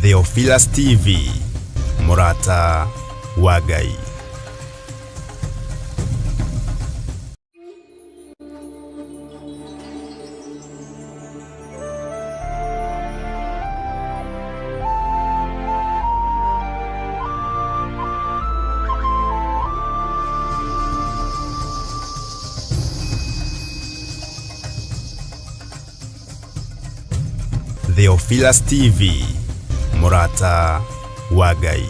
Theophilus TV, mũrata wa Ngai. Theophilus TV, mũrata wa Ngai.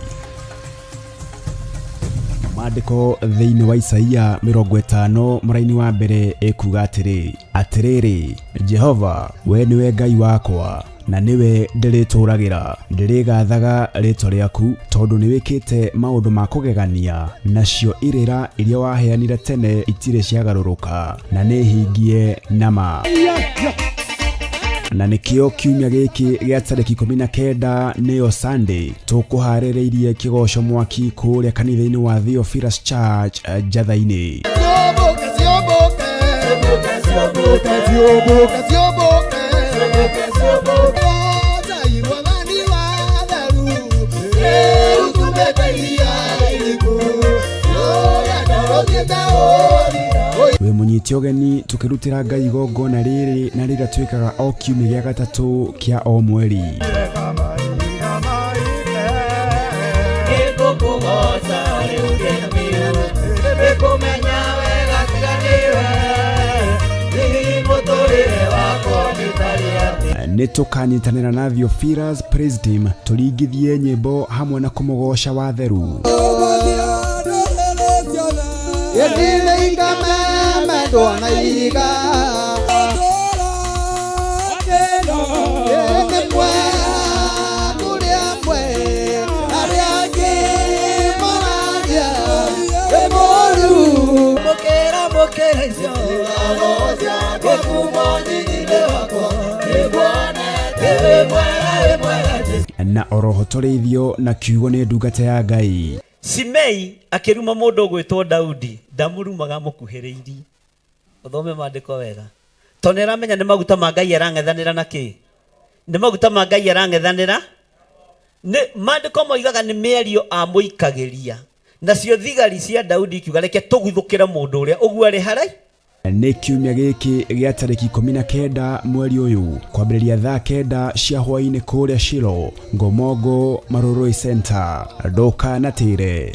Maandĩko thĩinĩ wa Isaia 50 mũraini wa mbere ĩkuga atĩrĩ, Atĩrĩrĩ, Jehova, we nĩwe Ngai wakwa, na nĩwe ndĩrĩtũũragĩra, ndĩrĩgaathaga rĩĩtwa rĩaku, tondũ nĩwĩkĩte maũndũ ma kũgegania, nacio irĩra iria waheanire tene itirĩ ciagarũrũka, na nĩhingie na ma. Na nĩkĩo kiumia gĩkĩ gĩa tarĩki 19 nĩyo Sunday tũkũharĩrĩirie kĩgoco mwaki kũrĩa kanitha-inĩ wa Theophilus Church Njatha-inĩ. Wĩ mũnyite ũgeni tũkĩrutĩra Ngai igongona rĩrĩ na rĩrĩa twĩkaga o kiumia gĩa gatatũ kĩa o mweri. Nĩ tũkanyitanĩra na Theophilus Praise Team tũringithie nyĩmbo hamwe na kũmũgoca watheru. Na oroho tũrĩithio na kiugo nĩ ndungata ya Ngai. Simei akĩruma mũndũ ũgwĩtwo Daudi, ndamũrumaga amũkuhĩrĩirie. Ũthome maandĩko wega. Tondũ nĩ aramenya nĩ maguta ma Ngai arang'ethanĩra na kĩ? Nĩ maguta ma Ngai arang'ethanĩra. Nĩ maandĩko moigaga nĩ mĩario amũikagĩria. Nacio thigari cia Daudi ikiuga reke tũguthũkĩre mũndũ ũrĩa ũguo arĩ harai. Nĩ kiumia gĩkĩ gĩa tarĩki 19 mweri ũyũ kwambĩrĩria thaa 9 cia hwaĩ-inĩ kũrĩa Shilo, Ngomongo, Marurui Center. Ndũkanatĩre.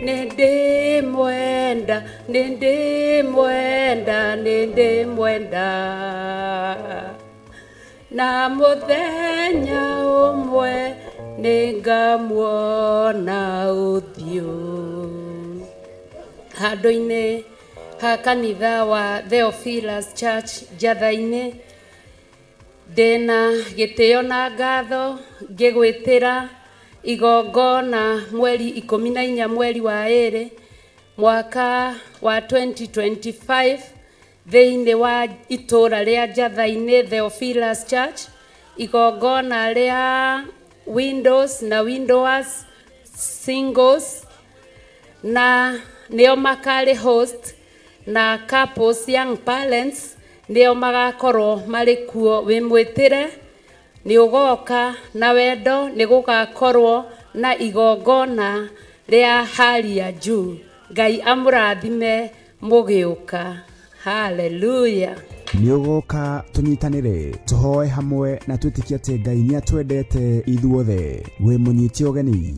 Nĩndĩmwenda, nĩndĩmwenda, nĩndĩmwenda. Na mũthenya ũmwe nĩngamuona ũthiũ. Handũ-inĩ ha kanitha wa Theophilus Church Njatha-inĩ, ndĩna gĩtĩo na ngatho ngĩgwĩtĩra igongona mweri 14 mweri wa ĩrĩ mwaka wa 2025 thĩinĩ wa itũra rĩa Njatha-inĩ Theophilus Church, igongona rĩa windows na widowers singles, na nĩo makarĩ host, na couples young parents nĩo magakorwo marĩ kuo. Wĩ mwĩtĩre nĩ ũgoka na wendo, nĩ gũgakorwo na igongona rĩa hali ya juu. Ngai amũrathime mũgĩũka. Hallelujah. Nĩ ũgoka tũnyitanĩre, tũhoe hamwe na twĩtĩkie atĩ Ngai nĩ atwendete ithuothe. Wĩ mũnyite ũgeni.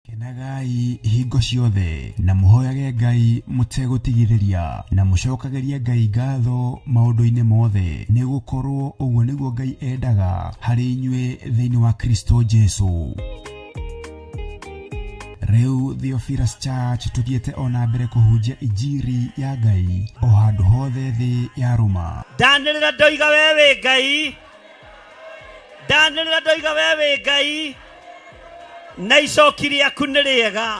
Kenagai hingo ciothe na mũhoyage Ngai mũtegũtigithĩria, na mũcokagĩrie Ngai ngatho maũndũ-inĩ mothe, nĩ gũkorwo ũguo nĩguo Ngai endaga harĩ inyuĩ thĩinĩ wa Kristo Jesu. Rĩu Theophilus Church tũthiĩte ona mbere kũhunjia injiri ya Ngai o handũ hothe thĩ yarũma. Ndanĩrĩra ndoiga we wĩ Ngai, ndanĩrĩra ndoiga we wĩ Ngai, na icoki rĩaku nĩ rĩega.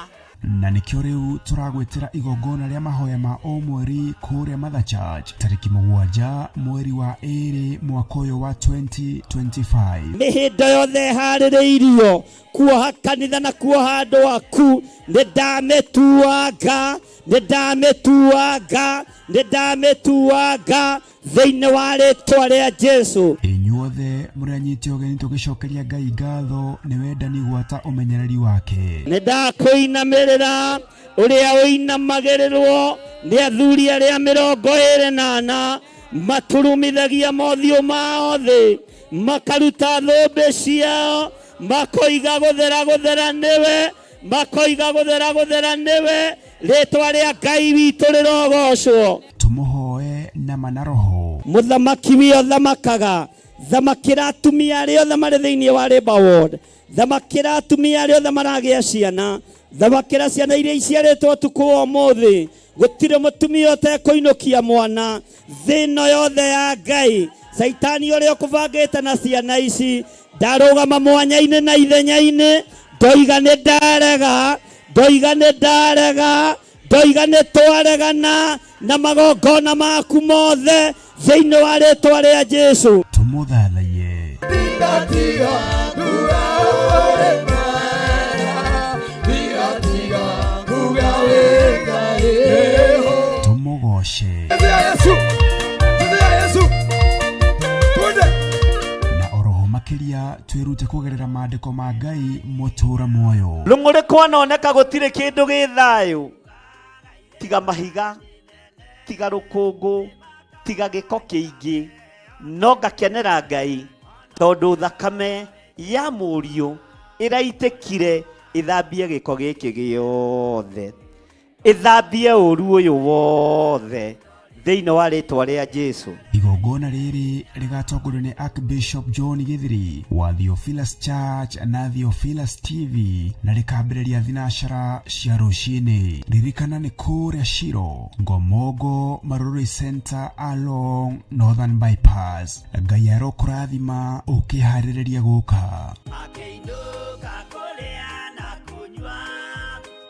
Na nĩkĩo rĩu tũragwĩtĩra igongona rĩa mahoya ma o mweri kũrĩa Mother Church tarĩki 7 mweri wa 2 mwaka ũyũ wa 2025. Mĩhĩndo yothe ĩharĩrĩirio kuoha kanitha na kuoha andũ aku, nĩ ndamĩtuanga, nĩ ndamĩtuanga, nĩ ndamĩtuanga thĩinĩ wa rĩtwa rĩa Jesu. Inyuothe mũrĩ anyite ũgeni tũgĩcokeria Ngai ngatho nĩ wendani gwata ũmenyereri wake. Nĩ ndakũinamĩrĩra ũrĩa ũinamagĩrĩrwo nĩ athuri arĩa 24 maturumithagia mothiũ mao thĩ, makaruta thũmbĩ ciao, makoiga gũthera gũthera nĩwe, makoiga gũthera gũthera nĩwe, rĩtwa rĩa Ngai witũ rĩrogocwo. Tũmũhoe na ma na roho. Mũthamaki wĩ ũthamakaga, thamakĩra atumia arĩa othe marĩ thĩinĩ wa Labour Ward, thamakĩra atumia arĩa othe maragĩa ciana, thamakĩra ciana iria iciarĩtwo ũtukũ wa ũmũthĩ. Gũtirĩ mũtumia ũtekũinũkia mwana thĩ ĩno yothe ya Ngai. Caitani ũrĩa ũkũbangĩte na ciana ici, ndarũgama mwanya-inĩ na ithenya-inĩ, ndoiga nĩ ndarega, ndoiga nĩ ndarega, ndoiga nĩ twaregana na magongona maku mothe thĩinĩ wa rĩtwa rĩa Jesu. Tũmũthathaiye. Tũmũgoce. Na oroho makĩria twĩrute kũgerera maandĩko ma Ngai mũtũra muoyo. Rũng'ũrĩ kwanoneka gũtirĩ kĩndũ gĩ thayũ, tiga mahiga, tiga rũkũngũ, tiga gĩko kĩingĩ, no ngakenera Ngai tondũ thakame ya mũriũ ĩraitĩkire ĩthambie gĩko gĩkĩ gĩothe, ĩthambie ũru ũyũ wothe thĩinĩ wa rĩtwa rĩa Jesu. Igongona rĩrĩ rĩgatongorio nĩ Archbishop John Githiri wa Theophilus Church na Theophilus TV na rĩkambĩrĩria thinacara cia rũcinĩ. Ririkana nĩ kũrĩa Shiro, Ngomongo, Marurui Center along Northern Bypass. Ngai arokũrathima ũkĩharĩrĩria gũka. Akĩinũka kũrĩa na kũnyua,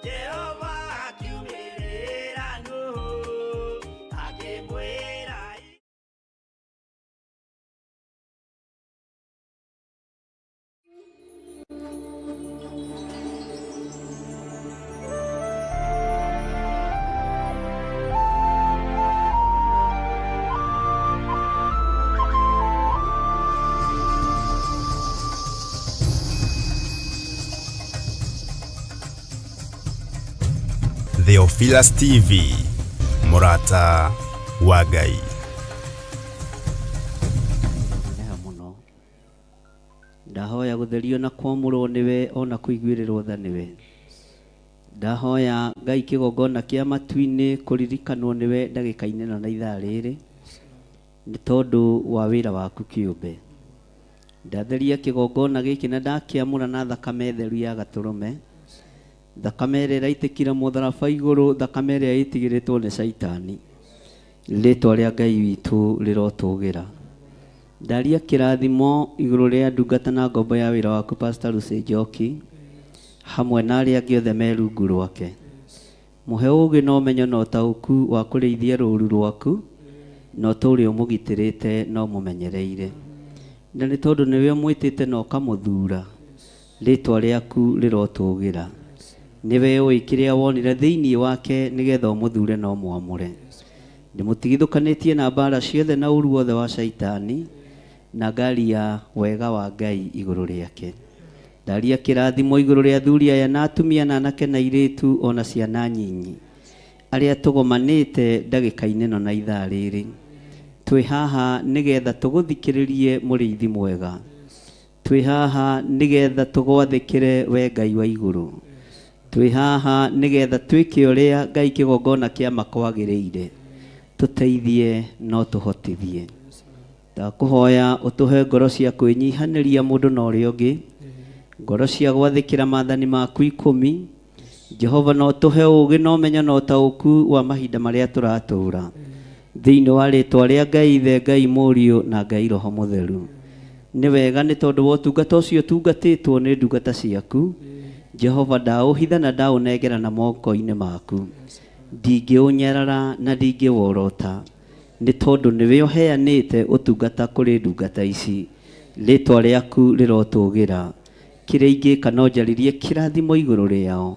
Jehova akiumĩrĩra Nuhu, akĩmwĩra. Theophilus TV, mũrata wa Ngai. Neha mũno. Ndahoya gũtherio na kwamũrwo nĩwe ona kũiguĩrĩrwo tha nĩwe. Ndahoya Ngai kĩgongona kĩa matu-inĩ kũririkanwo nĩwe ndagĩka-inĩ ĩno na ithaa rĩrĩ, nĩ tondũ wa wĩra waku kĩũmbe. Ndatheria kĩgongona gĩkĩ na ndakĩamũra na thakame theru ya gatũrũme, thakame ĩrĩa ĩraitĩkire mũtharaba igũrũ, thakame ĩrĩa ĩtigĩrĩtwo nĩ Caitani. Rĩtwa rĩa Ngai witũ rĩrotũgĩra. Ndaria kĩrathimo igũrũ rĩa ndungata na ngombo ya wĩra waku Pastor Lucy Njoki, hamwe na arĩa angĩ othe me rungu rwake. Mũhe ũũgĩ na ũmenyo na ũtaũku wa kũrĩithia rũũru rwaku, na ũtũũre ũmũgitĩrĩte na ũmũmenyereire. Na nĩ tondũ nĩwe ũmwĩtĩte na ũkamũthuura, rĩtwa rĩaku rĩrotũgĩra. Nĩwe ũĩ kĩrĩa wonire thĩinĩ wake nĩgetha ũmũthure na ũmwamũre. Ndĩmũtigithũkanĩtie na mbara ciothe na ũru wothe wa Caitani, na ngaria wega wa Ngai igũrũ rĩake. Ndaria kĩrathimo igũrũ rĩa athuri aya na atumia na anake na airĩtu ona ciana nyinyi, arĩa tũgomanĩte ndagĩka-inĩ ĩno na ithaa rĩrĩ. Twĩ haha nĩgetha tũgũthikĩrĩrie mũrĩithi mwega. Twĩ haha nĩgetha tũgwathĩkĩre we Ngai wa igũrũ. Twĩ haha nĩgetha twĩke ũrĩa Ngai kĩgongona kĩa makwagĩrĩire. Tũteithie no tũhotithie. Ndakũhoya ũtũhe ngoro cia kwĩnyihanĩria mũndũ na ũrĩa ũngĩ, ngoro cia gwathĩkĩra maathani maku 10, Jehova no tũhe ũũgĩ na ũmenyo na ũtaũku wa mahinda marĩa tũratũũra. Thĩinĩ wa rĩtwa rĩa Ngai Ithe, Ngai Mũriũ na Ngai Roho Mũtheru. Nĩ wega nĩ tondũ wa ũtungata ũcio ũtungatĩtwo nĩ ndungata ciaku. Jehova ndaũhitha na ndaũnengera na moko-inĩ maku. Ndingĩũnyarara na ndingĩworota nĩ tondũ nĩwe ũheanĩte ũtungata kũrĩ ndungata ici. Rĩtwa rĩaku rĩrotũgĩra. Kĩrĩa ingĩka no njaririe kĩrathimo igũrũ rĩao,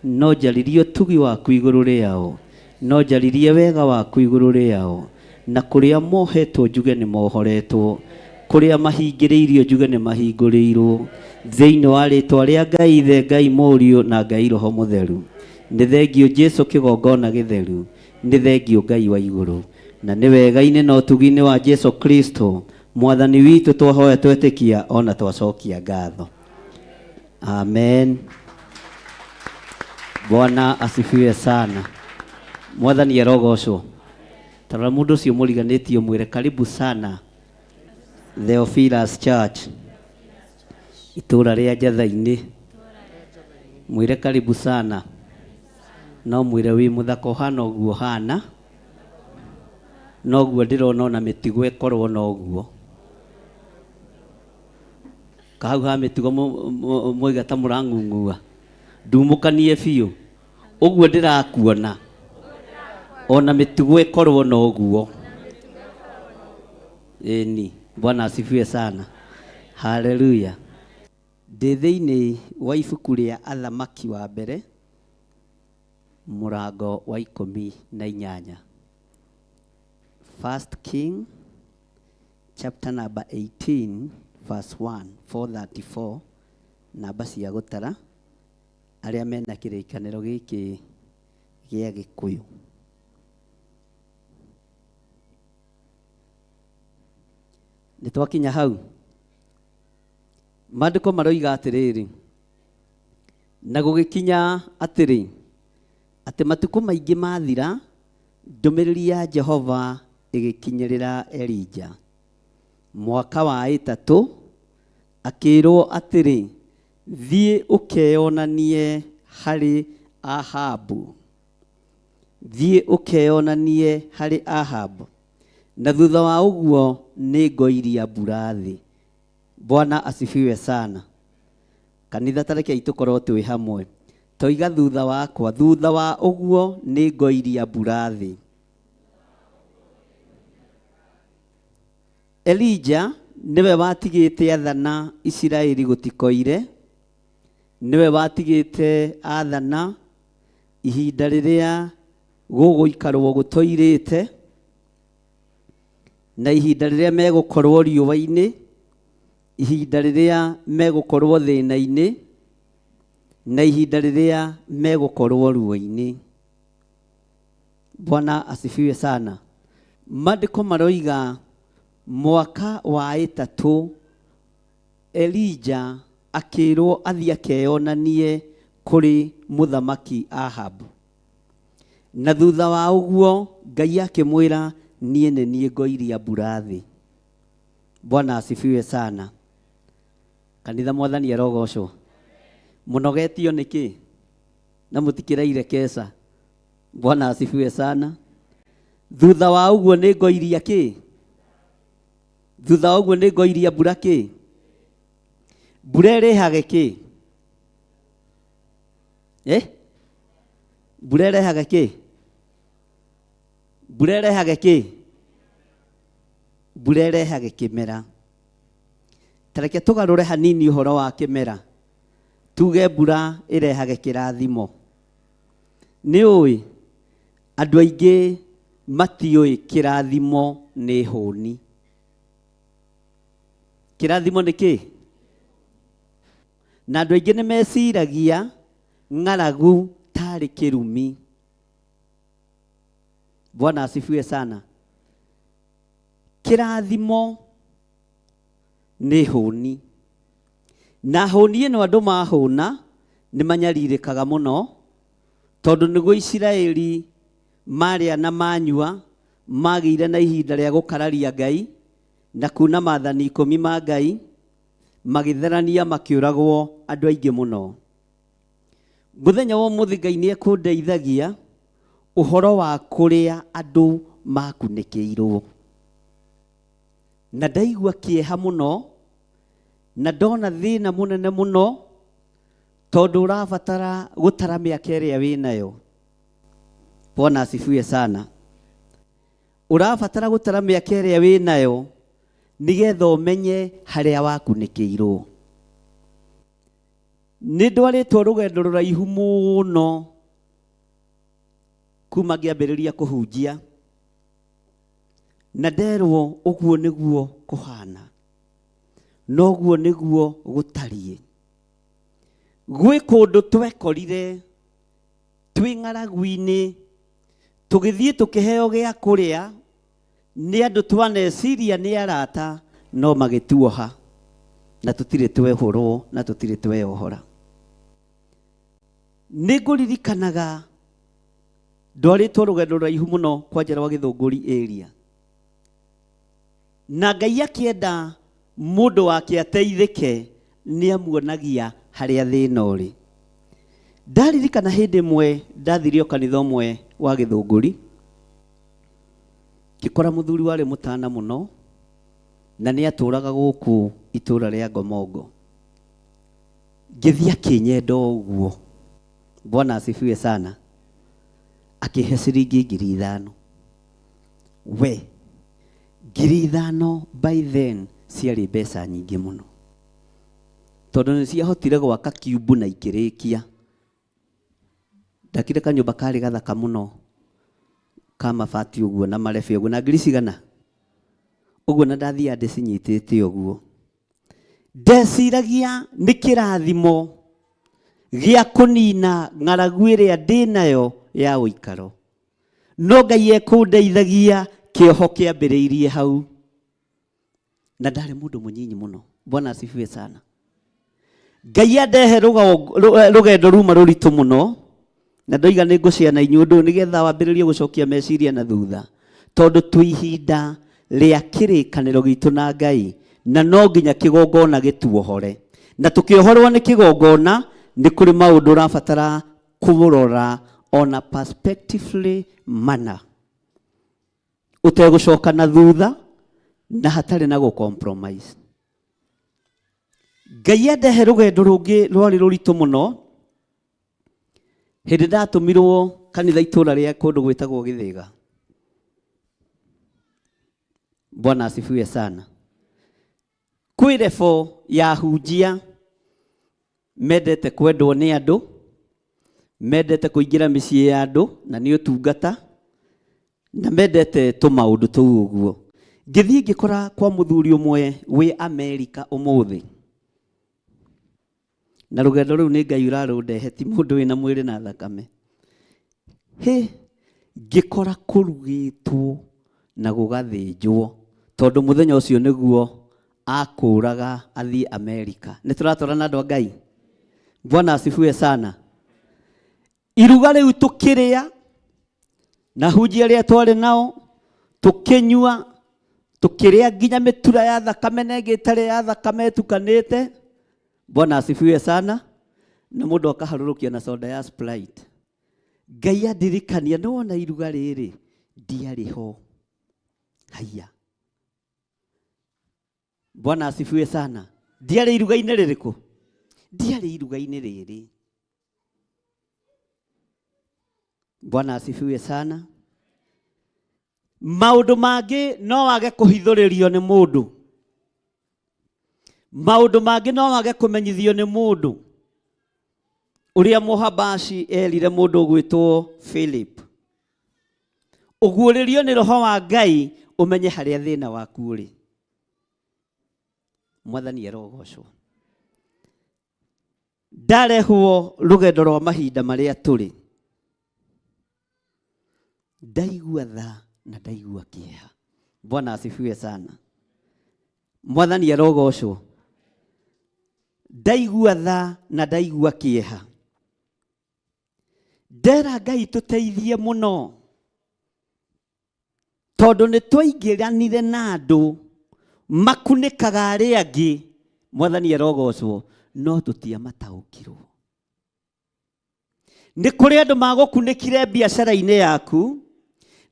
no njaririe ũtugi waku igũrũ rĩao, no njaririe wega waku igũrũ rĩao, na kũrĩa mohetwo njuge nĩ mohoretwo, kũrĩa mahingĩrĩirio njuge nĩ mahingũrĩirwo, thĩinĩ wa rĩtwa rĩa Ngai Ithe, Ngai Mũriũ na Ngai Roho Mũtheru. Nĩ thengio Jesu kĩgongona gĩtheru, nĩ thengio Ngai wa igũrũ, na nĩ wega-inĩ na ũtugi-inĩ wa Jesu Kristo Mwathani witũ twahoya twetĩkia ona twacokia ngatho. Amen. Bwana asifiwe sana. Mwathani arogocwo. Tarora mũndũ ũcio mũriganĩtie mwĩre karibu sana Theophilus Church, itũra rĩa Njatha-inĩ. Mwĩre karibu sana. No mwĩre wĩ mũthaka ũhana ũguo ũhana, noguo ndĩrona ona mĩtugo ĩkorwo noguo. Kahau ha mĩtugo mwaiga ta mũrang'ung'ua. Ndumũkanie biũ. Ũguo ndĩrakuona ona mĩtugo ĩkorwo noguo. Ĩni, Bwana asifiwe sana. Haleluya. Ndĩ thĩinĩ wa ibuku rĩa Athamaki wa mbere, mũrango wa 18. First King chapter number 18 verse 1 434, namba cia gũtara arĩa mena kĩrĩkanĩro gĩkĩ gĩa Gĩkũyũ. Nĩ twakinya hau. Maandĩko maroiga atĩrĩrĩ, na gũgĩkinya atĩrĩ, atĩ matukũ maingĩ mathira, ndũmĩrĩri ya Jehova ĩgĩkinyĩrĩra Elija. Mwaka wa ĩtatũ, akĩĩrwo atĩrĩ, Thiĩ ũkeyonanie harĩ Ahabu. Thiĩ ũkeyonanie harĩ Ahabu, na thutha wa ũguo nĩngoiria mbura thĩ. Bwana asifiwe sana. Kanitha ta rekei tũkorwo twĩ hamwe. Toiga thutha wakwa, thutha wa ũguo nĩngoiria mbura thĩ. Elija nĩwe watigĩte athana Isiraeli gũtikoire, nĩwe watigĩte athana ihinda rĩrĩa gũgũikarwo gũtoirĩte, na ihinda rĩrĩa megũkorwo riũa-inĩ, ihinda rĩrĩa megũkorwo thĩna-inĩ, na ihinda rĩrĩa megũkorwo ruo-inĩ. Bwana asifiwe sana. Maandĩko maroiga mwaka wa ĩtatũ Elija akĩrwo athiĩ akeyonanie kũrĩ mũthamaki Ahabu. Na thutha wa ũguo Ngai akĩmwĩra niĩ nĩ niĩ ngoiria mbura thĩ. Bwana asifiwe sana. Kanitha Mwathani arogocwo. Mũnogetio nĩkĩ? Na mũtikĩraire keca. Bwana asifiwe sana. Thutha wa ũguo nĩ ngoiria kĩ? Thutha wa ũguo nĩ ngoiria mbura kĩ? Mbura ĩrehage kĩ? Eh? Mbura ĩrehage kĩ? Mbura ĩrehage kĩ? Mbura ĩrehage kĩmera. Ta reke tũgarũre hanini ũhoro wa kĩmera. Tuge mbura ĩrehage kĩrathimo. Nĩ ũĩ andũ aingĩ matiũĩ kĩrathimo nĩ hũni. Kĩrathimo nĩ kĩ? Na andũ aingĩ nĩ meciragia ng'aragu tarĩ kĩrumi. Bwana asifiwe sana. Kĩrathimo nĩ hũni. Na hũni ĩno andũ mahũna nĩ manyarirĩkaga mũno, tondũ nĩguo Isiraeli marĩa na manyua magĩire na ihinda rĩa gũkararia Ngai na kuna maathani 10 ma Ngai, magĩtherania makĩũragwo andũ aingĩ mũno. Mũthenya wa ũmũthĩ Ngai nĩ ekũndeithagia ũhoro wa kũrĩa andũ makunĩkĩirwo. Na ndaigua kĩeha mũno, na ndona thĩna mũnene mũno, tondũ ũrabatara gũtara mĩaka ĩrĩa wĩnayo. Bwana asifiwe sana. Ũrabatara gũtara mĩaka ĩrĩa wĩnayo nĩgetha ũmenye harĩa wakunĩkĩirwo. Nĩ ndwarĩtwo rũgendo rũraihu mũno kuma ngĩambĩrĩria kũhunjia, na nderwo ũguo nĩguo kũhana, noguo nĩguo gũtariĩ. Gwĩ kũndũ twekorire twĩ ng'aragu-inĩ, tũgĩthiĩ tũkĩheo gĩa kũrĩa nĩ andũ twaneciria nĩ arata, no magĩtuoha, na tũtirĩ twehũrwo na tũtirĩ tweyohora. Nĩ ngũririkanaga ndwarĩtwo rũgendo rũraihu mũno kwanja rwa Gĩthũngũri area, na Ngai akĩenda mũndũ wake ateithĩke nĩ amuonagia harĩa thĩna ũrĩ. Ndaririkana hĩndĩ ĩmwe ndathire o kanitha ũmwe wa Gĩthũngũri, ngĩkora mũthuri warĩ mũtana mũno, na nĩ atũraga gũkũ itũra rĩa Ngomongo. Ngĩthiĩ akĩnyenda ũguo, Bwana asifiwe sana, akĩhe ciringi 5,000. We, 5,000 by then ciarĩ mbeca nyingĩ mũno, tondũ nĩ ciahotire gwaka kiumbu na ikĩrĩkia. Ndakire kanyũmba karĩ gathaka mũno ka mabati ũguo na marebe ũguo, na ngiri cigana ũguo, na ndathiaga ndĩcinyitĩte ũguo. Ndeciragia nĩ kĩrathimo gĩa kũnina ng'aragu ĩrĩa ndĩnayo ya ũikaro, no Ngai ekũndeithagia kĩoho kĩambĩrĩirie hau, na ndarĩ mũndũ mũnyinyi mũno. Bwana asifiwe sana. Ngai andehe rũgendo ruma rũritũ mũno, na ndoiga nĩ ngũciana inyuĩ ũndũ ũyũ nĩgetha wambĩrĩrie gũcokia meciria na thutha, tondũ twĩ ihinda rĩa kĩrĩkanĩro gitũ na Ngai, na no nginya kĩgongona gĩtuohore. Na tũkĩohorwo nĩ kĩgongona, nĩ kũrĩ maũndũ ũrabatara kũrora on a perspectively manner, ũtegũcoka na thutha na hatarĩ na gũ-compromise. Ngai andehe rũgendo rũngĩ rwarĩ rũritũ mũno, hĩndĩ ndatũmirwo kanitha itũra rĩa kũndũ gwĩtagwo Gĩthĩga. Bwana asifiwe sana. Kwĩ rebo ya hunjia mendete kwendwo nĩ andũ, mendete kũingĩra mĩciĩ ya andũ na nĩ ũtungata, na mendete tũmaũndũ tũu ũguo. Ngĩthiĩ ngĩkora kwa mũthuri ũmwe wĩ Amerika ũmũthĩ, na rũgendo rũu nĩ Ngai ũrarũndehe, ti mũndũ wĩna mwĩrĩ na thakame. Hĩ, ngĩkora kũrugĩtwo na gũgathĩnjwo, tondũ mũthenya ũcio nĩguo akũraga athiĩ Amerika. Nĩ tũratwarana andũ a Ngai? Bwana asifiwe sana. Iruga rĩu tũkĩrĩa na hunjia arĩa twarĩ nao, tũkĩnyua, tũkĩrĩa nginya mĩtura ya thakame na ĩngĩ ĩtarĩ ya thakame ĩtukanĩte. Bwana asifiwe sana. Na mũndũ akaharũrũkia na soda ya Sprite. Ngai andirikania, nĩ wona iruga rĩrĩ ndiarĩ ho. Haiya. Bwana asifiwe sana. Ndiarĩ iruga-inĩ rĩrĩkũ? Ndiarĩ iruga-inĩ rĩrĩ. Bwana asifiwe sana. Maũndũ mangĩ no wage kũhithũrĩrio nĩ mũndũ, maũndũ mangĩ no wage kũmenyithio nĩ mũndũ. Ũrĩa Mũhabashi erire mũndũ ũgwĩtwo Philip, ũguũrĩrio nĩ Roho wa Ngai ũmenye harĩa thĩna waku ũrĩ. Mwathani arogocwo. Ndarehwo rũgendo rwa mahinda marĩa tũrĩ, ndaigua tha na ndaigua kĩeha. Bwana asifiwe sana. Mwathani arogocwo. Ndaigua tha na ndaigua kĩeha. Ndera Ngai tũteithie mũno, tondũ nĩ twaingĩranire na andũ makunĩkaga arĩa angĩ. Mwathani arogocwo. No tũtiamataũkirwo. Nĩ kũrĩ andũ magũkunĩkire biacara-inĩ yaku,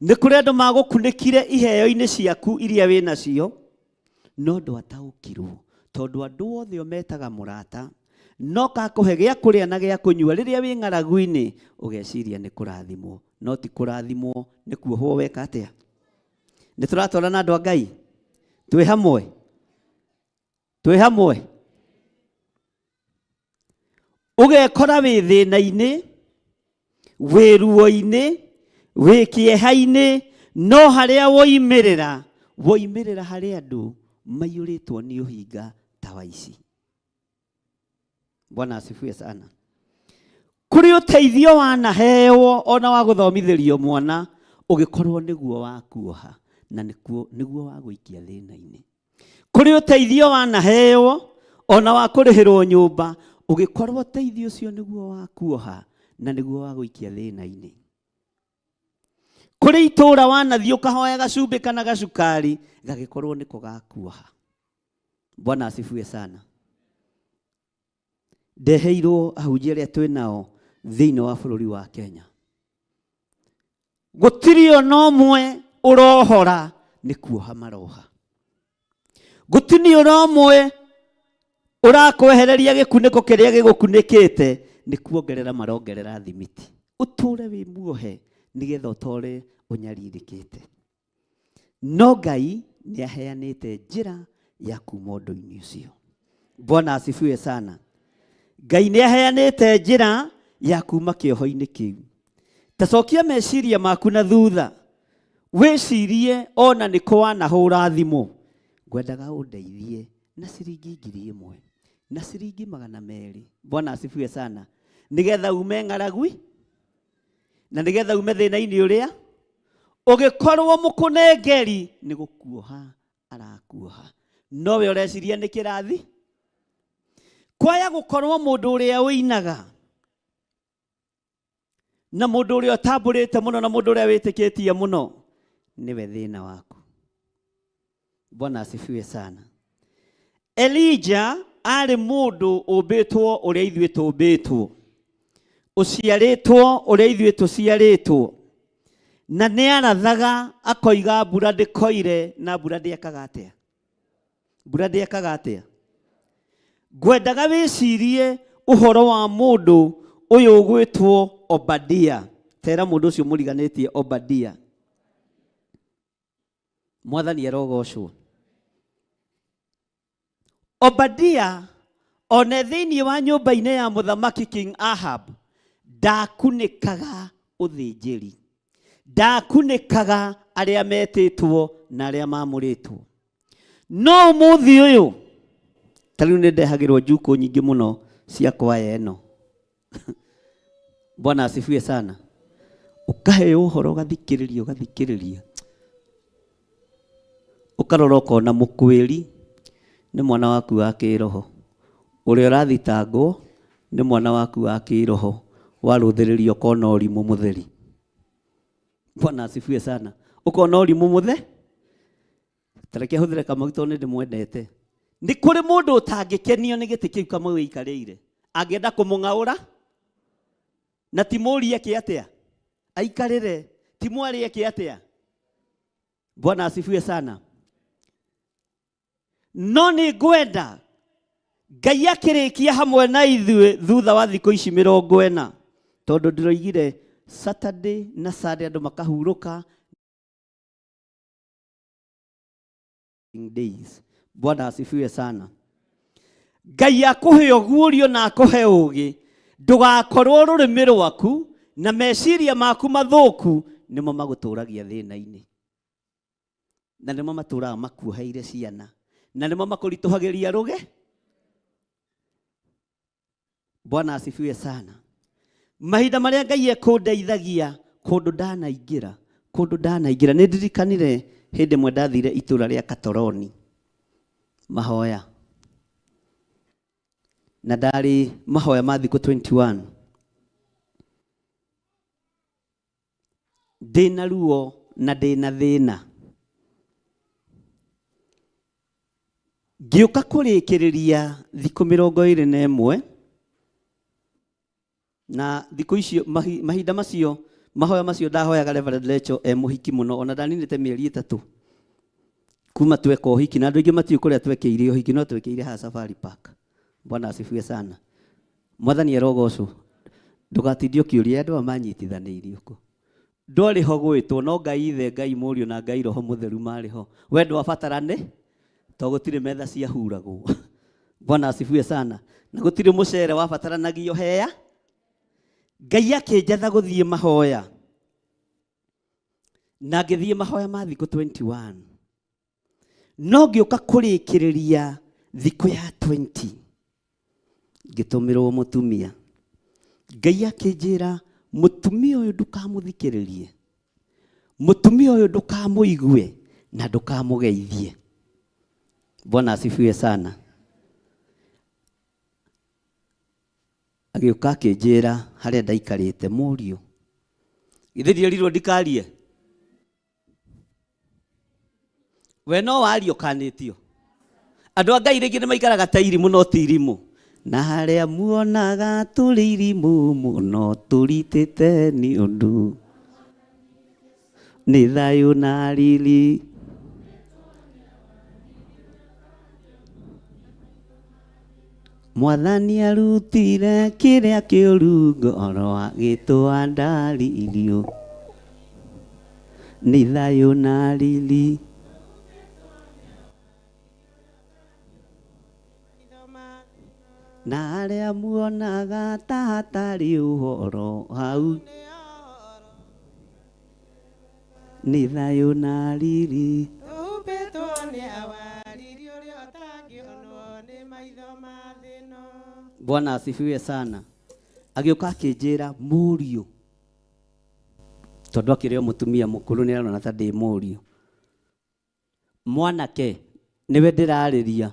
nĩ kũrĩ andũ magũkunĩkire iheo-inĩ ciaku iria wĩ nacio, no ndwataũkirwo tondũ andũ othe ũmetaga mũrata no kakũhe gĩa kũrĩa na gĩa kũnyua rĩrĩa wĩ ng'aragu-inĩ, ũgeciria nĩ kũrathimwo, no ti kũrathimwo, nĩ kuohwo weka atĩa. Nĩ tũratwarana andũ a Ngai? Twĩ hamwe? Twĩ hamwe? Ũgekora wĩ thĩna-inĩ, wĩ ruo-inĩ, wĩ kĩeha-inĩ, no harĩa woimĩrĩra, woimĩrĩra harĩ andũ maiyũrĩtwo nĩ ũhinga ta wa ici. Bwana asifiwe sana. Kũrĩ ũteithio wanahewo ona wa gũthomithĩrio mwana, ũgĩkorwo nĩguo wa kuoha na nĩguo wa gũikia thĩna-inĩ. Kũrĩ ũteithio wanahewo ona wa kũrĩhĩrwo nyũmba, ũgĩkorwo ũteithio ũcio nĩguo wa kuoha na nĩguo wa gũikia thĩna-inĩ. Kũrĩ itũũra wanathiĩ ũkahoya gacumbĩ kana gacukari, gagĩkorwo nĩko gakuoha. Bwana asifiwe sana. Ndeheirwo ahunjia arĩa twĩ nao thĩinĩ wa bũrũri wa Kenya. Gũtirĩ ona ũmwe ũrohora nĩ kuoha maroha. Gũtirĩ ona ũmwe ũrakwehereria gĩkunĩko kĩrĩa gĩgũkunĩkĩte nĩ kuongerera marongerera thimiti. Ũtũre wĩ muohe nĩgetha ũtore ũnyarirĩkĩte. No Ngai nĩ aheanĩte njĩra ya kuma ũndũ-inĩ ũcio. Bwana asifiwe sana. Ngai nĩ aheanĩte njĩra ya kuma kĩoho-inĩ kĩu. Ta cokia meciria maku na thutha, wĩcirie ona nĩ kũ wanahũra thimũ. Ngwendaga ũndeithie na ciringi 1000 na ciringi 200. Bwana asifiwe sana. Nĩgetha ume ng'aragui na nĩgetha ume thĩna-inĩ ũrĩa ũgĩkorwo mũkũnengeri nĩ gũkuoha arakuoha. No we ũreciria nĩ kĩrathi? Kwaya gũkorwo mũndũ ũrĩa ũinaga na mũndũ ũrĩa ũtambũrĩte mũno na mũndũ ũrĩa wĩtĩkĩtie mũno nĩwe thĩna waku. Bwana asifiwe sana. Elijah arĩ mũndũ ũmbĩtwo ũrĩa ithuĩ tũmbĩtwo, ũciarĩtwo ũrĩa ithuĩ tũciarĩtwo, na nĩ arathaga akoiga mbura ndĩkoire na mbura ndĩekaga atĩa? Mbura ndĩekaga atĩa? Ngwendaga wĩcirie ũhoro wa mũndũ ũyũ ũgwĩtwo Obadia. Tera mũndũ ũcio mũriganĩtie Obadia. Mwathani arogocwo. Obadia one thĩinĩ wa nyũmba-inĩ ya mũthamaki King Ahab ndakunĩkaga ũthĩnjĩri, ndakunĩkaga arĩa metĩtwo na arĩa mamũrĩtwo. No ũmũthĩ ũyũ ta rĩu nĩ ndehagĩrwo njukũ nyingĩ mũno cia kwaya ĩno. Bwana asifiwe sana. Ũkaheo ũhoro ũgathikĩrĩria ũgathikĩrĩria, ũkarora ũkona mũkwĩri nĩ mwana waku wa kĩroho, ũrĩa ũrathitangwo nĩ mwana waku wa kĩroho, warũthĩrĩria ũkona ũrimũ mũtheri. Bwana asifiwe sana. Ũkona ũrimũ mũthe. Tareke hũthĩre Kamau tondũ nĩ ndĩmwendete. Nĩ kũrĩ mũndũ ũtangĩkenio nĩ gĩtĩ kĩu Kamau aikarĩire, angĩenda kũmũng'aũra na ti mũrie eke atĩa aikarĩre, ti mwarĩ eke atĩa. Bwana asifiwe sana. No nĩ ngwenda Ngai akĩrĩkia hamwe na ithuĩ thutha wa thikũ ici 40, tondũ ndĩroigire Saturday na Sunday andũ makahurũka days. Bwana asifiwe sana. Ngai akũhe ũguũrio na akũhe ũũgĩ, ndũgakorwo rũrĩmĩ rwaku na meciria maku mathũku nĩmo magũtũragia thĩna-inĩ, na nĩmo matũraga makuoheire ciana, na nĩmo makũritũhagĩria rũge. Bwana asifiwe sana. Mahinda marĩa Ngai ekũndeithagia kũndũ ndanaingĩra, kũndũ ndanaingĩra, nĩ ndirikanire hĩndĩ ĩmwe ndathire itũra rĩa Katoroni mahoya, na ndarĩ mahoya ma thikũ 21, ndĩna ruo na ndĩna thĩna. Ngĩũka kũrĩkĩrĩria thikũ 21, Na thikũ icio mahinda macio mahoya macio ndahoyaga Reverend Lecho e mũhiki mũno, ona ndaninĩte mĩeri 3 kuma tweka ũhiki, na andũ aingĩ matiũĩ kũrĩa twekĩire ũhiki, no twekĩire haha Safari Park. Bwana asifiwe sana. Mwathani arogocwo. Ndũgatindie ũkĩũria andũ aya manyitithanĩirio kũ. Ndwarĩ ho gwĩtwo, no Ngai Ithe, Ngai Mũriũ na Ngai Roho Mũtheru marĩ ho. We ndwabatarane to gũtirĩ metha ciahuragwo. Bwana asifiwe sana. Na gũtirĩ mũcere wabataranagia hea. Ngai akĩnjatha gũthiĩ mahoya, na ngĩthiĩ mahoya ma thikũ 21, no ngĩũka kũrĩkĩrĩria thikũ ya 20 ngĩtũmĩrwo mũtumia. Ngai akĩnjĩra, mũtumia ũyũ ndũkamũthikĩrĩrie, mũtumia ũyũ ndũkamũigue na ndũkamũgeithie. Bwana asifiwe sana. Agĩũka akĩnjĩra harĩa ndaikarĩte, mũriũ, githĩ ndierirwo ndikarie? We no wario kanĩtio. Andũ a Ngai rĩngĩ nĩ maikaraga ta irimũ no ti irimũ. Na harĩa muonaga tũrĩ irimũ mũno tũritĩte nĩ ũndũ nĩ thayũ na riri. Mwathani arutire kĩrĩa kĩũru ngoro agĩtũa ndaririo nĩ thayũ na riri. Na arĩa muonaga ta hatarĩ ũhoro hau nĩ thayũ na riri. Tũhumbĩtwo nĩ awariri ũrĩa ũtangĩonwo nĩ maitho ma thĩ ĩno. Bwana asifiwe sana. Agĩũka akĩnjĩra, mũriũ, tondũ akĩrĩ o mũtumia mũkũrũ nĩ arona ta ndĩ mũriũ. Mwanake nĩwe ndĩrarĩria,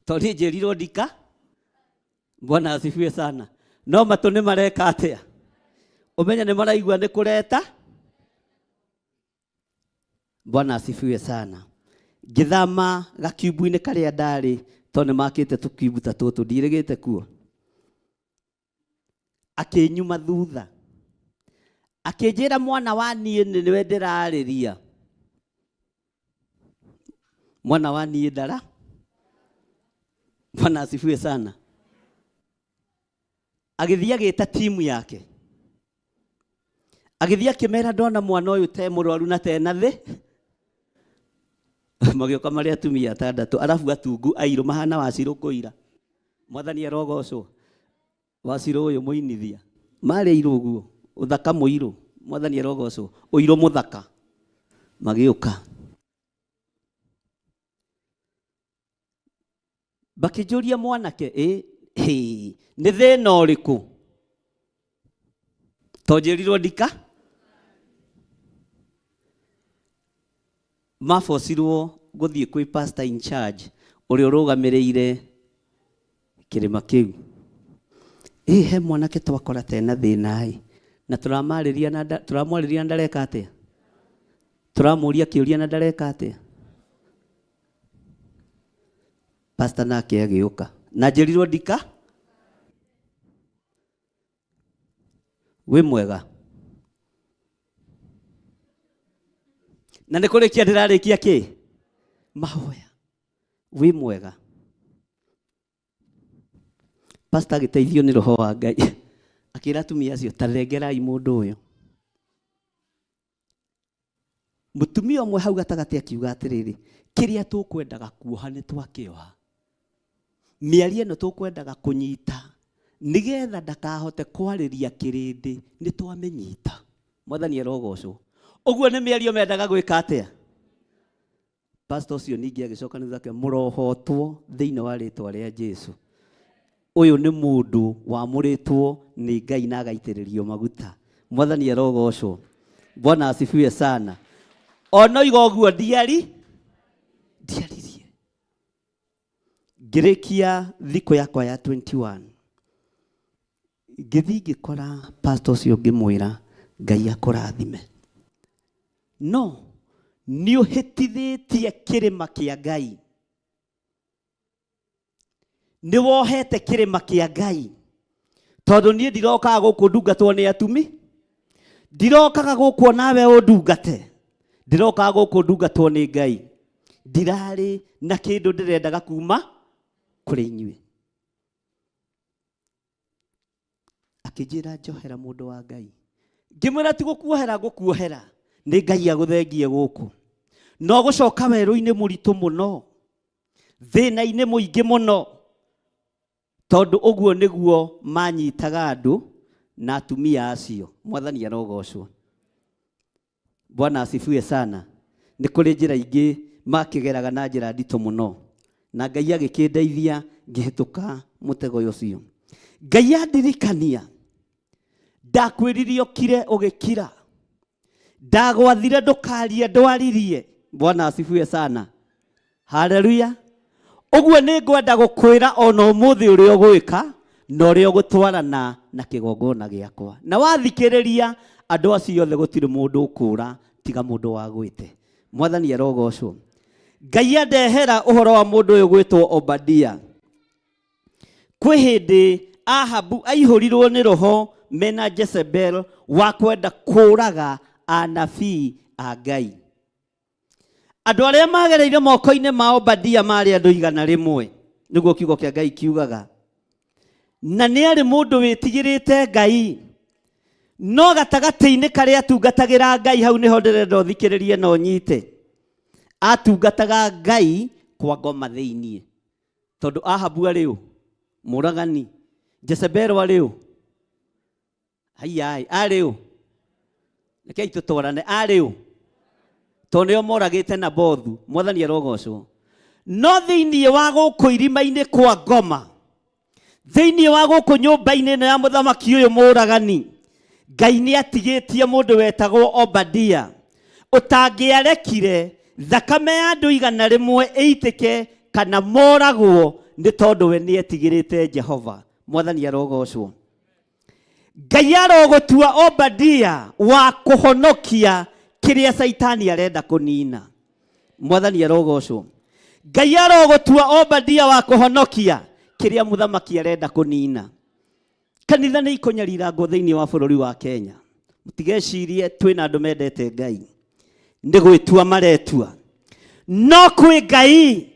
tondũ niĩ njĩrirwo ndika. Bwana asifiwe sana. No matũ nĩ mareka atĩa? Ũmenye nĩ maraigua nĩ kũreta. Bwana asifiwe sana. Ngĩthama gakiumbu-inĩ karĩa ndarĩ, tondũ nĩ makĩte tũkiumbu ta tũtũ, ndirĩgĩte kuo. Akĩnyuma thutha, akĩnjĩra mwana wa niĩ nĩwe ndĩrarĩria. Mwana wa niĩ ndara. Bwana asifiwe sana. Agĩthiĩ agĩta timu yake, agĩthiĩ akĩmera ndona mwana ũyũ te mũrwaru na tena thĩ. Magĩũka marĩ atumia atandatũ, arabu atungu airũ mahana wacirũ kũira. Mwathani arogocwo. Wacirũ ũyũ mũinithia marĩ airũ ũguo, ũthaka mũirũ. Mwathani arogocwo, ũirũ mũthaka. Magĩũka bakĩnjũria mwanake, ĩ nĩ thĩna ũrĩkũ? To njĩrirwo ndika. Mabocirwo gũthiĩ kwĩ pastor in charge ũrĩa ũrũgamĩrĩire kĩrĩma kĩu. Ĩ he mwanake twakora tena thĩna ĩ, na tũramarĩria na tũramwarĩria na ndareka atĩa? Tũramũria kĩũria na ndareka atĩa? Pastor nake agĩũka na njĩrirwo ndika. Wĩ mwega. Na nĩ kũrĩkia ndĩrarĩkia kĩ? Mahoya. Wĩ mwega. Pastor agĩteithio nĩ roho wa Ngai, akĩra atumia acio, ta thengerai mũndũ ũyũ. Mũtumia ũmwe hau gatagatĩ akiuga atĩrĩrĩ, kĩrĩa tũkwendaga kuoha nĩ twakĩoha. Mĩario ĩno tũkwendaga kũnyita nĩgetha ndakahote kwarĩria kĩrĩndĩ nĩ twamĩnyita. Mwathani arogocwo. Ũguo nĩ mĩario mendaga gwĩka atĩa? Pastor ũcio ningĩ agĩcoka nĩ thake, mũrohotwo thĩinĩ wa rĩtwa rĩa Jesu. Ũyũ nĩ mũndũ wamũrĩtwo nĩ Ngai na agaitĩrĩrio maguta. Mwathani arogocwo. Bwana asifiwe sana. Ona oiga ũguo ndiaririe. Ngĩrĩkia thikũ yakwa ya 21, ngĩthiĩ ngĩkora pastor ũcio ngĩmwĩra Ngai akũrathime, no nĩ ũhĩtithĩtie kĩrĩma kĩa Ngai, nĩ wohete kĩrĩma kĩa Ngai. Tondũ niĩ ndirokaga gũkũ ndungatwo nĩ atumi, ndirokaga gũkũ onawe ũndungate, ndirokaga gũkũ ndungatwo nĩ Ngai. Ndirarĩ na kĩndũ ndĩrendaga kuma kũrĩ inyuĩ. Akĩnjĩra njohera mũndũ wa Ngai. Ngĩmwĩra ti gũkuohera ngũkuohera, nĩ Ngai agũthengie gũkũ. No gũcoka werũ-inĩ mũritũ mũno, thĩna-inĩ mũingĩ mũno, tondũ ũguo nĩguo manyitaga andũ na atumia acio. Mwathani arogocwo. Bwana asifiwe sana. Nĩ kũrĩ njĩra ingĩ makĩgeraga na njĩra nditũ mũno, na Ngai agĩkĩndeithia ngĩhĩtũka mũtego ũcio. Ngai andirikania, ndakwĩrire ũkire ũgĩkira, ndagwathire ndũkarie ndwaririe. Bwana asifiwe sana. Haleluya. Ũguo nĩ ngwenda gũkwĩra ona ũmũthĩ ũrĩa ũgwĩka na ũrĩa ũgũtwarana na kĩgongona gĩakwa. Na wathikĩrĩria andũ acio othe gũtirĩ mũndũ ũkũra tiga mũndũ wagwĩte. Mwathani arogocwo. Ngai andehera ũhoro wa mũndũ ũyũ gwĩtwo Obadia. Kwĩ hĩndĩ Ahabu aihũrirwo nĩ roho mena Jezebel wa kwenda kũraga anabii a Ngai. Andũ arĩa magereire moko-inĩ ma Obadia marĩ andũ 100, nĩguo kiugo kĩa Ngai kiugaga. Na nĩ arĩ mũndũ wĩtigĩrĩte Ngai, no gatagatĩ-inĩ karĩa atungatagĩra Ngai, hau nĩho ndĩrenda ũthikĩrĩrie na ũnyite. Atungataga Ngai kwa ngoma thĩiniĩ, tondũ Ahabu arĩ ũ? Mũragani. Jezebel arĩ ũ? Haiai, arĩ ũ? Rekei tũtwarane, arĩ ũ? Tondũ nĩo moragĩte Nabothu. Mwathani arogocwo. No thĩiniĩ wa gũkũ irima-inĩ kwa ngoma, thĩiniĩ wa gũkũ nyũmba-inĩ ĩno ya mũthamaki ũyũ mũragani, Ngai nĩ atigĩtie mũndũ wetagwo Obadia, ũtangĩarekire thakame ya andũ 100 ĩitĩke kana moragwo, nĩ tondũ we nĩ etigĩrĩte Jehova. Mwathani arogocwo. Ngai arogũtua Obadia wa kũhonokia kĩrĩa Caitani arenda kũnina. Mwathani arogocwo. Ngai arogũtua Obadia wa kũhonokia kĩrĩa mũthamaki arenda kũnina. Kanitha nĩ ikũnyarirangwo thĩinĩ wa bũrũri wa Kenya. Mũtigecirie twĩna andũ mendete Ngai, nĩ gwĩtua maretua. No kwĩ Ngai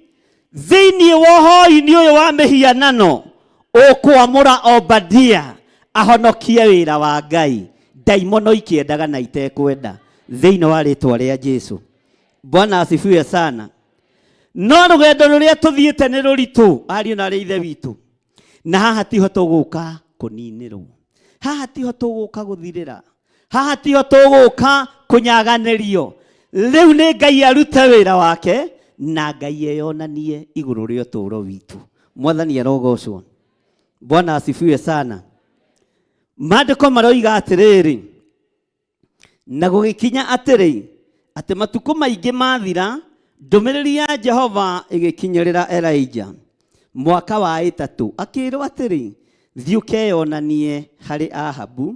thĩinĩ wa ũhoi-inĩ ũyũ wa mĩhianano ũkwamũra Obadia ahonokie wĩra wa Ngai. Ndaimono ikĩendaga na itekwenda, thĩinĩ wa rĩtwa rĩa Jesu. Bwana asifiwe sana. No rũgendo rũrĩa tũthiĩte nĩ rũritũ, ariũ na arĩ ithe witũ. Na haha tiho tũgũka kũninĩrwo, haha tiho tũgũka gũthirĩra, haha tiho tũgũka kũnyaganĩrio. Rĩu nĩ Ngai arute wĩra wake na Ngai eyonanie igũrũ rĩa ũtũũro witũ. Mwathani arogocwo. Bwana asifiwe sana. Maandĩko maroiga atĩrĩrĩ, na gũgĩkinya atĩrĩ, atĩ matukũ maingĩ mathira, ndũmĩrĩri ya Jehova ĩgĩkinyĩrĩra Elijah mwaka wa 3, akĩĩrwo atĩrĩ, thiĩ ũkeyonanie harĩ Ahabu,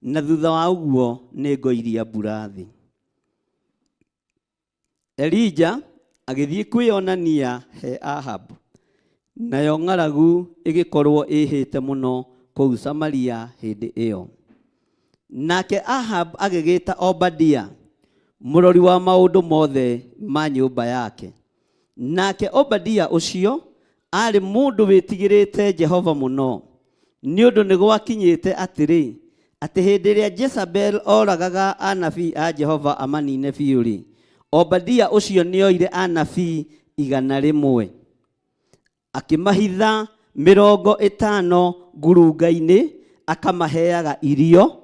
na thutha wa ũguo nĩ ngoiria mbura thĩ. Elijah agĩthiĩ kwĩyonania he Ahabu, nayo ng'aragu ĩgĩkorwo ĩhĩte mũno kũu Samaria hĩndĩ ĩyo. Nake Ahab agĩgĩta Obadia, mũrori wa maũndũ mothe ma nyũmba yake. Nake Obadia ũcio arĩ mũndũ wĩtigĩrĩte Jehova mũno, nĩ ũndũ nĩ gwakinyĩte atĩrĩ, atĩ hĩndĩ ĩrĩa Jezebel oragaga anabii a Jehova amanine biũ-rĩ, Obadia ũcio nĩoire anabii 100, akĩmahitha 50 ngurunga-inĩ, akamaheaga irio,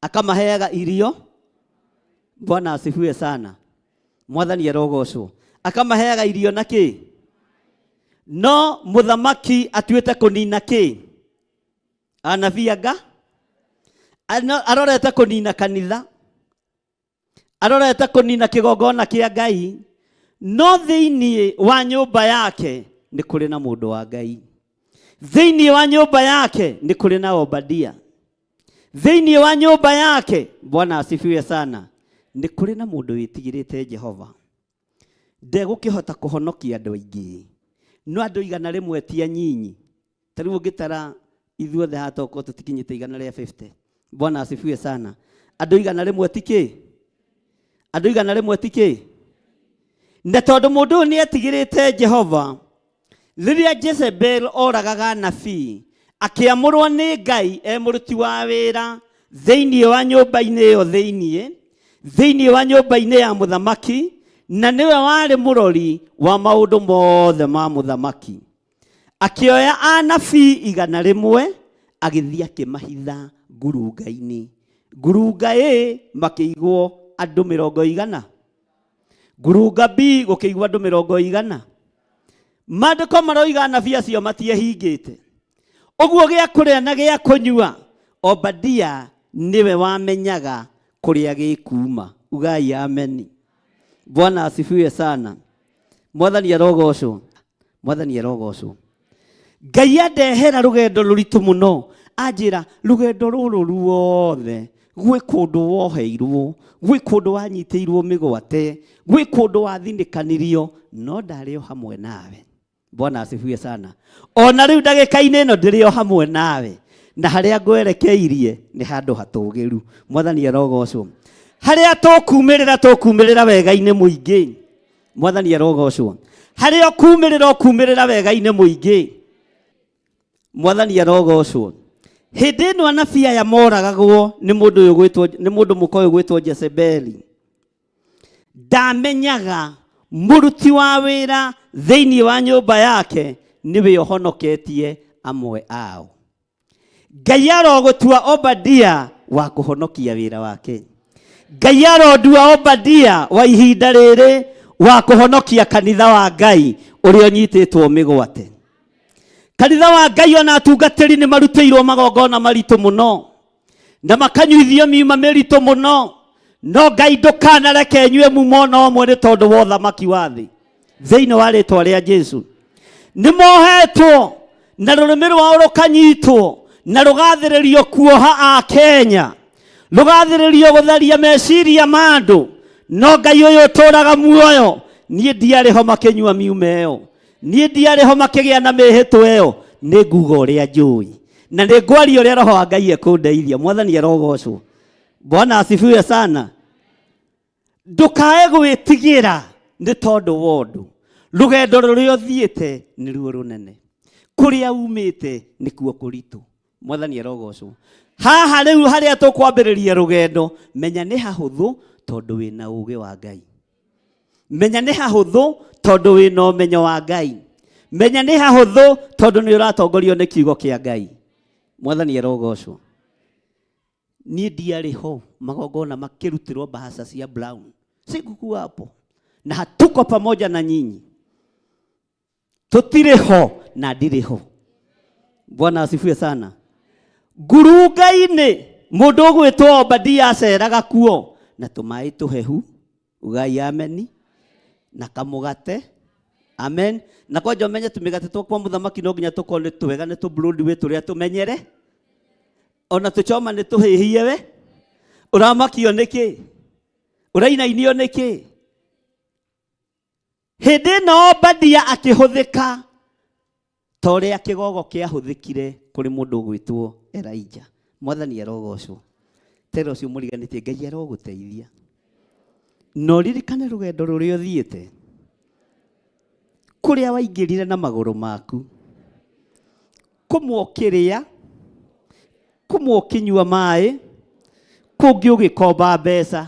akamaheaga irio. Bwana asifiwe sana. Mwathani arogocwo. Akamaheaga irio na kĩ? No mũthamaki atuĩte kũnina kĩ? Anabii anga arorete kũnina kanitha, arorete kũnina kĩgongona kĩa Ngai, no thĩinĩ wa nyũmba yake nĩ kũrĩ na mũndũ wa Ngai. Thĩinĩ wa nyũmba yake nĩ kũrĩ na Obadia. Thĩinĩ wa nyũmba yake, Bwana asifiwe sana, nĩ kũrĩ na mũndũ wĩtigĩrĩte Jehova. Ndegũkĩhota kũhonokia andũ aingĩ, no andũ 100 ti anyinyi. Ta rĩu ũngĩtara Ithuothe haha tokorwo tũtikinyĩte 150. Bwana asifiwe sana. Andũ 100 ti kĩ? Andũ 100 ti kĩ? Na tondũ mũndũ ũyũ nĩ etigĩrĩte Jehova, rĩrĩa Jezebel oragaga anabii, akĩamũrwo nĩ Ngai e mũruti wa wĩra thĩinĩ wa nyũmba-inĩ ĩyo thĩinĩ, thĩinĩ wa nyũmba-inĩ ya mũthamaki, na nĩwe warĩ mũrori wa maũndũ mothe ma mũthamaki. Akĩoya anabii 100, agĩthiĩ akĩmahitha ngurunga-inĩ. Ngurunga A makĩigwo andũ 100. Ngurunga B gũkĩigwo andũ 100. Maandĩko maroiga anabii acio matiehingĩte. Ũguo gĩa kũrĩa na gĩa kũnyua, Obadia nĩwe wamenyaga kũrĩa gĩkuma. Ugai ameni. Bwana asifiwe sana. Mwathani arogocwo. Mwathani arogocwo. Ngai andehera rũgendo rũritũ mũno, anjĩra rũgendo rũrũ ruothe gwĩ kũndũ woheirwo, gwĩ kũndũ wanyitĩirwo mĩgwate, gwĩ kũndũ wathinĩkanirio, no ndarĩ o hamwe nawe. Bwana asifiwe sana. Ona rĩu ndagĩka-inĩ ĩno ndĩrĩ o hamwe nawe, na harĩa ngwerekeirie nĩ handũ hatũgĩru. Mwathani arogocwo. Harĩa tũkumĩrĩra, tũkumĩrĩra wega-inĩ mũingĩ. Mwathani arogocwo. Harĩa ũkumĩrĩra, ũkumĩrĩra wega-inĩ mũingĩ. Mwathani arogocwo. Hĩndĩ ĩno anabii aya moragagwo nĩ mũndũ ũyũ gwĩtwo, nĩ mũndũ mũka ũyũ gwĩtwo Jezebeli. Ndamenyaga mũruti wa wĩra thĩinĩ wa nyũmba yake nĩwe ũhonoketie amwe ao. Ngai arogũtua Obadia wa kũhonokia wĩra wake. Ngai arondua Obadia wa ihinda rĩrĩ wa kũhonokia kanitha wa Ngai ũrĩa ũnyitĩtwo mĩgwate. Kanitha wa Ngai ona atungatĩri nĩ marutĩirwo magongona maritũ mũno na makanyuithio miuma mĩritũ mũno, no Ngai ndũkanareke nyue mumo ona ũmwe nĩ tondũ wa ũthamaki wa thĩ. Thĩinĩ wa rĩtwa rĩa Jesu. Nĩ mohetwo na rũrĩmĩ rwao rũkanyitwo na rũgathĩrĩrio kuoha a Kenya, rũgathĩrĩrio gũtharia meciria ma andũ, no Ngai ũyũ ũtũraga muoyo, niĩ ndiarĩ ho makĩnyua miuma ĩyo, niĩ ndiarĩ ho makĩgĩa na mĩhĩtwa ĩyo, nĩ nguga ũrĩa njũĩ na nĩ ngwaria ũrĩa Roho wa Ngai ekũndeithia. Mwathani arogocwo. Bwana asifiwe sana. Ndũkae gwĩtigĩra nĩ tondũ wa ũndũ, rũgendo rũrĩa ũthiĩte nĩruo rũnene, kũrĩa umĩte nĩkuo kũritũ. Mwathani arogocwo. Haha rĩu harĩa tũkwambĩrĩria rũgendo, menya nĩ hahũthũ tondũ wĩna ũũgĩ wa Ngai. Menya nĩ hahũthũ tondũ wĩna ũmenyo wa Ngai. Menya nĩ hahũthũ tondũ nĩ ũratongorio nĩ kiugo kĩa Ngai. Mwathani arogocwo. Niĩ ndiarĩ ho magongona makĩrutĩrwo mbahaca cia brown, sikukuwa hapo na hatuko pamoja na nyinyi, tũtirĩ ho na ndirĩ ho. Bwana asifiwe sana. Ngurunga-inĩ mũndũ ũgwĩtwo Obadia aceraga kuo na tũmaĩ tũhehu, ugai ameni, na kamũgate, amen. Na kwanja ũmenye tũmĩgate twakwa mũthamaki no nginya tũkorwo nĩ twega, nĩ tũbrũdi tũrĩa tũmenyere, ona tũchoma nĩ tũhĩhie we. Ũramakio nĩkĩ? Ũrainainio nĩkĩ? Hĩndĩ ĩno Obadia akĩhũthĩka ta ũrĩa kĩgogo kĩahũthĩkire kũrĩ mũndũ ũgwĩtwo Elijah. Mwathani arogocwo. Tera ũcio mũriganĩtie, Ngai arogũteithia. Na ũririkane rũgendo rũrĩa ũthiĩte, kũrĩa waingĩrire na magũrũ maku, kũmwe ũkĩrĩa, kũmwe ũkĩnyua maĩ, kũngĩ ũgĩkomba mbeca,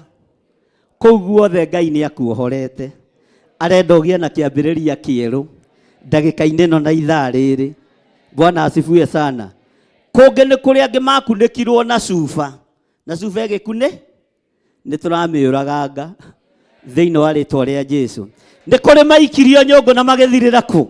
kũu guothe Ngai nĩ akuohorete. Arenda ũgĩe na kĩambĩrĩria kĩerũ ndagĩka-inĩ ĩno na ithaa rĩrĩ. Bwana asifiwe sana. Kũngĩ nĩ kũrĩa angĩ makunĩkirwo na cuba, na cuba ĩgĩkunĩ, nĩ tũramĩũraganga thĩinĩ wa rĩtwa rĩa Jesu. Nĩ kũrĩ maikirio nyũngũ na magĩthirĩra kũ.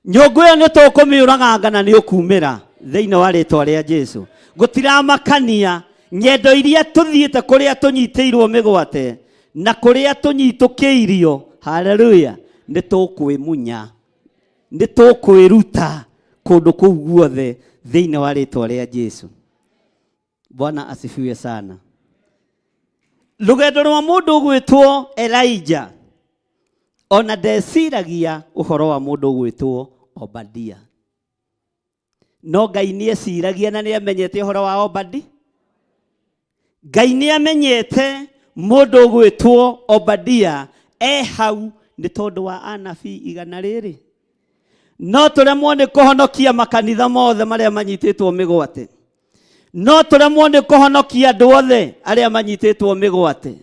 Nyũngũ ĩyo nĩ tũkũmĩũraganga na nĩ ũkumĩra thĩinĩ wa rĩtwa rĩa Jesu. Gũtiramakania ng'endo iria tũthiĩte, kũrĩa tũnyitĩirwo mĩgwate na kũrĩa tũnyitũkĩirio, haleluya, nĩ tũkwĩmunya, nĩ tũkwĩruta kũndũ kũu guothe thĩinĩ wa rĩtwa rĩa Jesu. Bwana asifiwe sana. Rũgendo rwa mũndũ ũgwĩtwo Elijah, ona ndeciragia ũhoro wa mũndũ ũgwĩtwo Obadia. No Ngai nĩ eciragia na nĩ amenyete ũhoro wa Obadi. Ngai nĩ amenyete mũndũ ũgwĩtwo Obadia e hau nĩ tondũ wa anabii igana rĩrĩ. No tũremwo nĩ kũhonokia makanitha mothe marĩa manyitĩtwo mĩgwate. No tũremwo nĩ kũhonokia andũ othe arĩa manyitĩtwo mĩgwate.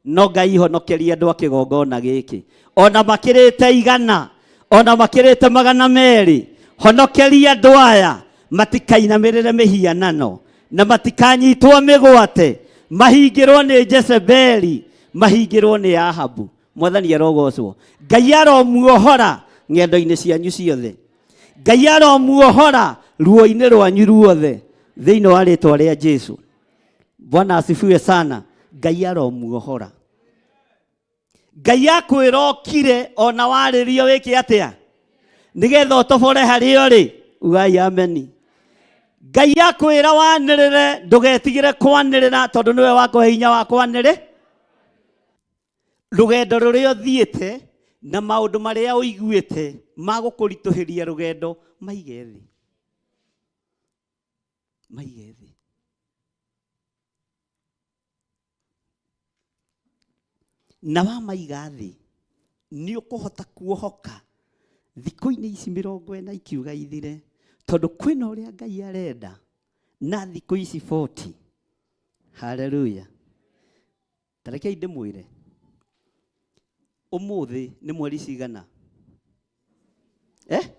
No Ngai honokeria andũ a kĩgongona gĩkĩ. Ona makĩrĩte igana, ona makĩrĩte magana merĩ, honokeria andũ aya matikainamĩrĩre mĩhianano na matikanyitwo mĩgwate, mahingĩrwo nĩ Jezebeli, mahingĩrwo nĩ Ahabu. Mwathani arogocwo. Ngai aromuohora ng'endo-inĩ cianyu ciothe. Ngai aromuohora ruo-inĩ rwanyu ruothe thĩinĩ wa rĩtwa rĩa Jesu. Bwana asifiwe sana. Ngai aromuohora. Ngai akwĩra ũkire ona warĩrio wĩke atĩa nĩgetha ũtobore harĩa ũrĩ. Ugai ameni. Ngai akwĩra wanĩrĩre, ndũgetigĩre kwanĩrĩra tondũ nĩwe wakũhe hinya wa kwanĩrĩ. Rũgendo rũrĩa ũthiĩte na maũndũ marĩa ũiguĩte ma gũkũritũhĩria rũgendo maige thĩ. Maige thĩ. Na wamaiga thĩ nĩ ũkũhota kuohoka thikũ-inĩ ici mĩrongo ĩna ikiuga ithire, tondũ kwĩna ũrĩa Ngai arenda na thikũ ici 40. Haleluya. Ta rekei ndĩmwĩre, ũmũthĩ nĩ mweri cigana? Eh?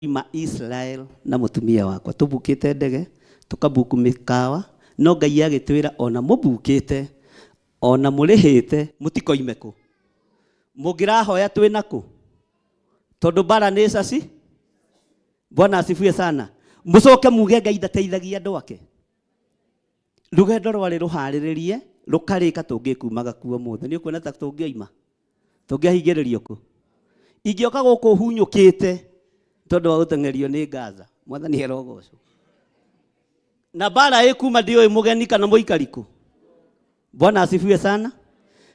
Ima Israel na mũtumia wakwa tũbukĩte ndege tũkabuku mĩkawa, no Ngai agĩtwĩra ona mũbukĩte ona mũrĩhĩte mũtikoime kũ, mũngĩrahoya twĩna kũ, tondũ mbara nĩ caci. Bwana asifiwe sana. Mũcoke muge Ngai ndateithagia andũ ake. Rũgendo rwarĩ rũharĩrĩrie rũkarĩka tũngĩkumaga kuo mũthĩ. Nĩ ũkuona ta tũngĩoima, tũngĩahingĩrĩrio kũ? Ingĩoka gũkũ hunyũkĩte tondũ wa gũteng'erio nĩ Gaza. Mwathani arogocwo. Na mbara ĩkuma ndiũĩ mũgeni kana mũikari kũ. Bwana asifiwe sana.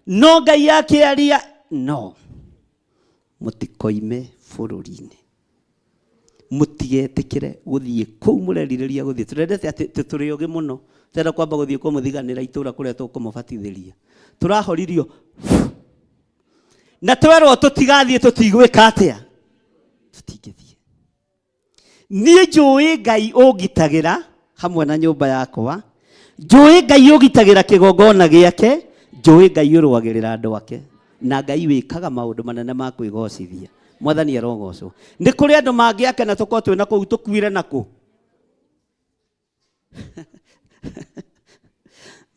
No Ngai akĩaria no mũtikoime bũrũri-inĩ, mũtigetĩkĩre gũthiĩ kũu mũrerirĩria gũthiĩ. Tũrendete atĩ tũrĩ ogĩ mũno, tũrenda kwamba gũthiĩ kũmũthiganĩra itũra kũrĩa tũkũmũbatithĩria. Tũrahoririo na twerwo tũtigathiĩ, tũtigwĩka atĩa? Tũtingĩthiĩ. Niĩ njũĩ Ngai ũngitagĩra hamwe na nyũmba yakwa, njũĩ Ngai ũgitagĩra kĩgongona gĩake, njũĩ Ngai ũrũagĩrĩra andũ ake, na Ngai wĩkaga maũndũ manene ma kwĩgocithia. Mwathani arogocwo. Nĩ kũrĩ andũ mangĩakena tũkorwo twĩna kũu tũkuire na kũ,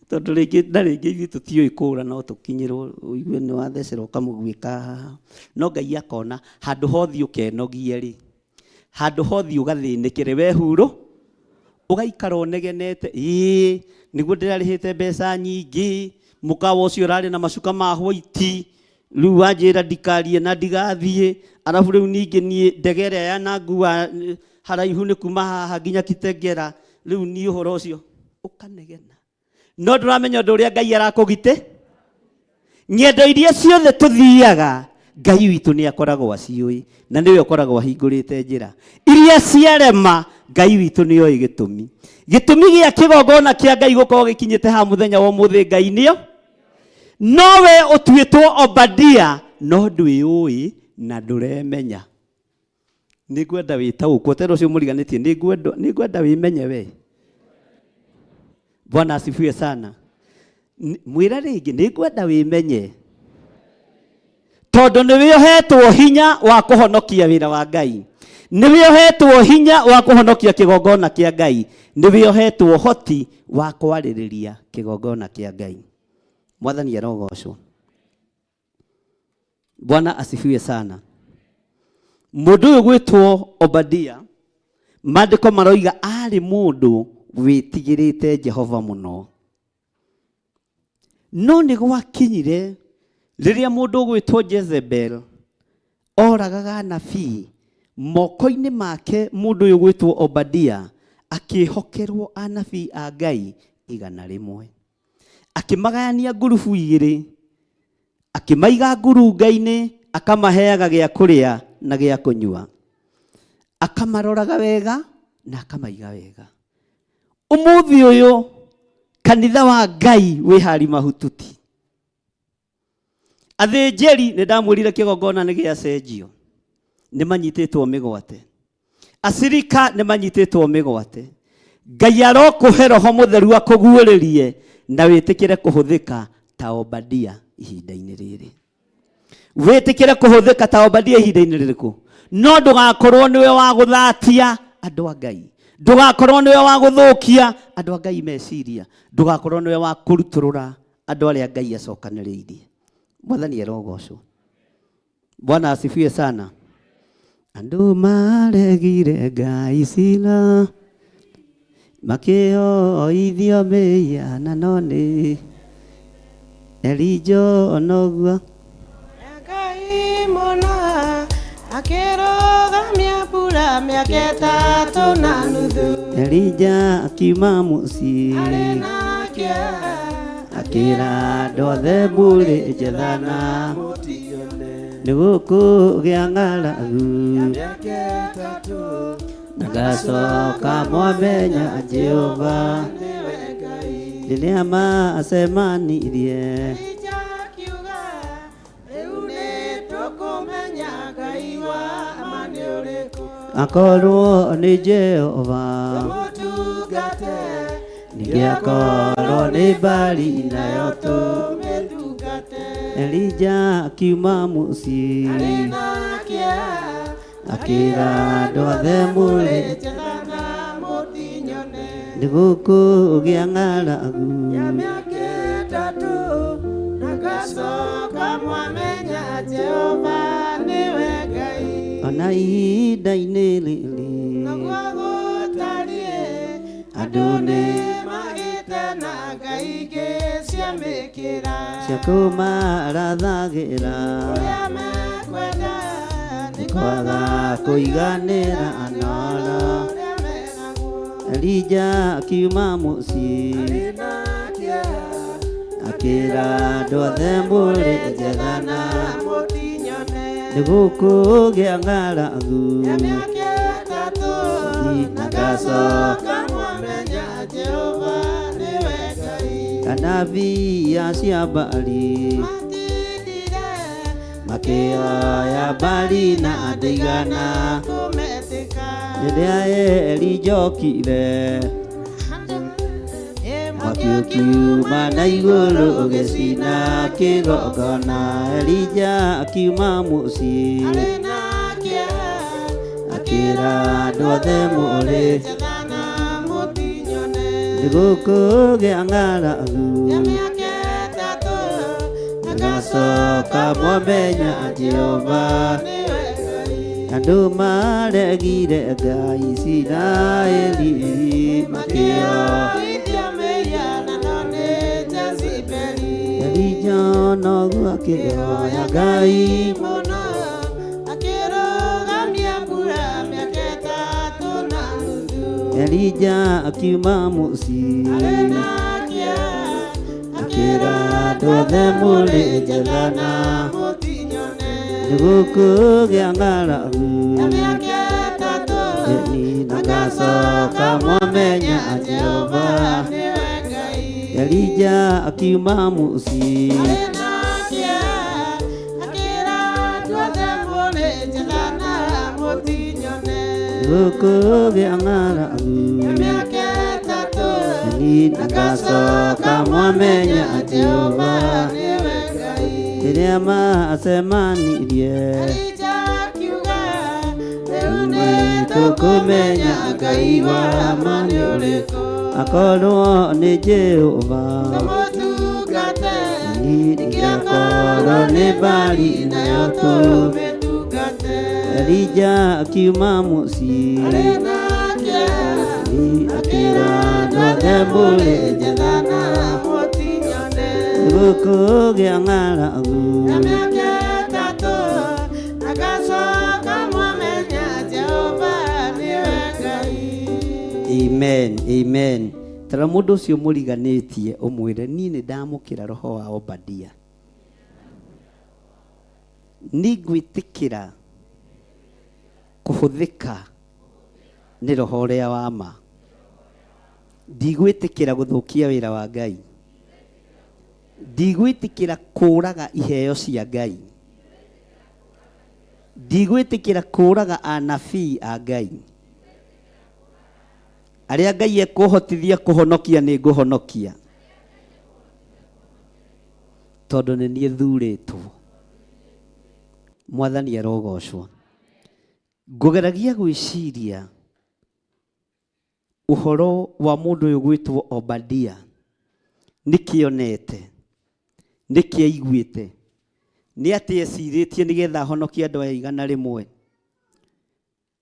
tondũ rĩngĩ na rĩngĩ ithuĩ tũtiũĩ kũra, no tũkinyĩrwo ũigue nĩ wathecerwo ũkamũguĩka haha. No Ngai akona handũ hothiĩ ũkenogie rĩ, handũ hothiĩ ũgathĩnĩkĩre we hurũ, ũgaikara ũnegenete, ĩĩ nĩguo ndĩrarĩhĩte mbeca nyingĩ, mũkawa ũcio ũrarĩ na macuka ma white, rĩu wanjĩra ndikarie na ndigathiĩ, arabu rĩu ningĩ niĩ ndege ĩrĩa yanangua haraihu nĩ kuma haha nginya Kitengela, rĩu niĩ ũhoro ũcio ũkanegena. No ndũramenya ũndũ ũrĩa Ngai arakũgitĩ. Ng'endo iria ciothe tũthiaga, Ngai witũ nĩ akoragwo aciũĩ, na nĩwe ũkoragwo ahingũrĩte njĩra. Iria ciarema, Ngai witũ nĩ oĩ gĩtũmi. Gĩtũmi gĩa kĩgongona kĩa Ngai gũkorwo gĩkinyĩte haha mũthenya wa ũmũthĩ, Ngai nĩo. No we ũtuĩtwo Obadia, no ndwĩũĩ na ndũremenya. Nĩngwenda wĩtaũkwo, tena ũcio mũriganĩtie, nĩngwenda wĩmenye we. Bwana asifiwe sana. Mwĩre rĩngĩ, nĩngwenda wĩmenye, tondũ nĩwe ũhetwo hinya wa kũhonokia wĩra wa Ngai, nĩwe ũhetwo hinya wa kũhonokia kĩgongona kĩa Ngai, nĩwe ũhetwo ũhoti wa kwarĩrĩria kĩgongona kĩa Ngai. Mwathani arogocwo. Bwana asifiwe sana. Mũndũ ũyũ gwĩtwo Obadia, maandĩko maroiga arĩ mũndũ wĩtigĩrĩte Jehova mũno. No nĩ gwakinyire rĩrĩa mũndũ ũgwĩtwo Jezebel oragaga anabii, moko-inĩ make mũndũ ũyũ ũgwĩtwo Obadia akĩhokerwo anabii a Ngai 100. Akĩmagayania ngurubu igĩrĩ, akĩmaiga ngurunga-inĩ, akamaheaga gĩa kũrĩa na gĩa kũnyua. Akamaroraga wega na akamaiga wega. Umuthi uyu kanitha wa Ngai wi hari mahututi. Athĩnjĩri nĩ ndamwĩrire kĩgongona nĩ gĩacenjio, nĩ manyitĩtwo mĩgwate. Acirika nĩ manyitĩtwo mĩgwate. Ngai arokũhe roho mũtheru akũguũrĩrie na wĩtĩkĩre kũhũthĩka ta Obadia ihinda-inĩ rĩrĩ. Wĩtĩkĩre kũhũthĩka ta Obadia ihinda-inĩ rĩrĩkũ? No ndũgakorwo nĩwe wa gũthatia andũ a Ngai, ndũgakorwo nĩwe wa gũthũkia andũ a Ngai meciria, ndũgakorwo nĩwe wa kũrutũrũra andũ arĩa Ngai acokanĩrĩirie. Mwathani arogocwo. Bwana asifiwe sana. Andũ maregire Ngai cira makĩoithio mĩhianano nĩ Elijo onoguo. Ngai mũno akĩrũgamia mbura mĩaka ĩtatũ na nuthu. Elija akiuma mũciĩ Arĩ na kĩeha akĩra andũ othe mũrĩ njethana nĩ gũkũgĩa ng'aragu na ngacoka mwamenya Jehova rĩrĩa macemanirie. Elija akiuga rĩu nĩ tũkũmenya Ngai wa ma nĩ ũrĩkũ. Akorwo nĩ Jehova Tũmũtungate ningĩ akorwo nĩ Baali nayo tũmĩtungate. Elija akiuma mũciĩ Arĩ na kĩeha akĩra andũ othe mũrĩ njethana mũtinyone. nĩ gũkũgĩa ng'aragu Ya mĩaka ĩtatũ na ngacoka mwamenya Jehova nĩwe Ngai. Ona ihinda-inĩ rĩrĩ Noguo gũtariĩ andũ nĩ magĩte na ngai ingĩ cia mĩkĩra. Cia kũmarathagĩra Ũrĩa mekwenda nĩ kwaga kũiganĩra anora. ũrĩa menaguo. Elija akiuma mũciĩ Arĩ na kĩeha akĩra andũ othe mũrĩ njethana mũtinyone. Nĩ gũkũgĩa ng'aragu Ya mĩaka ĩtatũ na ngacoka mwamenya Jehova nĩwe Ngai. Anabii acia Baali Matindire makĩoya Baali na ndĩigana kũmetĩka. Rĩrĩa Elija okire mwaki ũkiuma na igũrũ ũgĩcina kĩgongona. Elija akiuma mũciĩ Arĩ na kĩeha akĩra andũ othe mũrĩ njethana mũtinyone. Nĩ gũkũgĩa ng'aragu Ya mĩaka ĩtatũ na ngacoka mwamenya Jehova nĩwe Ngai. Andũ maregire Ngai Isiraeli makĩo Makĩoithio mĩhianano nĩ Jezebeli. Elija noguo akĩhoya Ngai mũno akĩrũgamia mbura mĩaka ĩtatũ na nuthu. Elija akiuma mũciĩ Arĩ na kĩeha akĩra andũ othe mũrĩ njethana mũtinyone. Nĩ gũkũgĩa ng'aragu Ya mĩaka ĩtatũ na ngacoka mwamenya Jehova nĩwe Ngai. Elija akiuma mũciĩ Arĩ na kĩeha akĩra andũ othe mũrĩ njethana mũtinyone. Nĩ gũkũgĩa ng'aragu Ya mĩaka ĩtatũ na ngacoka mwamenya Jehova nĩwe Ngai. Rĩrĩa macemanirie Elija akiuga rĩu nĩ tũkũmenya Ngai wa ma nĩ ũrĩkũ akorwo nĩ Jehova Tũmũtungate ningĩ akorwo nĩ Baali nayo tũmĩtungate. Elija akiuma mũciĩ Arĩ na kĩeha akĩra andũ othe mũrĩ njethana mũtinyone. Nĩ gũkũgĩa ng'aragu Ya mĩaka ĩtatũ na ngacoka mwamenya Jehova nĩwe Ngai. Amen, amen. Tara mũndũ ũcio mũriganĩtie ũmwĩre niĩ nĩ ndamũkĩra roho wa Obadia. Nĩ ngwĩtĩkĩra kũhũthĩka Nĩ roho ũrĩa wa ma. Ndigwĩtĩkĩra gũthũkia wĩra wa Ngai. Ndigwĩtĩkĩra kũũraga iheo cia Ngai. Ndigwĩtĩkĩra kũũraga anabii a Ngai. Arĩa Ngai ekũhotithia kũhonokia nĩ ngũhonokia. Tondũ nĩ niĩ thurĩtwo. Mwathani arogocwo. Ngũgeragia gwĩciria ũhoro wa mũndũ ũyũ gwĩtwo Obadia. Nĩkĩ onete? Nĩkĩ aiguĩte? Nĩ atĩ ecirĩtie nĩgetha ahonokie andũ aya 100?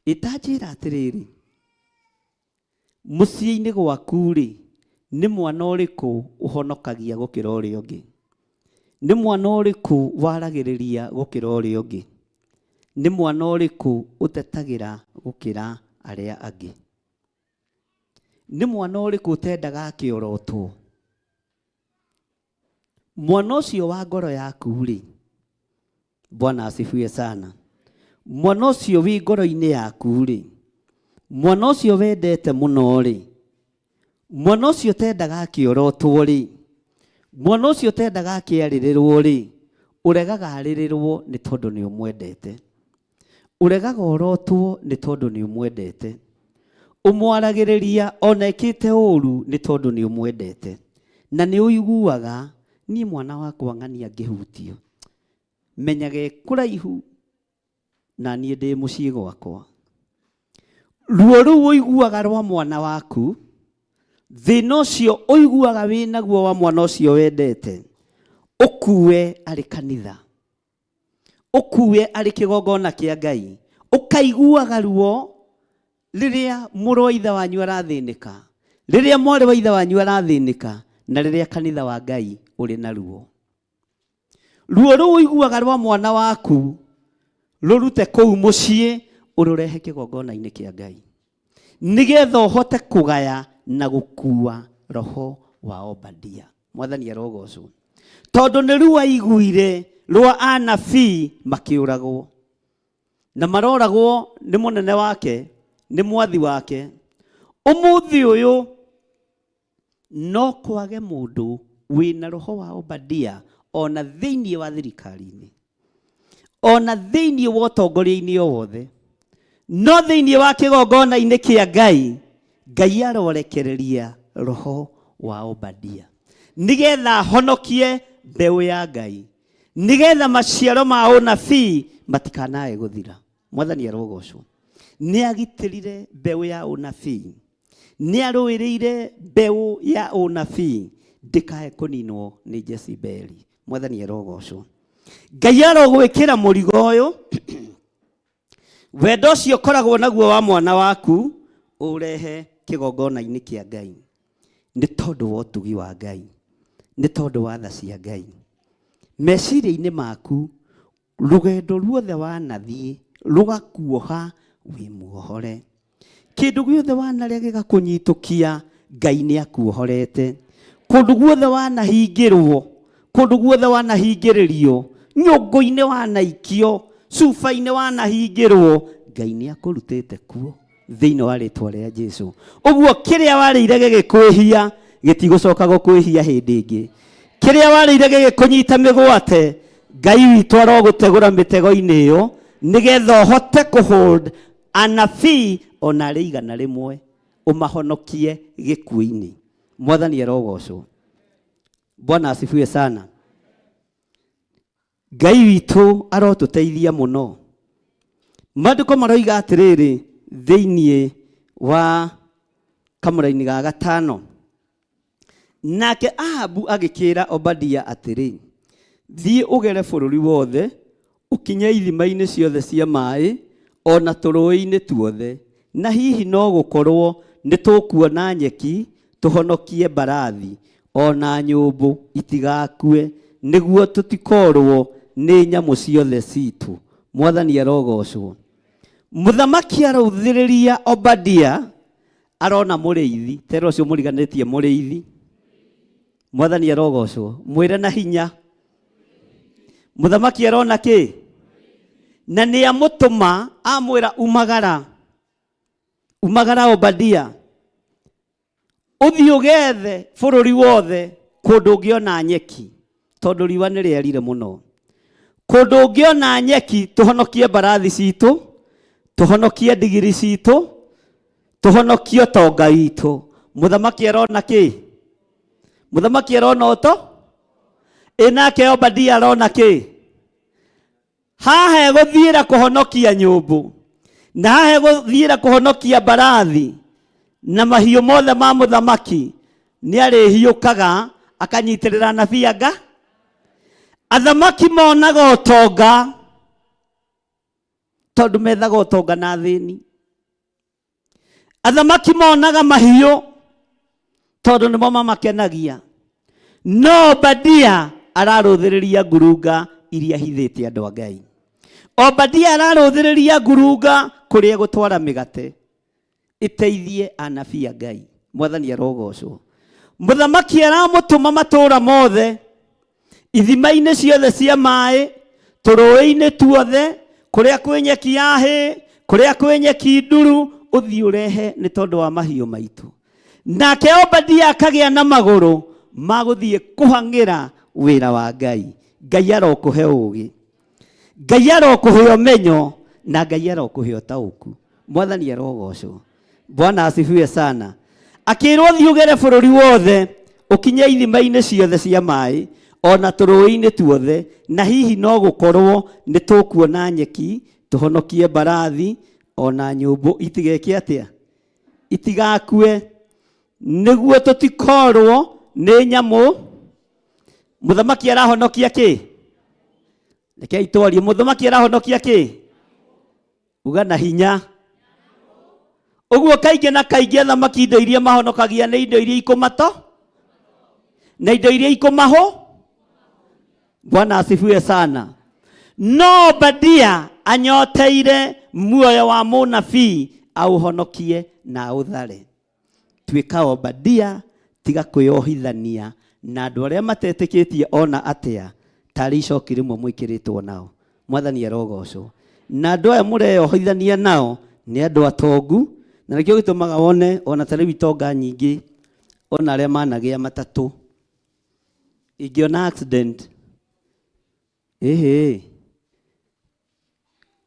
Ĩtanjĩra atĩrĩrĩ, mũciĩ-inĩ gwaku-rĩ, nĩ mwana ũrĩkũ ũhonokagia gũkĩra ũrĩa ũngĩ? Nĩ mwana ũrĩkũ waragĩrĩria gũkĩra ũrĩa ũngĩ? Nĩ mwana ũrĩkũ ũtetagĩra gũkĩra arĩa angĩ? Nĩ mwana ũrĩkũ ũtendaga akĩorotwo? Mwana ũcio wa ngoro yaku-rĩ, Bwana asifiwe sana. Mwana ũcio wĩ ngoro-inĩ yaku-rĩ, mwana ũcio wendete mũno-rĩ, mwana ũcio ũtendaga akĩorotwo-rĩ, mwana ũcio ũtendaga akĩarĩrĩrwo-rĩ, ũregaga arĩrĩrwo nĩ tondũ nĩ ũmwendete. Ũregaga orotwo nĩ tondũ nĩ ũmwendete. Ũmwaragĩrĩria ona ekĩte ũru nĩ tondũ nĩ ũmwendete. Na nĩ ũiguaga, niĩ mwana wakwa ng'ania angĩhutio, menyaga e kũraihu na niĩ ndĩ mũciĩ gwakwa. Ruo rũu ũiguaga rwa mwana waku, thĩna ũcio ũiguaga wĩ naguo wa mwana ũcio wendete, ũkue arĩ kanitha. Ũkue arĩ kĩgongona kĩa Ngai. Ũkaiguaga ruo rĩrĩa mũrũ wa ithe wanyu arathĩnĩka, rĩrĩa mwarĩ wa ithe wanyu arathĩnĩka, na rĩrĩa kanitha wa Ngai ũrĩ na ruo. Ruo rũu ũiguaga rwa mwana waku, rũrute kũu mũciĩ, ũrũrehe kĩgongona-inĩ kĩa Ngai. Nĩgetha ũhote kũgaya na gũkua roho wa Obadia. Mwathani arogocwo. Tondũ nĩ ruo aiguire rwa anabii makĩũragwo. Na maroragwo nĩ mũnene wake, nĩ mwathi wake. Ũmũthĩ ũyũ no kwage mũndũ wĩna roho wa Obadia ona thĩinĩ wa thirikari-inĩ, ona thĩinĩ wa ũtongoria-inĩ o wothe, no thĩinĩ wa kĩgongona-inĩ kĩa Ngai, Ngai arorekereria roho wa Obadia nĩgetha ahonokie mbeũ ya Ngai, nĩgetha maciaro ma ũnabii matikanae gũthira. Mwathani arogocwo. Nĩ agitĩrire mbeũ ya ũnabii, nĩ arũĩrĩire mbeũ ya ũnabii ndĩkae kũninwo nĩ Jezebeli. Mwathani arogocwo. Ngai arogwĩkĩra mũrigo ũyũ, wendo ũcio ũkoragwo naguo wa mwana waku ũrehe kĩgongona-inĩ kĩa Ngai, nĩ tondũ wa ũtugi wa Ngai, nĩ tondũ wa tha cia Ngai. Meciria-inĩ maku rũgendo ruothe wanathiĩ rũgakuoha wĩ muohore. Kĩndũ gĩothe wanarĩa gĩgakũnyitũkia, Ngai nĩ akuohorete. Kũndũ guothe wanahingĩrwo, kũndũ guothe wanahingĩrĩrio, nyũngũ-inĩ wanaikio, cuba-inĩ wanahingĩrwo, Ngai nĩ akũrutĩte kuo thĩinĩ wa rĩtwa rĩa Jesu. Ũguo kĩrĩa warĩire gĩgĩkwĩhia gĩtigũcoka gũkwĩhia hĩndĩ ĩngĩ. Kĩrĩa warĩire gĩgĩkũnyita mĩgwate, Ngai witũ arogũtegũra mĩtego-inĩ ĩyo nĩgetha ũhote kũhold anabii ona arĩ 100 ũmahonokie gĩkuũ-inĩ. Mwathani arogocwo. Bwana asifiwe sana. Ngai witũ arotũteithia mũno. Maandĩko maroiga atĩrĩrĩ thĩinĩ wa kamũraini ga gatano, nake Ahabu agĩkĩra Obadia atĩrĩ, thiĩ ũgere bũrũri wothe, ũkinye ithima-inĩ ciothe cia maĩ, o na tũrũũĩ-inĩ tuothe, na hihi no gũkorwo nĩ tũkuona nyeki tũhonokie mbarathi, o na nyũmbũ itigakue, nĩguo tũtikorwo nĩ nyamũ ciothe citũ. Mwathani arogocwo. Mũthamaki arauthĩrĩria Obadia, arona mũrĩithi, tera ũcio mũriganĩtie mũrĩithi. Mwathani arogocwo. Mwĩre na hinya. Mũthamaki arona kĩ? Na nĩ amũtũma, amwĩra umagara. Umagara Obadia, ũthiĩ ũgethe bũrũri wothe kũndũ ũngĩona nyeki, tondũ riũa nĩ rĩarire mũno. Kũndũ ũngĩona nyeki, tũhonokie mbarathi citũ, tũhonokie ndigiri citũ, tũhonokie ũtonga witũ. Mũthamaki arona kĩ? Mũthamaki arona ũto? Ĩ nake Obadia arona kĩ? Haha egũthiĩra kũhonokia nyũmbũ, na haha egũthiĩra kũhonokia mbarathi na mahiũ mothe ma mũthamaki. Nĩ arĩhiũkaga akanyitĩrĩra anabii anga. Athamaki monaga ũtonga tondũ methaga ũtonga na athĩni. Athamaki monaga mahiũ tondũ nĩmo mamakenagia. No Obadia ararũthĩrĩria ngurunga iria hithĩte andũ a Ngai. Obadia ararũthĩrĩria ngurunga kũrĩa gũtwara mĩgate ĩteithie anabii a Ngai. Mwathani arogocwo. Mũthamaki aramũtũma matũũra mothe, ithima-inĩ ciothe cia maĩ, tũrũĩ-inĩ tuothe, kũrĩa kwĩ nyeki ya hĩ, kũrĩa kwĩ nyeki nduru, ũthiĩ ũrehe nĩ tondũ wa mahiũ maitũ. Nake Obadia akagĩa na magũrũ ma gũthiĩ kũhang'ĩra wĩra wa Ngai. Ngai arokũhe ũũgĩ, Ngai arokũhe ũmenyo, na Ngai arokũhe ũtaũku. Mwathani arogocwo. Bwana asifiwe sana. Akĩrwo thiĩ ũgere bũrũri wothe, ũkinye ithima-inĩ ciothe cia maĩ, ona tũrũĩ-inĩ tuothe, na hihi no gũkorwo nĩ tũkuona nyeki, tũhonokie mbarathi, ona nyũmbũ itigeke atĩa? Itigakue, nĩguo tũtikorwo nĩ nyamũ. Mũthamaki arahonokia kĩ? Rekei twarie. Mũthamaki arahonokia kĩ? Uga na hinya. Ũguo kaingĩ na kaingĩ athamaki indo iria mahonokagia nĩ indo iria ikũmato na indo iria ikũmahũ. Bwana asifiwe sana. No Obadia anyoteire muoyo wa mũnabii aũhonokie na aũthare. Tuĩka Obadia, tiga kwĩyohithania na andũ arĩa matetĩkĩtie ona atĩa, tarĩ icoki rĩmwe mwĩkĩrĩtwo nao. Mwathani arogocwo. Na andũ aya mũreyohithania nao nĩ andũ atongu, na nĩkĩo gĩtũmaga wone ona ta rĩu itonga nyingĩ, ona arĩa managĩa matatũ, ingĩona accident, ĩhĩ,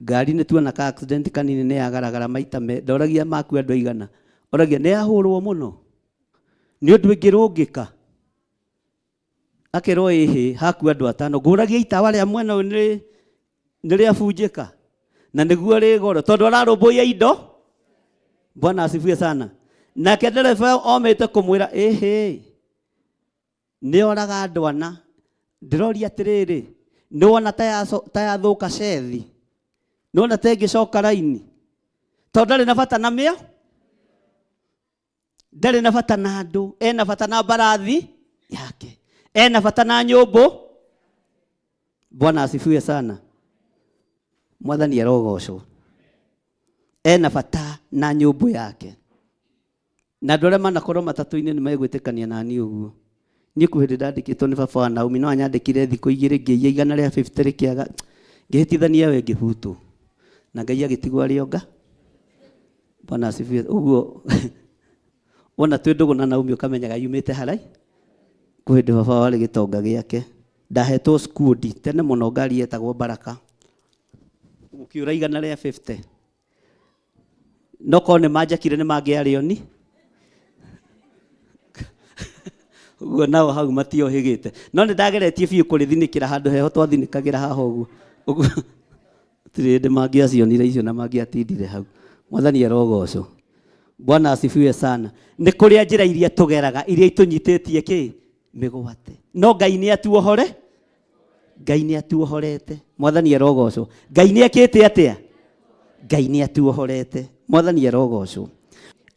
ngari nĩ tuona ka accident kanini nĩ yagaragara maita me, ndoragia maku andũ aigana, oragia nĩ yahũrwo mũno, nĩ ũndũ ĩngĩrũngĩka. Akerwo ĩhĩ, hakua andũ atano, ngũragia itawa rĩa mwena ũyũ nĩ rĩabunjĩka, na nĩguo rĩ goro, tondũ ararũmbũiya indo. Bwana asifiwe sana. Nake ndereba omĩte kũmwĩra ĩhĩ, nĩ oraga andũ ana. Ndĩroria atĩrĩrĩ, nĩ wona ta yathũka cethi, nĩ wona ta ĩngĩcoka raini, tondũ ndarĩ na bata na mĩo, ndarĩ na bata na andũ, ena bata na mbarathi yake, ena bata na nyũmbũ. Bwana asifiwe sana. Mwathani arogocwo. Ena bata na nyũmbũ yake. Na andũ arĩa manakorwo matatũ-inĩ nĩ megwĩtĩkania na niĩ ũguo. Niĩ kwĩ hĩndĩ ndandĩkĩtwo nĩ baba wa Naomi, no anyandĩkire thikũ igĩrĩ ngĩiya igana rĩa 50 rĩkĩaga, ngĩhĩtithania we ngĩbutwo. Na Ngai agĩtigwo arĩ onga. Bwana asifiwe. Ũguo wona twĩ ndũgũ na Naomi ũkamenyaga yumĩte harai. Kwĩ hĩndĩ baba warĩ gĩtonga gĩake. Ndahetwo skundi tene mũno, ngari yetagwo Baraka. Gũkĩũra igana rĩa 50. No korwo nĩ manjakire nĩ mangĩarĩoni. Ũguo nao hau matiohĩgĩte. No nĩ ndageretie biũ kũrĩthinĩkĩra handũ heho twathinĩkagĩra haha ũguo. Ũguo gũtirĩ hĩndĩ mangĩacionire icio na mangĩatindire hau. Mwathani arogocwo. Bwana asifiwe sana. Nĩ kũrĩa njĩra iria tũgeraga iria itũnyitĩtie kĩ mĩgwate. No Ngai nĩ atuohore. Ngai nĩ atuohorete. Mwathani arogocwo. Ngai nĩ ekĩte atĩa? Ngai nĩ atuohorete. Mwathani arogocwo.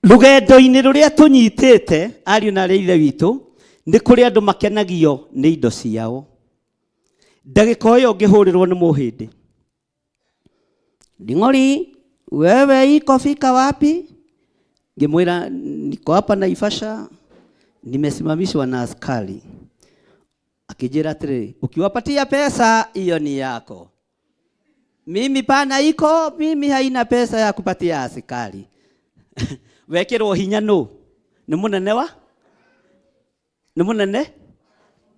Rũgendo-inĩ rũrĩa tũnyitĩte, ariũ na arĩ ithe witũ, nĩ kũrĩ andũ makenagio nĩ indo ciao. Ndagĩka ĩyo ũngĩhũrĩrwo nĩ mũhĩndĩ. Nding'ori, wewe iko fika wapi? Ngĩmwĩra niko hapa Naivasha, nimesimamishwa na askari. Akijira atĩrĩrĩ, ukiwapatia pesa hiyo ni yako. Mimi pana iko, mimi haina pesa ya kupatia askari. Wekĩrwo hinya nũ? Nĩ mũnene wa nĩ mũnene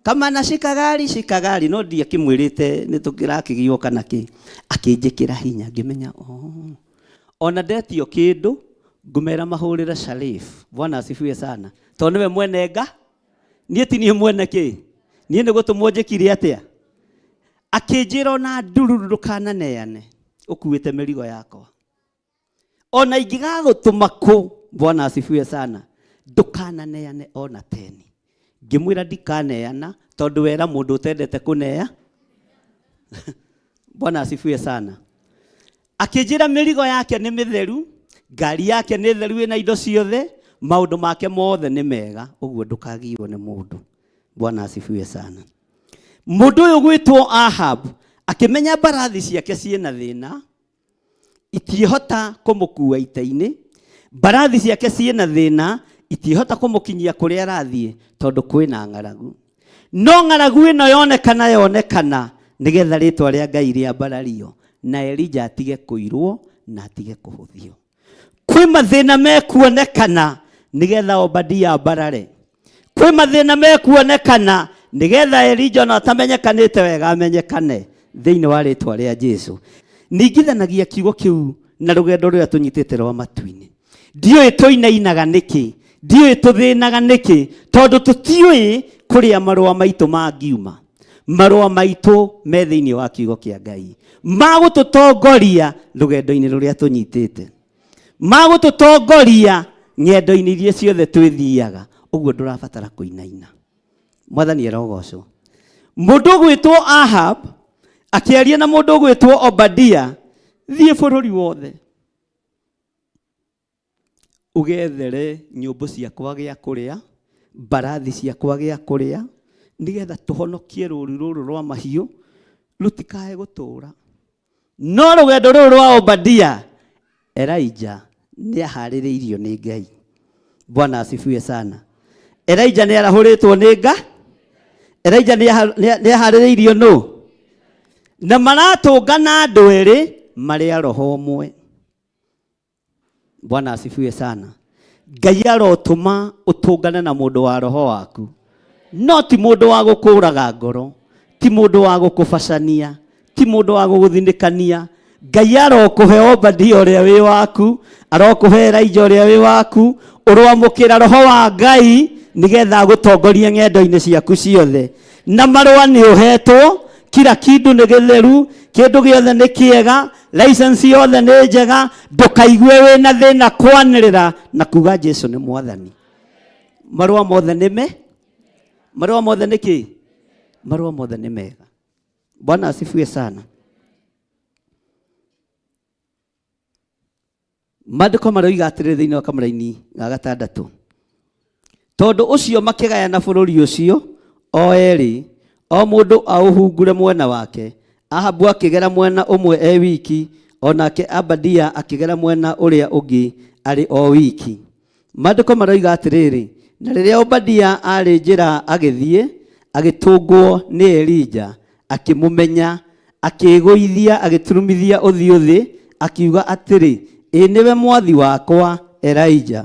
kama na shikagari shikagari no ndiakĩmwĩrĩte nĩ tũkĩrakĩgio kana kĩ. Akĩnjĩkĩra hinya ngĩmenya oh. Ona ndetio kĩndũ ngũmera mahũrĩre Sharif. Bwana asifiwe sana. Tondũ nĩwe mwene nga niĩ ti niĩ mwene kĩ, niĩ nĩ gũtũmwo njĩkire atĩa. Akĩnjĩra ona ndururu ndũkananeane ũkuĩte mĩrigo yakwa, ona ingĩgagũtũma kũ. Bwana asifiwe sana. Ndũkananeane ona teni. Ngĩmwĩra ndikaneana tondũ wera mũndũ ũtendete kũnea. Bwana asifiwe sana. Akĩnjĩra mĩrigo yake nĩ mĩtheru, ngari yake nĩ theru ĩna indo ciothe, maũndũ make mothe nĩ mega, ũguo ndũkagiywo nĩ mũndũ. Bwana asifiwe sana. Mũndũ ũyũ gwĩtwo Ahab akĩmenya mbarathi ciake ciĩna thĩna, itiĩhota kũmũkua ita-inĩ, mbarathi ciake ciĩna thĩna, itiĩhota kũmũkinyia kũrĩa arathiĩ tondũ kwĩna ng'aragu. No ng'aragu ĩno yonekana yonekana nĩgetha rĩtwa rĩa Ngai rĩambarario na Elija atige kũirwo na atige kũhũthio. Kwĩ mathĩna mekuonekana nĩgetha Obadia ambarare. Kwĩ mathĩna mekuonekana nĩgetha Elija ona atamenyekanĩte wega amenyekane thĩinĩ wa rĩtwa rĩa Jesu. Ningithanagia kiugo kĩu na rũgendo rũrĩa tũnyitĩte rwa matu-inĩ. Ndiũĩ tũinainaga nĩkĩ, ndiũĩ tũthĩnaga nĩkĩ, tondũ tũtiũĩ kũrĩa marũa maitũ mangiuma. Marũa maitũ me thĩinĩ wa kiugo kĩa Ngai magũtũtongoria rũgendo-inĩ rũrĩa tũnyitĩte, magũtũtongoria ng'endo-inĩ iria ciothe twĩthiaga. Ũguo ndũrabatara kũinaina. Mwathani arogocwo. Mũndũ ũgwĩtwo Ahab akĩaria na mũndũ ũgwĩtwo Obadia, thiĩ bũrũri wothe ũgethere nyũmbũ ciakwa gĩa kũrĩa, mbarathi ciakwa gĩa kũrĩa, nĩgetha tũhonokie rũũru rũrũ rwa mahiũ rũtikae gũtũũra. No rũgendo rũrũ rwa Obadia, Elijah nĩ aharĩrĩirio nĩ Ngai. Bwana asifiwe sana. Elijah nĩ arahũrĩtwo nĩ Ngai. Elijah nĩ aharĩrĩirio nũ? Na maratũngana andũ erĩ marĩ a roho ũmwe. Bwana asifiwe sana. Ngai arotũma ũtũngane na mũndũ wa roho waku, no ti mũndũ wa gũkũraga ngoro, ti mũndũ wa gũkũbacania, ti mũndũ wa gũgũthinĩkania. Ngai arokũhe Obadia ũrĩa wĩ waku, arokũhe Elijah ũrĩa wĩ waku, ũroamũkĩra roho wa Ngai nĩgetha agũtongorie ng'endo-inĩ ciaku ciothe. Na marũa nĩ ũhetwo, kila kindu nĩ gĩtheru, kĩndũ gĩothe nĩ kĩega, license yothe nĩ njega, ndũkaigue wĩna thĩna kwanĩrĩra na kuga Jesu nĩ mwathani. Marũa mothe nĩ me? Marũa mothe nĩ kĩ? Marũa mothe nĩ mega. Bwana asifiwe sana. Maandĩko maroiga atĩrĩrĩ thĩinĩ wa kamũraini ga gatandatũ, tondũ ũcio makĩgayana bũrũri ũcio o erĩ, o mũndũ aũhungure mwena wake. Ahabu akĩgera mwena ũmwe e wiki, o nake Abadia akĩgera mwena ũrĩa ũngĩ arĩ o wiki. Maandĩko maroiga atĩrĩrĩ, na rĩrĩa Obadia aarĩ njĩra agĩthiĩ, agĩtũngwo nĩ Elija, akĩmũmenya, akĩĩgũithia, agĩturumithia ũthiũ thĩ, akiuga atĩrĩ, ĩ nĩwe mwathi wakwa Elija?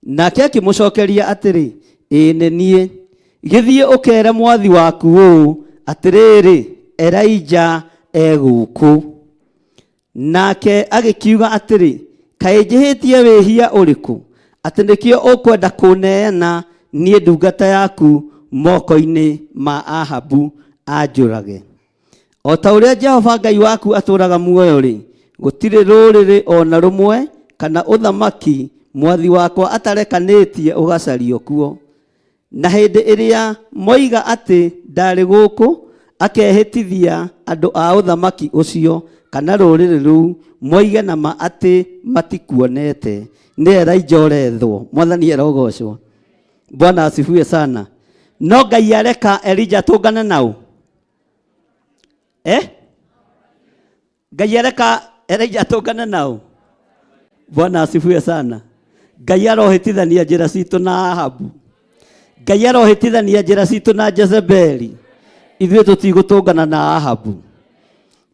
Nake akĩmũcokeria atĩrĩ, ĩ nĩ niĩ. Gĩthiĩ ũkere mwathi waku ũũ, atĩrĩrĩ, Elija e gũkũ. Nake agĩkiuga atĩrĩ, kaĩ njĩhĩtie wĩhia ũrĩkũ, atĩ nĩkĩo ũkwenda kũneana niĩ ndungata yaku moko-inĩ ma Ahabu anjũrage? O ta ũrĩa Jehova Ngai waku atũũraga muoyo-rĩ, gũtirĩ rũrĩrĩ o na rũmwe kana ũthamaki mwathi wakwa atarekanĩtie ũgacario kuo. Na hĩndĩ ĩrĩa moiga atĩ ndarĩ gũkũ, akehĩtithia andũ a ũthamaki ũcio kana rũrĩrĩ rũu, moige na ma atĩ matikuonete. Nĩ Elijah ũrethwo. Mwathani arogocwo. Bwana asifiwe sana. No Ngai areka Elijah atũngane nao? Ngai areka Elijah atũngane nao? Bwana asifiwe sana. Ngai arohĩtithania njĩra citũ na Ahabu. Ngai arohĩtithania njĩra citũ na Jezebeli. Ithuĩ tũtigũtũngana na Ahabu.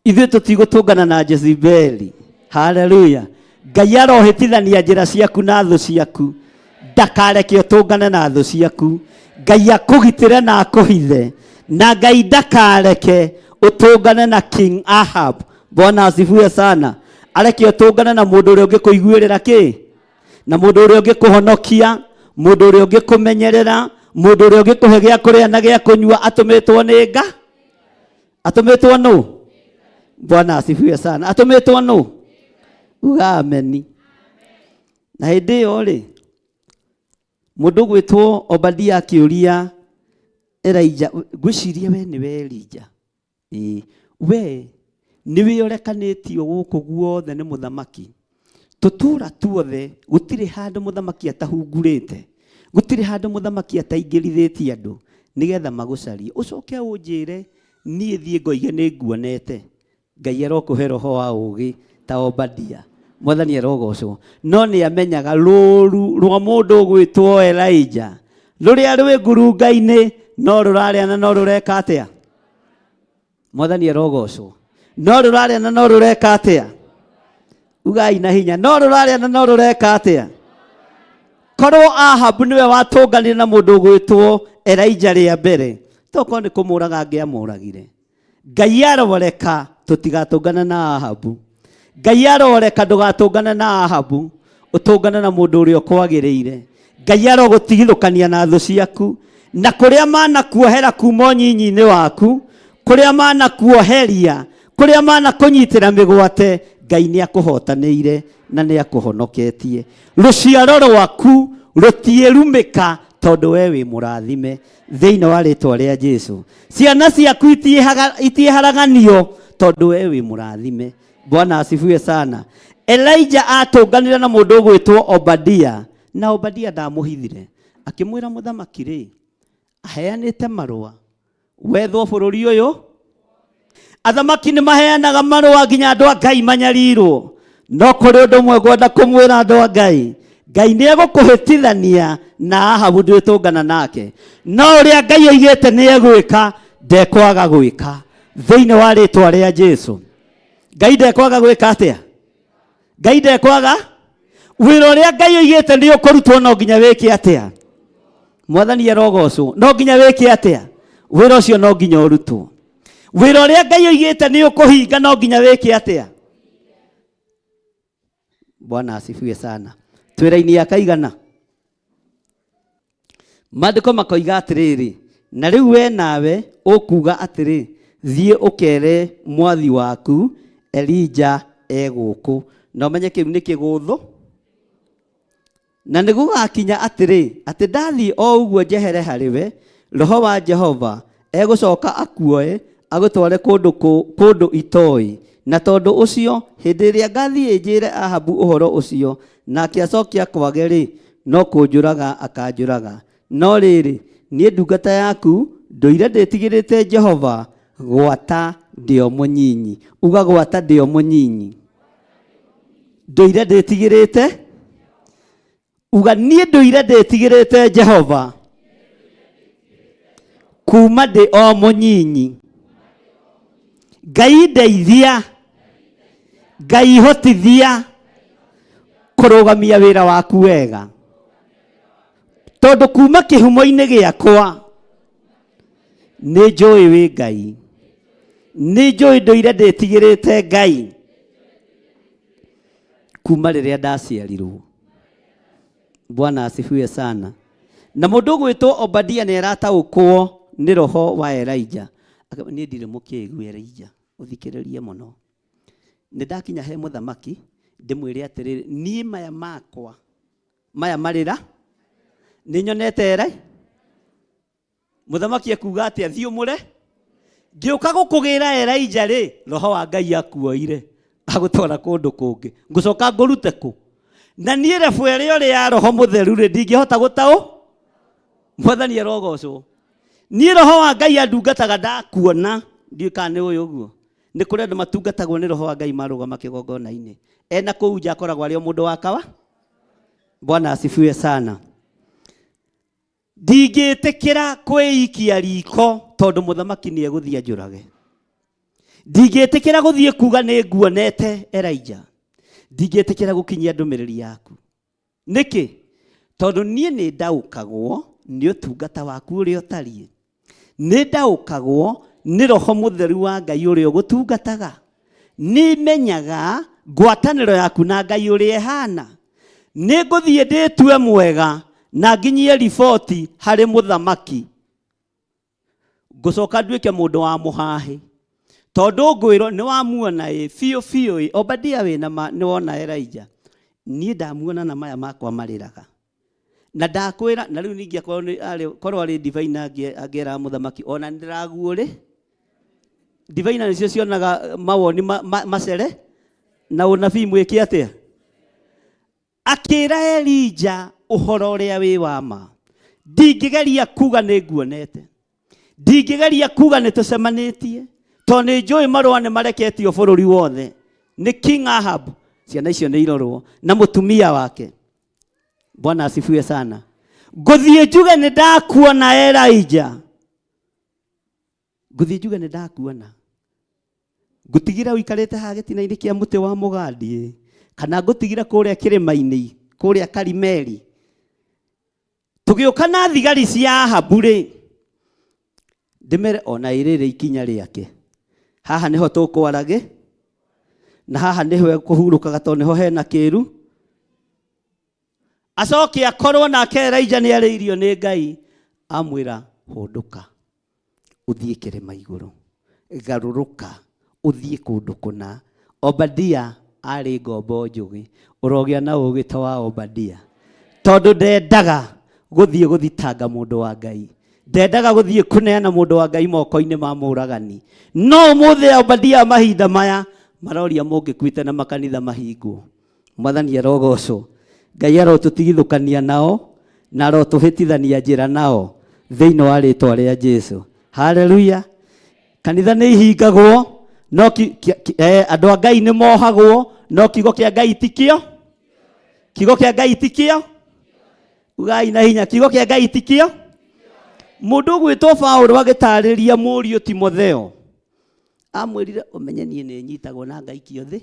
Ithuĩ tũtigũtũngana na Jezebeli. Haleluya. Ngai arohĩtithania njĩra ciaku na thũ ciaku, ndakareke ũtũngane na thũ ciaku. Ngai akũgitĩre na akũhithe, na Ngai ndakareke ũtũngane na King Ahab. Bwana asifiwe sana. Areke ũtũngane na mũndũ ũrĩa ũngĩkũiguĩrĩra kĩ, na mũndũ ũrĩa ũngĩkũhonokia, mũndũ ũrĩa ũngĩkũmenyerera, mũndũ ũrĩa ũngĩkũhe gĩa kũrĩa na gĩa kũnyua, atũmĩtwo nĩ nga, atũmĩtwo nũ? Bwana asifiwe sana. Atũmĩtwo nũ? Uga ameni. Na hĩndĩ ĩyo rĩ, mũndũ ũgwĩtwo Obadia akĩũria Elijah, ngwĩciria we nĩwe Elijah. Ĩĩ, we nĩwe ũrekanĩtio gũkũ guothe nĩ mũthamaki, tũtũra tuothe gũtirĩ handũ mũthamaki atahungurĩte, gũtirĩ handũ mũthamaki ataingĩrithĩtie andũ nĩgetha magũcarie, ũcoke ũnjĩre niĩ thiĩ ngoige nĩ nguonete. Ngai arokũhe roho wa ũũgĩ ta Obadia. Mwathani arogocwo. No nĩ amenyaga rũru rwa mũndũ ũgwĩtwo Elijah rũrĩa rwĩ ngurunga-inĩ no rũrarĩa na no rũreka atĩa? Mwathani arogocwo. No rũrarĩa na no rũreka atĩa? Ugai na hinya, no rũrarĩa na no rũreka atĩa? Korwo Ahabu nĩwe watũnganire na mũndũ ũgwĩtwo Elijah rĩa mbere, tokorwo nĩ kũmũraga angĩamũragire. Ngai aroreka tũtigatũngane na Ahabu. Ngai aroreka ndũgatũngane na Ahabu, ũtũngane na mũndũ ũrĩa ũkwagĩrĩire. Ngai arogũtigithũkania na thũ ciaku, na kũrĩa manakuohera kuma ũnyinyi-inĩ waku, kũrĩa manakuoheria, kũrĩa manakũnyitĩra mĩgwate, Ngai nĩ akũhotanĩire na nĩ akũhonoketie. Rũciaro rwaku rũtiĩrumĩka tondũ we wĩ mũrathime thĩinĩ wa rĩtwa rĩa Jesu. Ciana ciaku itiĩharaganio tondũ we wĩ mũrathime. Bwana asifiwe sana. Elijah atũnganire na mũndũ ũgwĩtwo Obadia, na Obadia ndamũhithire, akĩmwĩra mũthamaki rĩ, aheanĩte marũa wethwo bũrũri ũyũ. Athamaki nĩ maheanaga marũa nginya andũ a Ngai manyarirwo. No kũrĩ ũndũ ũmwe ngwenda kũmwĩra andũ a Ngai, Ngai nĩ egũkũhĩtithania na Ahabu ndwĩtũngana nake, no ũrĩa Ngai oigĩte nĩ egwĩka, ndekwaga gwĩka thĩinĩ wa rĩtwa rĩa Jesu. Ngai ndekwaga gwĩka atĩa? Ngai ndekwaga wĩra ũrĩa Ngai oigĩte nĩ ũkũrutwo, no nginya wĩke atĩa? Mwathani arogocwo. No nginya wĩke atĩa? Wĩra ũcio no nginya ũrutwo. Wĩra ũrĩa Ngai oigĩte nĩ ũkũhinga, no nginya wĩke atĩa? Bwana asifiwe sana. Twĩra-inĩ ya kaigana maandĩko makoiga atĩrĩrĩ, na rĩu we nawe ũkuga atĩrĩ, thiĩ ũkere mwathi waku Elija e gũkũ, na ũmenye kĩu nĩ kĩgũthũ. Na nĩ gũgakinya atĩrĩ, atĩ ndathiĩ o ũguo njehere harĩ we, roho wa Jehova egũcoka akuoe agũtware kũndũ itoĩ. Na tondũ ũcio, hĩndĩ ĩrĩa ngathiĩ njĩre Ahabu ũhoro ũcio, nake acoke akwage rĩ, no kũnjũraga akanjũraga. No rĩrĩ, niĩ ndungata yaku ndũire ndĩtigĩrĩte Jehova gwata ndĩ o mũnyinyi. Uga gwata ndĩ o mũnyinyi. Ndũire ndĩtigĩrĩte. Uga niĩ ndũire ndĩtigĩrĩte Jehova kuma ndĩ o mũnyinyi. Ngai ndeithia, Ngai hotithia kũrũgamia wĩra waku wega, tondũ kuma kĩhumo-inĩ gĩakwa nĩ njũĩ wĩ Ngai, nĩ njũĩ ndũire ndĩtigĩrĩte Ngai kuma rĩrĩa ndaciarirwo. Bwana asifiwe sana. Na mũndũ ũgwĩtwo Obadia nĩ arataũkwo nĩ roho wa Elijah. Niĩ ndirĩ mũkĩgu Elijah, ũthikĩrĩrie mũno. Nĩ ndakinya he mũthamaki ndĩmwĩre atĩrĩrĩ, niĩ maya makwa maya marĩra nĩ nyonete Elijah. Mũthamaki ekuga atĩa? Thiĩ ũmũre. Ngĩũka gũkũgĩra Elijah rĩ, roho wa Ngai akuoire agũtwara kũndũ kũngĩ, ngũcoka ngũrute kũ? Na niĩ rebo ĩrĩa ũrĩ ya roho mũtheru rĩ, ndingĩhota gũtaũ. Mwathani arogocwo. Niĩ roho wa Ngai andungataga ndakuona, ndiũĩ kana nĩ ũyũ ũguo. Nĩ kũrĩ andũ matungatagwo nĩ roho wa Ngai marũgama kĩgongona-inĩ. Ena kũu nja akoragwo arĩ o mũndũ wa kawa. Bwana asifiwe sana. Ndingĩtĩkĩra kwĩikia riko tondũ mũthamaki nĩ egũthiĩ anjũrage. Ndingĩtĩkĩra gũthiĩ kuga nĩ nguonete Elijah. Ndingĩtĩkĩra gũkinyia ndũmĩrĩri yaku. Nĩkĩ? Tondũ niĩ nĩ ndaũkagwo nĩ ũtungata waku ũrĩa ũtariĩ. Nĩ ndaũkagwo nĩ roho mũtheru wa Ngai ũrĩa ũgũtungataga. Nĩ menyaga ngwatanĩro yaku na Ngai ũrĩa ĩhana. Nĩ ngũthiĩ ndĩtue mwega na nginyie riboti harĩ mũthamaki. Ngũcoka nduĩke mũndũ wa mũhahĩ. Tondũ ngwĩrwo nĩ wamuona ĩ biũ biũ ĩ Obadia wĩna ma nĩ wona Elijah. Niĩ ndamuona na maya makwa marĩraga. Na ndakwĩra na rĩu ningĩ akorwo nĩ arĩ korwo arĩ divine angĩera mũthamaki ona nĩ ndĩraguũrĩ. Divine nĩcio cionaga mawoni macere na ũnabii mwĩke atĩa? Akĩra Elija ũhoro ũrĩa wĩ wa ma. Ndingĩgeria kuga nĩ nguonete. Ndingĩgeria kuga nĩ tũcemanĩtie. Tondũ nĩ njũĩ marũa nĩ mareketio bũrũri wothe. Nĩ King Ahab. Ciana icio nĩ irorwo. Na mũtumia wake. Bwana asifiwe sana. Ngũthiĩ njuge nĩ ndakuona Elijah. Ngũthiĩ njuge nĩ ndakuona. Ngũtigĩra ũikarĩte haha gĩtina-inĩ kĩa mũtĩ wa mũgandi, kana ngũtigĩra kũrĩa kĩrĩma-inĩ, kũrĩa Karimeli. Tũgĩũka na thigari cia Ahabu rĩ, ndĩmere ona ĩrĩrĩ ikinya rĩake. Haha nĩho tũkwaragĩ, na haha nĩho ekũhurũkaga tondũ nĩho hena kĩru. Acoke akorwo nake Elijah nĩ arĩirio nĩ Ngai, amwĩra hũndũka ũthiĩ kĩrĩma igũrũ, garũrũka ũthiĩ kũndũ kũna. Obadia arĩ ngombo njũgĩ, ũrogĩa na ũgĩ ta wa Obadia, tondũ ndendaga gũthiĩ gũthitanga mũndũ wa Ngai, ndendaga gũthiĩ kũneana mũndũ wa Ngai moko-inĩ ma mũragani. No ũmũthĩ Obadia mahinda maya maroria mũngĩkuĩte na makanitha mahingwo. Mwathani arogocwo. Ngai arotũtigithũkania nao na arotũhĩtithania njĩra nao thĩinĩ wa rĩtwa rĩa Jesu. Haleluya. Kanitha nĩ ihingagwo no andũ a Ngai nĩ mohagwo no kiugo kĩa Ngai ti kĩo. Kiugo kĩa Ngai ti kĩo. Ugai na hinya kiugo kĩa Ngai ti kĩo. Mũndũ ũgwĩtwo Paũlũ agĩtarĩria mũriũ Timotheo amwĩrire ũmenye niĩ nĩ nyitagwo na ngaikio thĩ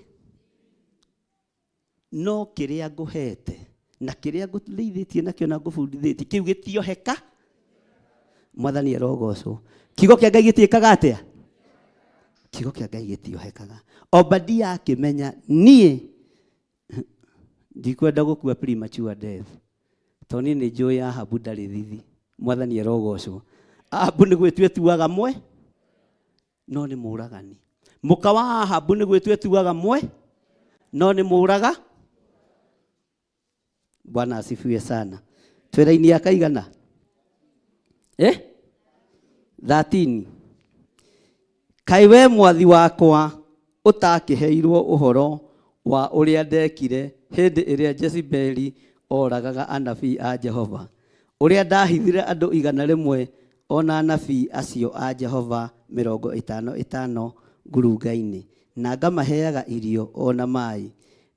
no kĩrĩa ngũhete na kĩrĩa ngũteithĩtie nakĩo na ngũbundithĩtie kĩu gĩtioheka. Mwathani arogocwo. Kiugo kĩa Ngai gĩtiĩkaga atĩa? Kiugo kĩa Ngai gĩtiohekaga. Obadia akĩmenya niĩ ndikwenda gũkua premature death tondũ niĩ nĩ njũĩ Ahabu ndarĩ thithi. Mwathani arogocwo. Ahabu nĩ gwĩtua etuaga mwe no nĩ mũragani. Mũka wa Ahabu nĩ gwĩtua etuaga mwe no nĩ mũraga. Bwana asifiwe sana. Twĩra-inĩ ya kaigana? 13. Kaĩ we mwathi wakwa ũtakĩheirwo ũhoro wa ũrĩa ndekire hĩndĩ ĩrĩa Jezebeli oragaga anabii a Jehova, ũrĩa ndahithire andũ igana rĩmwe ona anabii acio a Jehova mĩrongo ĩtano ĩtano ngurunga-inĩ, na ngamaheaga irio o na maĩ.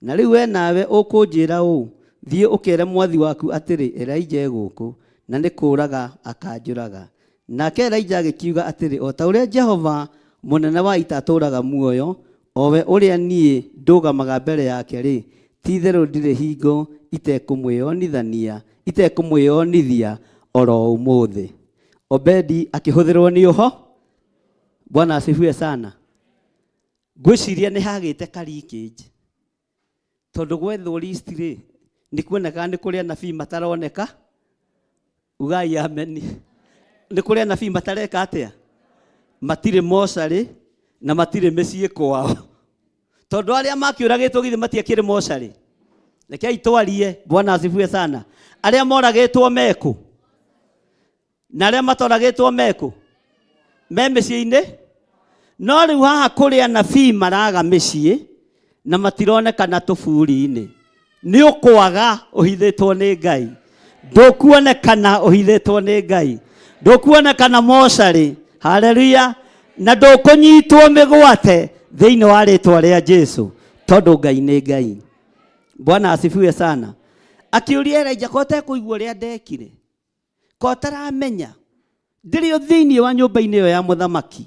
Na rĩu we nawe ũkũnjĩra ũũ, thiĩ ũkere mwathi waku atĩrĩ, Elijah e gũkũ, na nĩ kũũraga akanjũraga. Nake Elijah agĩkiuga atĩrĩ, o ta ũrĩa Jehova mũnene wa ita atũũraga muoyo, o we ũrĩa niĩ ndũgamaga mbere yake rĩ, ti-itherũ ndirĩ hingo itekũmwĩonithia oro ũmũthĩ. Obedi akĩhũthĩrwo nĩ ũho. Bwana asifiwe sana. Ngwĩciria nĩ hagĩte ka leakage. Tondũ gwethwo list rĩ, nĩ kuonekaga nĩ kũrĩ anabii mataroneka. Ugai ameni. Nĩ kũrĩ anabii matareka atĩa? Matirĩ mocarĩ na matirĩ mĩciĩ kwao. Tondũ arĩa makĩũragĩtwo githĩ matiakĩrĩ mocarĩ? Rekei twarie, Bwana asifiwe sana. Arĩa moragĩtwo mekũ? Na arĩa matoragĩtwo mekũ? Me mĩciĩ-inĩ? No rĩu haha kũrĩ anabii maraga mĩciĩ na matironekana tũburi-inĩ. Nĩ ũkwaga ũhithĩtwo nĩ Ngai. Ndũkuonekana ũhithĩtwo nĩ Ngai. Ndũkuonekana mocarĩ. Haleluya. Na ndũkũnyitwo mĩgwate thĩinĩ wa rĩtwa rĩa Jesu. Tondũ Ngai nĩ Ngai. Bwana asifiwe sana. Akĩũria Elijah, ko ũtekũigua ũrĩa ndekire? Ko ũtaramenya? Ndĩrĩ o thĩinĩ wa nyũmba-inĩ ĩyo ya mũthamaki.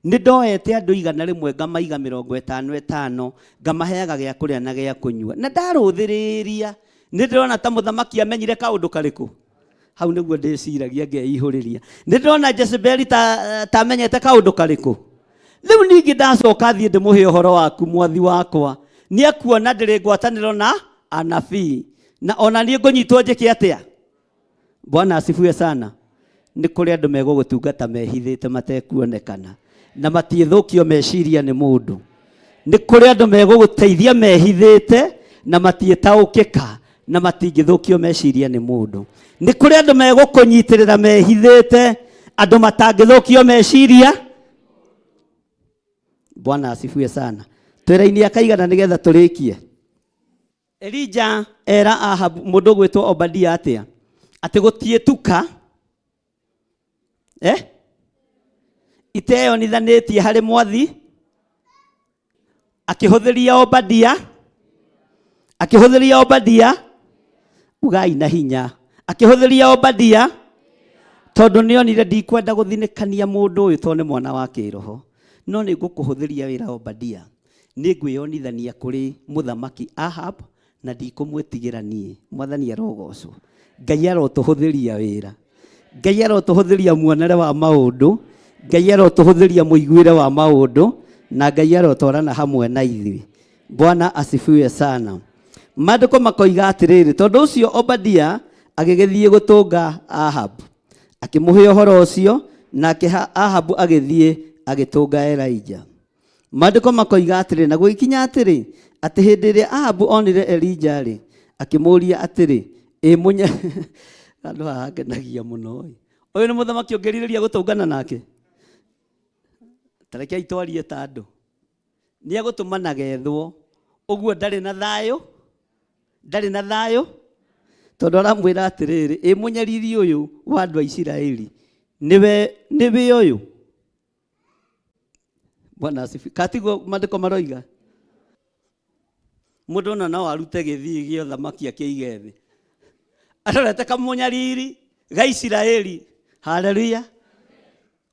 Nĩ ndoete andũ 100 ngamaiga 50 50, ngamaheaga gĩa kũrĩa na gĩa kũnyua. Na ndarũthĩrĩria nĩ ndĩrona ta mũthamaki amenyire kaũndũ karĩkũ. Hau nĩguo ndĩciragia ngeihũrĩria. Nĩ ndĩrona Jezebeli ta amenyete kaũndũ karĩkũ. Rĩu ningĩ ndacoka thiĩ ndĩmũhe ũhoro waku mwathi wakwa. Nĩ akuona ndĩrĩ ngwatanĩro na anabii. Na ona niĩ ngũnyitwo njĩke atĩa? Bwana asifiwe sana. Nĩ kũrĩ andũ megũgũtungata mehithĩte matekuonekana na matiĩthũkio meciria nĩ mũndũ. Nĩ kũrĩ andũ megũgũteithia mehithĩte na matiĩtaũkĩka na matingĩthũkio meciria nĩ mũndũ. Nĩ kũrĩ andũ megũkũnyitĩrĩra mehithĩte, andũ matangĩthũkio meciria. Bwana asifiwe sana. Twĩra-inĩ akaigana nĩgetha tũrĩkie. Elija era Ahabu mũndũ ũgwĩtwo Obadia atĩa? Atĩ gũtiĩtuka iteyonithanĩtie harĩ mwathi, akĩhũthĩria Obadia, akĩhũthĩria Obadia, ugai na hinya, akĩhũthĩria Obadia tondũ nĩonire ndikwenda gũthinĩkania mũndũ ũyũ tondũ nĩ mwana wa kĩroho, no nĩ ngũkũhũthĩria wĩra Obadia, nĩ ngwĩyonithania kũrĩ mũthamaki Ahab na ndikũmwĩtigĩra niĩ. Mwathani arogocwo. Ngai arotũhũthĩria wĩra. Ngai arotũhũthĩria muonere wa maũndũ. Ngai arotũhũthĩria mũiguĩre wa maũndũ. Na Ngai arotwarana hamwe na ithuĩ. Bwana asifiwe sana. Maandĩko makoiga atĩrĩrĩ, tondũ ũcio Obadia agĩgĩthiĩ gũtũnga Ahab, akĩmũhe ũhoro ũcio, nake Ahabu agĩthiĩ agĩtũnga Elija. Maandĩko makoiga atĩrĩ, na gũgĩkinya atĩrĩ, atĩ hĩndĩ ĩrĩa Ahabu onire Elija rĩ, akĩmũũria atĩrĩ, ĩ mũnya handũ haha hangenagia mũno ĩ. Ũyũ nĩ mũthamaki ũngĩrirĩria gũtũngana nake? Ta rekei twarie ta andũ. Nĩ egũtũmana gethwo, ũguo ndarĩ na thayũ, ndarĩ na thayũ, tondũ aramwĩra atĩrĩrĩ, ĩ mũnyariri ũyũ wa andũ a Isiraeli, nĩwe ũyũ? Bwana asifiwe. Katiguo maandĩko maroiga? Mũndũ ona no arute gĩthii gĩa ũthamaki akĩige thĩ. Arorete kamũnyariri ga Isiraeli. Haleluya.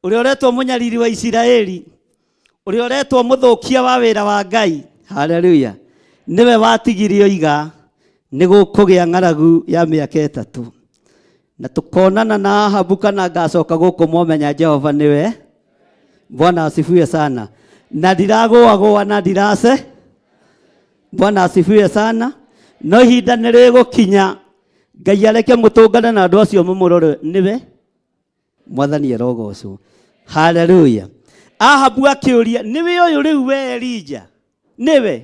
Ũrĩa ũretwo mũnyariri wa Isiraeli, ũrĩa ũretwo mũthũkia wa wĩra wa Ngai. Haleluya. Nĩwe watigire oiga nĩ gũkũgĩa ng'aragu ya mĩaka 3. Na tũkonana na Ahabu kana ngacoka gũkũ mwamenya Jehova nĩwe. Bwana asifiwe sana. Na ndiragũagũa na ndirace. Bwana asifiwe sana. No ihinda nĩ rĩgũkinya Ngai areke mũtũngane na andũ acio mũmũrore nĩwe. Mwathani arogocwo. Haleluya. Ahabu akĩũria, nĩwe ũyũ rĩu we Elija? Nĩwe?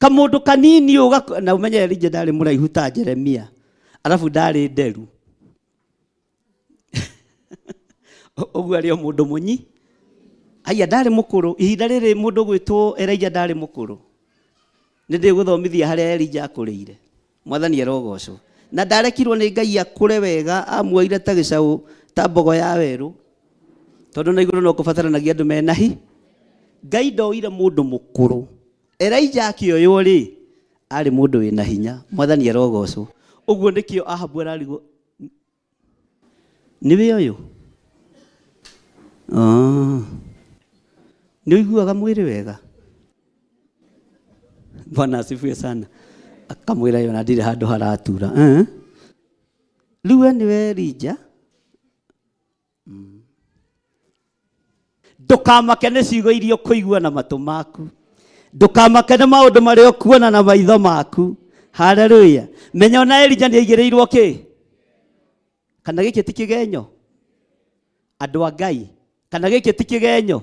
Kamũndũ kanini ũga, na ũmenye Elija ndarĩ mũraihu ta Jeremia, arabu ndarĩ nderu. Ũguo arĩ o mũndũ mũnyi. Aya ndarĩ mũkũrũ, ihinda rĩrĩ mũndũ ũgwĩtwo Elija ndarĩ mũkũrũ. Nĩ ndĩgũthomithia harĩa Elija akũrĩire. Mwathani arogocwo. Na ndarekirwo nĩ Ngai akũre wega, amuoire ta gĩcaũ, ta mbogo ya werũ. Tondũ na igũrũ no kũbataranagia andũ mena hi. Ngai ndoire mũndũ mũkũrũ. Elija akĩoywo rĩ, arĩ mũndũ wĩna hinya. Mwathani arogocwo. Ũguo nĩkĩo Ahabu ararigwo, nĩwe ũyũ? Nĩ ũiguaga mwĩrĩ wega? Bwana asifiwe sana. Akamwĩra yona ndirĩ handũ haratura. Rĩu we nĩwe Elija? Ndũkamake nĩ ciugo iria ũkũigua na matũ maku. Ndũkamake nĩ maũndũ marĩa ũkuona na maitho maku. Haleluya. Menya ona Elija nĩ aigĩrĩirwo kĩ? Kana gĩkĩ ti kĩgenyo? Andũ a Ngai. Kana gĩkĩ ti kĩgenyo?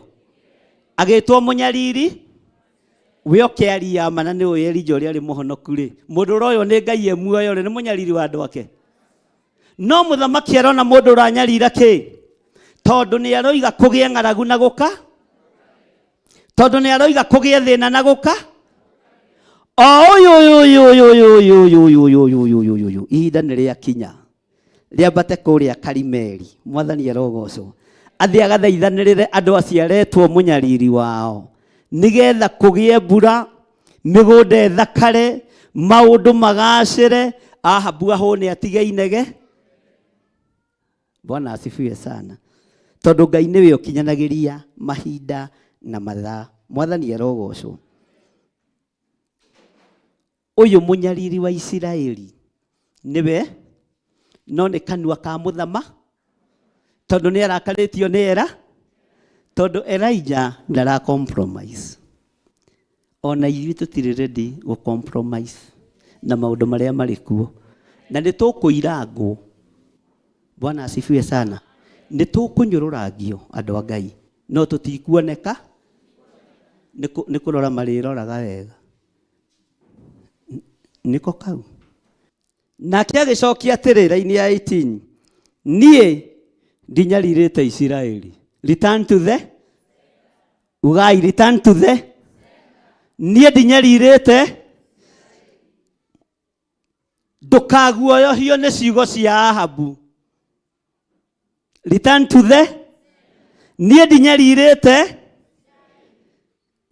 Agĩtwo mũnyariri, we ũkĩaria ma na nĩ ũĩ Elija ũrĩa arĩ mũhonoku rĩ. Mũndũ ũroywo nĩ Ngai e muoyo rĩ, nĩ mũnyariri wa andũ ake. No mũthamaki arona mũndũ ũranyarira kĩ? Tondũ nĩ aroiga kũgĩe ng'aragu na gũka. Tondũ nĩ aroiga kũgĩe thĩna na gũka. O ũyũ ũyũ ũyũ ũyũ ũyũ ũyũ ũyũ ũyũ ũyũ ũyũ ũyũ ũyũ ũyũ. Ihinda nĩ rĩakinya. Rĩambate kũrĩa Karimeli. Mwathani arogocwo. Athiĩ agathaithanĩrĩre andũ acio aretwo mũnyariri wao. Nĩgetha kũgĩe mbura, mĩgũnda ĩthakare, maũndũ magacĩre, Ahabu ahũne atige inege. Bwana asifiwe sana. Tondũ Ngai nĩwe ũkinyanagĩria mahinda na mathaa. Mwathani arogocwo. Ũyũ mũnyariri wa Isiraeli nĩwe, no nĩ kanua ka mũthama, tondũ nĩ arakarĩtio nĩ Era, tondũ Elijah ndara compromise. Ona ithuĩ tũtirĩ ready gũ compromise na maũndũ marĩa marĩ kuo, na nĩ tũkũirangwo. Bwana asifiwe sana. Nĩ tũkũnyũrũrangio andũ a Ngai, no tũtikuoneka, nĩ kũrora marĩroraga wega. Nĩko kau. Nake agĩcokia atĩrĩ, raini ya 18, niĩ ndinyarirĩte Isiraeli. Return to the, ugai return to the, niĩ ndinyarirĩte. Ndũkaguoyohio nĩ ciugo cia Ahabu. Return to the, niĩ ndinyarirĩte.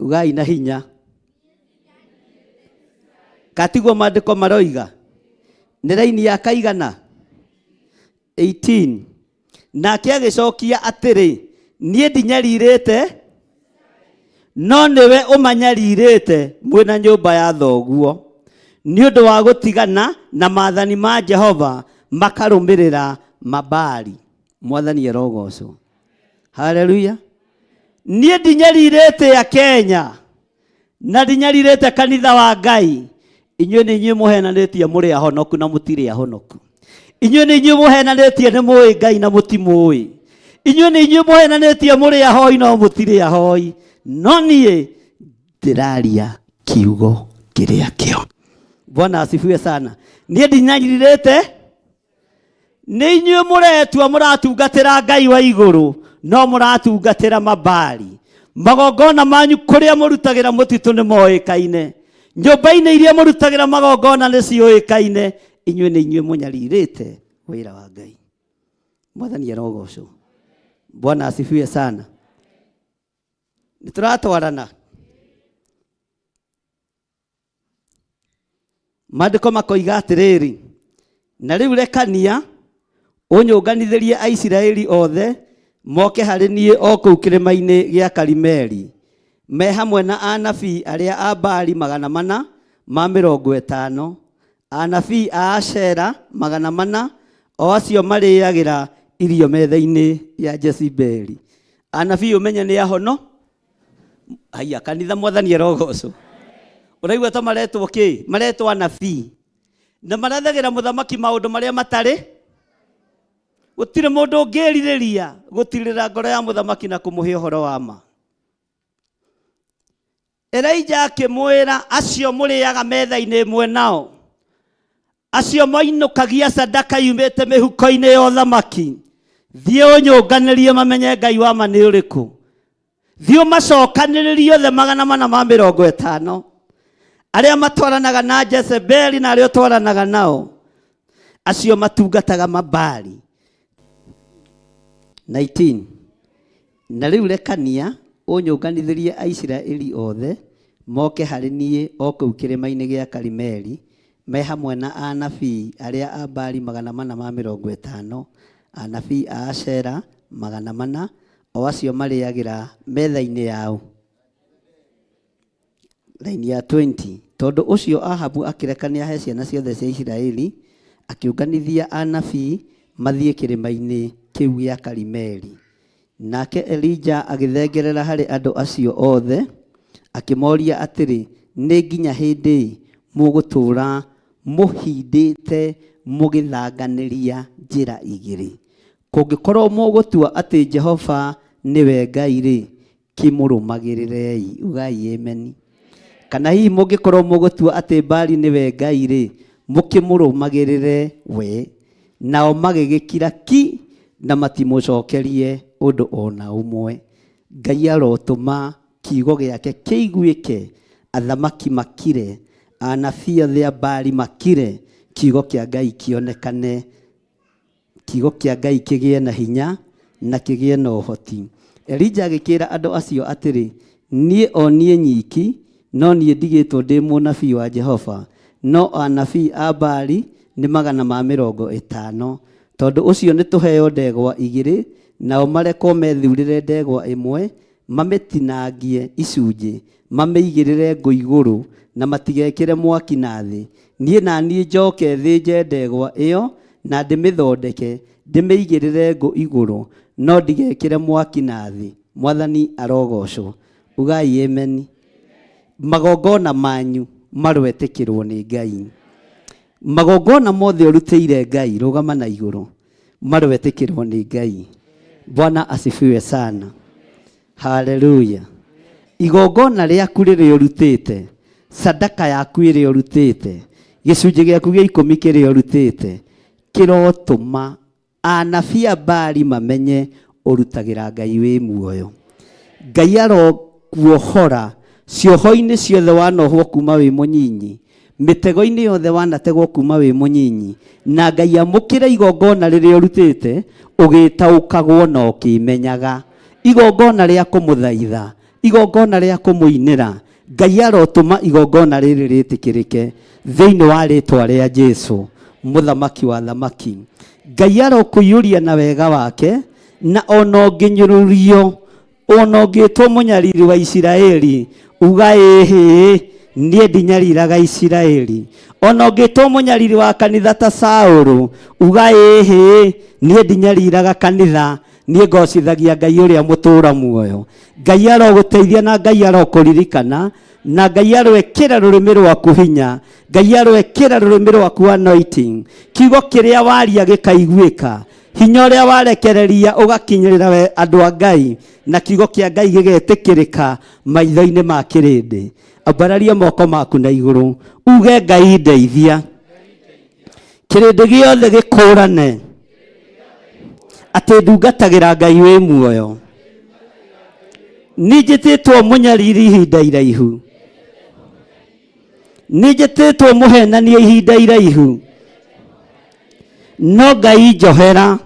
Ugai na hinya. Katiguo maandĩko maroiga. Nĩ raini ya kaigana 18. Nake agĩcokia atĩrĩ, niĩ ndinyarirĩte, no nĩwe ũmanyarirĩte mwĩ na nyũmba ya thoguo, nĩ ũndũ wa gũtigana na maathani ma Jehova makarũmĩrĩra Mabaali. Mwathani arogocwo. Haleluya. Niĩ ndinyarirĩte ya Kenya na ndinyarirĩte kanitha wa Ngai. Inyuĩ nĩ inyuĩ mũhenanĩtie mũrĩ ahonoku na mũtirĩ ahonoku. Inyuĩ nĩ inyuĩ mũhenanĩtie nĩ mũĩ Ngai na mũtimũĩ. Inyuĩ nĩ inyuĩ mũhenanĩtie mũrĩ ahoi no mũtirĩ ahoi. No niĩ ndĩraria kiugo kĩrĩa kĩo. Bwana asifiwe sana. Niĩ ndinyarirĩte, nĩ inyuĩ mũretua mũratungatĩra Ngai wa igũrũ, no mũratungatĩra Mabaali. Magongona manyu kũrĩa mũrutagĩra mũtitũ nĩ moĩkaine, nyũmba-inĩ iria mũrutagĩra magongona nĩ ciũĩkaine. Inyuĩ nĩ inyuĩ mũnyarirĩte wĩra wa Ngai. Mwathani arogocwo. Bwana asifiwe sana. Nĩ tũratwarana. Maandĩko makoiga atĩrĩrĩ, na rĩu rekania ũnyũnganithĩrie Aisiraeli othe moke harĩ niĩ o kũu kĩrĩma-inĩ gĩa Karimeli, me hamwe na anabii arĩa a Baali 450, anabii a Ashera 400, o acio marĩagĩra irio metha-inĩ ya Jezebeli. Anabii ũmenye nĩ ahono. Haiya, kanitha Mwathani arogocwo. Ũraigua ta maretwo kĩ? Maretwo anabii. Na marathagĩra mũthamaki maũndũ marĩa matarĩ. Gũtirĩ mũndũ ũngĩrirĩria gũtirĩra ngoro ya mũthamaki na kũmũhe ũhoro wa ma. Elijah akĩmwĩra, acio mũrĩaga metha-inĩ ĩmwe nao, acio moinũkagia sadaka yumĩte mĩhuko-inĩ ya ũthamaki, thiĩ ũnyũnganĩrie mamenye Ngai wa ma nĩ ũrĩkũ. Thiĩ ũmacokanĩrĩrie othe 450, arĩa matwaranaga na Jezebeli na arĩa ũtwaranaga nao, acio matungataga Mabaali. 19 Na rĩu rekania ũnyũnganithĩrie Aisiraeli othe moke harĩ niĩ o kũu kĩrĩma-inĩ gĩa Karimeli, me hamwe na anabii arĩa a Baali 450, anabii a Ashera 400, o acio marĩagĩra metha-inĩ yao. Raini ya 20. Tondũ ũcio Ahabu akĩrekania he ciana ciothe cia Isiraeli, akĩũnganithia anabii mathiĩ kĩrĩma-inĩ kĩu gĩa Karimeli. Nake Elija agĩthengerera harĩ andũ acio othe, akĩmoria atĩrĩ, Nĩ nginya hĩndĩ ĩ mũgũtũũra mũhindĩte mũgĩthanganĩria njĩra igĩrĩ? Kũngĩkorũo mũgũtua atĩ Jehova nĩwe Ngai-rĩ, kĩmũrũmagĩrĩrei. Ugai ameni. Kana hihi mũngĩkorwo mũgũtua atĩ Baali nĩwe Ngai-rĩ, mũkĩmũrũmagĩrĩre we. Nao magĩgĩkira ki na matimũcokerie ũndũ o na ũmwe. Ngai arotũma kiugo gĩake kĩiguĩke, athamaki makire, anabii othe a Baali makire, kiugo kĩa Ngai kĩonekane, kiugo kĩa Ngai kĩgĩe na hinya na kĩgĩe na ũhoti. Elija agĩkĩra andũ acio atĩrĩ, Niĩ o niĩ nyiki no niĩ ndigĩtwo ndĩ mũnabii wa Jehova, no anabii a Baali nĩ 450. Tondũ ũcio nĩtũheo ndegwa igĩrĩ, nao marekwo methurĩre ndegwa ĩmwe, mamĩtinangie icunjĩ, mamĩigĩrĩre ngũ igũrũ, na matigekĩre mwaki na thĩ. Niĩ na niĩ njoke thĩnje ndegwa ĩyo na ndĩmĩthondeke, ndĩmĩigĩrĩre ngũ igũrũ, no ndigekĩre mwaki na thĩ. Mwathani arogocwo. Ugai ameni. Magongona manyu maroetĩkĩrwo nĩ Ngai. Magongona mothe ũrutĩire Ngai, rũgama na igũrũ, maroetĩkĩrwo nĩ Ngai. Bwana asifiwe sana. Haleluya. Igongona rĩaku rĩrĩa ũrutĩte, sadaka yaku ĩrĩa ũrutĩte, gĩcunjĩ gĩaku gĩa ikũmi kĩrĩa ũrutĩte, kĩrotũma anabii a Baali mamenye ũrutagĩra Ngai wĩ muoyo. Ngai arokuohora cioho-inĩ ciothe wanohwo kuma wĩ mũnyinyi, mĩtego-inĩ yothe wanategwo kuma wĩ mũnyinyi, na Ngai amũkĩre igongona rĩrĩa ũrutĩte ũgĩtaũkagwo na ũkĩmenyaga. Igongona rĩa kũmũthaitha, igongona rĩa kũmũinĩra, Ngai arotũma igongona rĩrĩ rĩtĩkĩrĩke thĩinĩ wa rĩtwa rĩa Jesu, mũthamaki wa thamaki. Ngai arokũiyũria na wega wake, na ona ũngĩnyũrũrio, ona ũngĩtwo mũnyariri wa Isiraeli, uga ĩhĩ, niĩ ndinyariraga Isiraeli. Ona ũngĩtwo mũnyariri wa kanitha ta Saũlũ, uga ĩhĩ, niĩ ndinyariraga kanitha, niĩ ngocithagia Ngai ũrĩa mũtũũra muoyo. Ngai arogũteithia na Ngai arokũririkana, na Ngai aroekĩra rũrĩmĩ rwaku hinya, Ngai aroekĩra rũrĩmĩ rwaku anointing, kiugo kĩrĩa waria gĩkaiguĩka, hinya ũrĩa warekereria ũgakinyĩrĩra we andũ a Ngai, na kiugo kĩa Ngai gĩgetĩkĩrĩka maitho-inĩ ma kĩrĩndĩ. Ambararia moko maku na igũrũ, uge Ngai ndeithia. Kĩrĩndĩ gĩothe gĩkũrane atĩ ndungatagĩra Ngai wĩ muoyo. Nĩ njĩtĩtwo mũnyariri ihinda iraihu, nĩ njĩtĩtwo mũhenania ihinda iraihu, no Ngai njohera,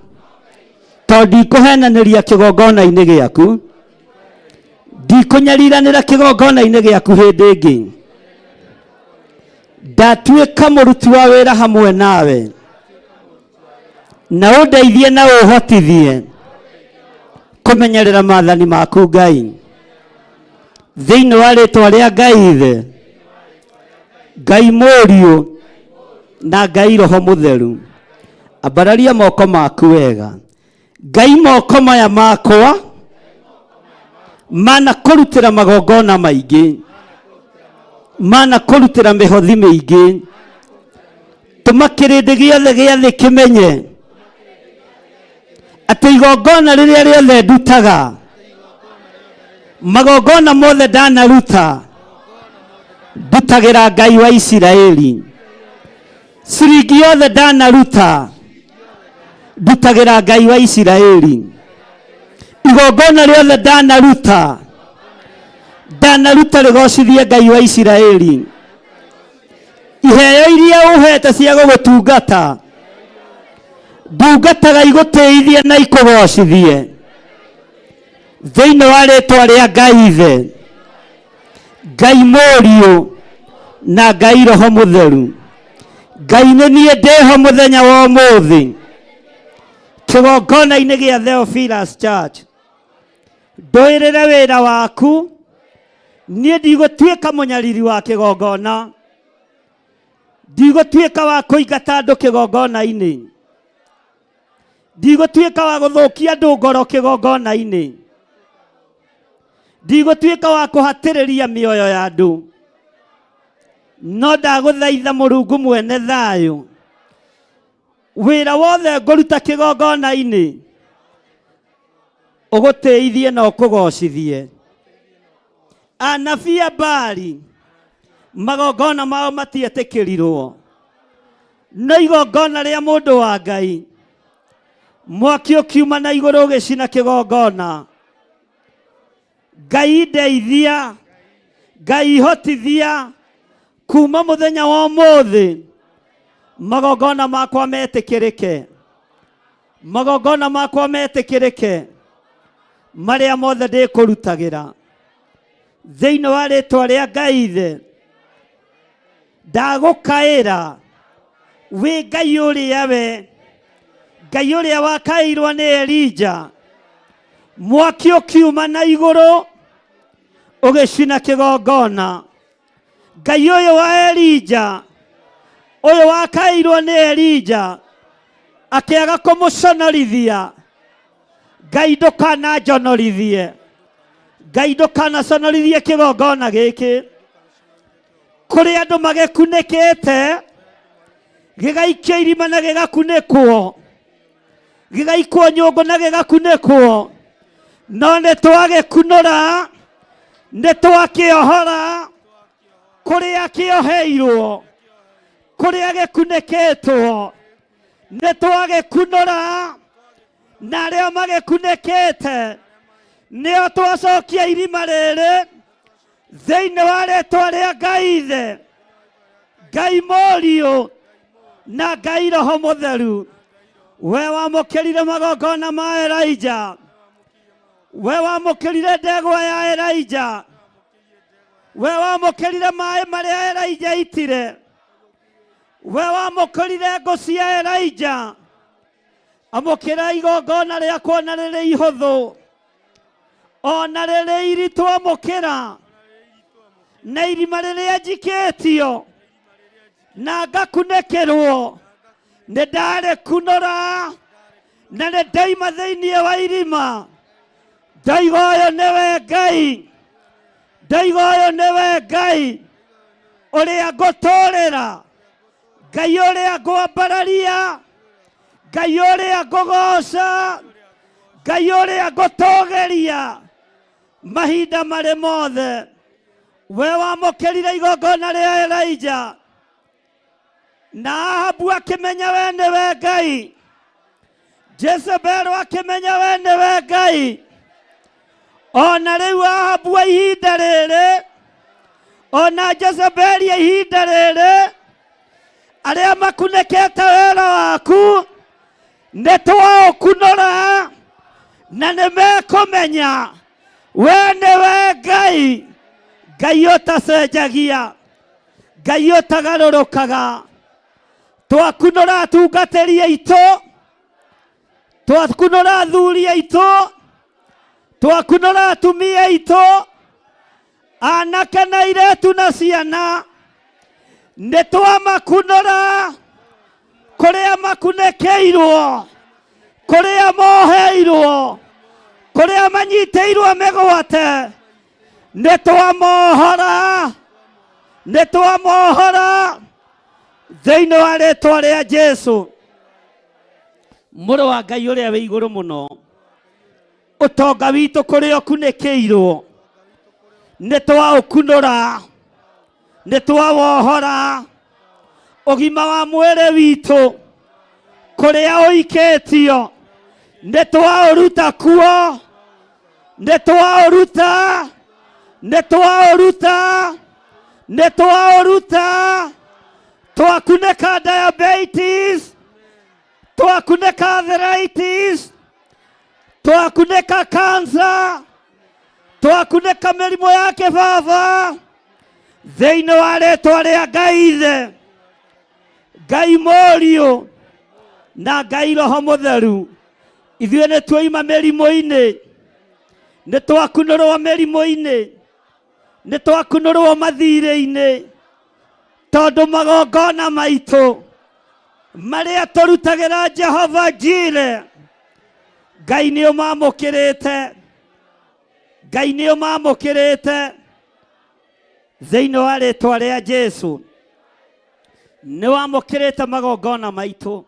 tondũ ndikũhenanĩria kĩgongona-inĩ gĩaku, ndikũnyariranĩra kĩgongona-inĩ gĩaku hĩndĩ ĩngĩ. Ndatuĩka mũruti wa wĩra hamwe nawe, na ũndeithie na ũhotithie kũmenyerera maathani maku Ngai, thĩinĩ wa rĩtwa rĩa Ngai Ithe, Ngai Mũriũ na Ngai Roho Mũtheru. Ambararia moko maku wega. Ngai, moko maya makwa mana kũrutĩra magongona maingĩ, mana kũrutĩra mĩhothi mĩingĩ, tũma kĩrĩndĩ gĩothe gĩa thĩ kĩmenye atĩ igongona rĩrĩa rĩothe ndutaga, magongona mothe ndanaruta, ndutagĩra Ngai wa Isiraeli. Ciringi yothe ndanaruta, ndutagĩra Ngai wa Isiraeli. Igongona rĩothe ndanaruta, ndanaruta rĩgocithie Ngai wa Isiraeli. Iheo iria ũhete cia gũgũtungata, ndungataga igũtĩithie na ikũgocithie, thĩinĩ wa rĩtwa rĩa Ngai Ithe, Ngai Mũriũ na Ngai Roho Mũtheru. Ngai nĩ niĩ ndĩho mũthenya wa ũmũthĩ kĩgongona-inĩ gĩa Theophilus Church, ndũĩrĩre wĩra waku. Niĩ ndigũtuĩka mũnyariri wa kĩgongona, ndigũtuĩka wa kũingata andũ kĩgongona-inĩ, ndigũtuĩka wa gũthũkia andũ ngoro kĩgongona-inĩ, ndigũtuĩka wa kũhatĩrĩria mĩoyo ya andũ, no ndagũthaitha Mũrungu mwene thayũ, wĩra wothe ngũruta kĩgongona-inĩ ũgũtĩithie na ũkũgocithie. Anabii a Baali magongona mao matietĩkĩrirwo, no igongona rĩa mũndũ wa Ngai, mwaki ũkiuma na igũrũ ũgĩcina kĩgongona. Ngai ndeithia, Ngai hotithia, kuma mũthenya wa ũmũthĩ magongona makwa metĩkĩrĩke, magongona makwa metĩkĩrĩke, marĩa mothe ndĩkũrutagĩra thĩinĩ wa rĩtwa rĩa Ngai Ithe. Ndagũkaĩra wĩ Ngai ũrĩa we Ngai ũrĩa wakaĩirwo nĩ Elija, mwaki ũkiuma na igũrũ ũgĩcina kĩgongona. Ngai ũyũ wa Elija, ũyũ wakaĩirwo nĩ Elija, akĩaga kũmũconorithia. Ngai ndũkananjonorithie, Ngai ndũkanaconorithie kĩgongona gĩkĩ. Kũrĩ andũ magĩkunĩkĩte, gĩgaikio irima na gĩgakunĩkwo, gĩgaikwo nyũngũ na gĩgakunĩkwo, no nĩ twagĩkunũra, nĩ twakĩohora kũrĩa kĩoheirwo, kũrĩa gĩkunĩkĩtwo, nĩ twagĩkunũra, na arĩa magĩkunĩkĩte nĩo twacokia irima rĩrĩ thĩinĩ wa rĩtwa rĩa Ngai Ithe, Ngai Mũriũ na Ngai Roho Mũtheru. We wamũkĩrire magongona ma Elija, we wamũkĩrire ndegwa ya Elija, we wamũkĩrire maĩ marĩa Elija aitire, we wamũkĩrire ngũ cia Elija. Amũkĩra igongona rĩakwa na rĩrĩ ihũthũ ona rĩrĩ iritũ, amũkĩra na irima rĩrĩa njikĩtio na ngakunĩkĩrwo, nĩ ndarĩkunũra na nĩ ndaima thĩinĩ wa irima. Ndoiga ũyũ nĩwe Ngai, ndoiga ũyũ nĩwe Ngai ũrĩa ngũtũrĩra, Ngai ũrĩa ngwambararia, Ngai ũrĩa ngũgoca, Ngai ũrĩa ngũtũgĩria mahinda marĩ mothe. We wamũkĩrire igongona rĩa Elija na Ahabu akĩmenya we nĩwe Ngai, Jezebel akĩmenya we nĩwe Ngai. Ona rĩu Ahabu a ihinda rĩrĩ, ona Jezebeli a ihinda rĩrĩ, arĩa makunĩkĩte wĩra waku nĩ twaũkunũra na nĩ mekũmenya we nĩwe Ngai, Ngai ũtacenjagia, Ngai ũtagarũrũkaga. Twakunũra atungatĩri aitũ, twakunũra athuri aitũ, twakunũra atumia aitũ, anake na airĩtu na ciana, nĩ twamakunũra kũrĩa makunĩkĩirwo, kũrĩa moheirwo, kũrĩa manyitĩirwo mĩgwate, nĩ twamohora, nĩ twamohora thĩinĩ wa rĩtwa rĩa Jesu, mũrũ wa Ngai ũrĩa wĩ igũrũ mũno. Ũtonga witũ kũrĩa ũkunĩkĩirwo nĩ twaũkunũra, nĩ twawohora. Ũgima wa mwĩrĩ witũ kũrĩa ũikĩtio nĩ twaũruta kuo, nĩ twaũruta, nĩ twaũruta, nĩ twaũruta. Twakunĩka diabetes, twakunĩka arthritis, twakunĩka cancer, twakunĩka mĩrimũ ya kĩbaba thĩinĩ wa rĩtwa rĩa Ngai Ithe, Ngai Mũriũ na Ngai Roho Mũtheru. Ithuĩ nĩ tuoima mĩrimũ-inĩ, nĩ twakunũrwo mĩrimũ-inĩ, nĩ twakunũrwo mathirĩ-inĩ, tondũ magongona maitũ marĩa tũrutagĩra Jehova Jire, Ngai nĩ ũmamũkĩrĩte, Ngai nĩ ũmamũkĩrĩte thĩinĩ wa rĩtwa rĩa Jesu. Nĩ wamũkĩrĩte magongona maitũ,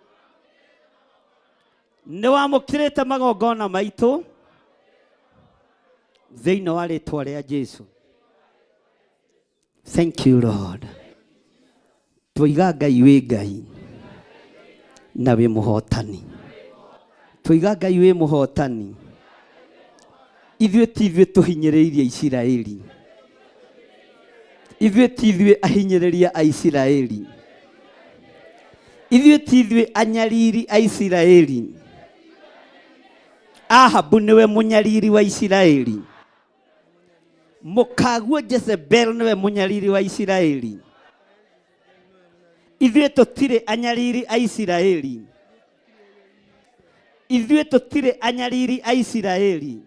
nĩ wamũkĩrĩte magongona maitũ thĩinĩ wa rĩtwa rĩa Jesu. Thank you Lord. Twoiga Ngai wĩ Ngai na wĩ mũhotani. Twoiga Ngai wĩ mũhotani. Ithuĩ ti ithuĩ tũhinyĩrĩirie Isiraeli. Ithuĩ ti ithuĩ ahinyĩrĩria a Isiraeli. Ithuĩ ti ithuĩ anyariri a Isiraeli. Ahabu nĩwe mũnyariri wa Isiraeli. Mũkaguo Jezebel nĩwe mũnyariri wa Isiraeli. Ithuĩ tũtirĩ anyariri a Isiraeli. Ithuĩ tũtirĩ anyariri a Isiraeli,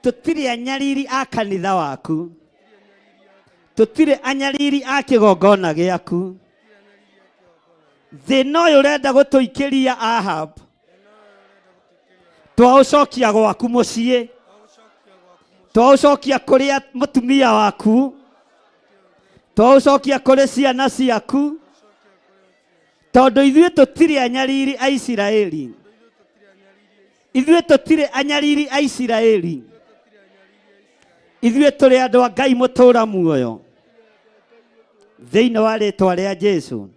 tũtirĩ anyariri a kanitha waku, tũtirĩ anyariri a kĩgongona gĩaku. Thĩna ũyũ ũrenda gũtũikĩria Ahab, twaũcokia gwaku mũciĩ, twaũcokia kũrĩa mũtumia waku, twaũcokia kũrĩ ciana ciaku, tondũ ithuĩ tũtirĩ anyariri a Isiraeli. Ithuĩ tũtirĩ anyariri a Isiraeli. Ithuĩ tũrĩ andũ a Ngai mũtũũra muoyo thĩinĩ wa rĩtwa rĩa Jesu,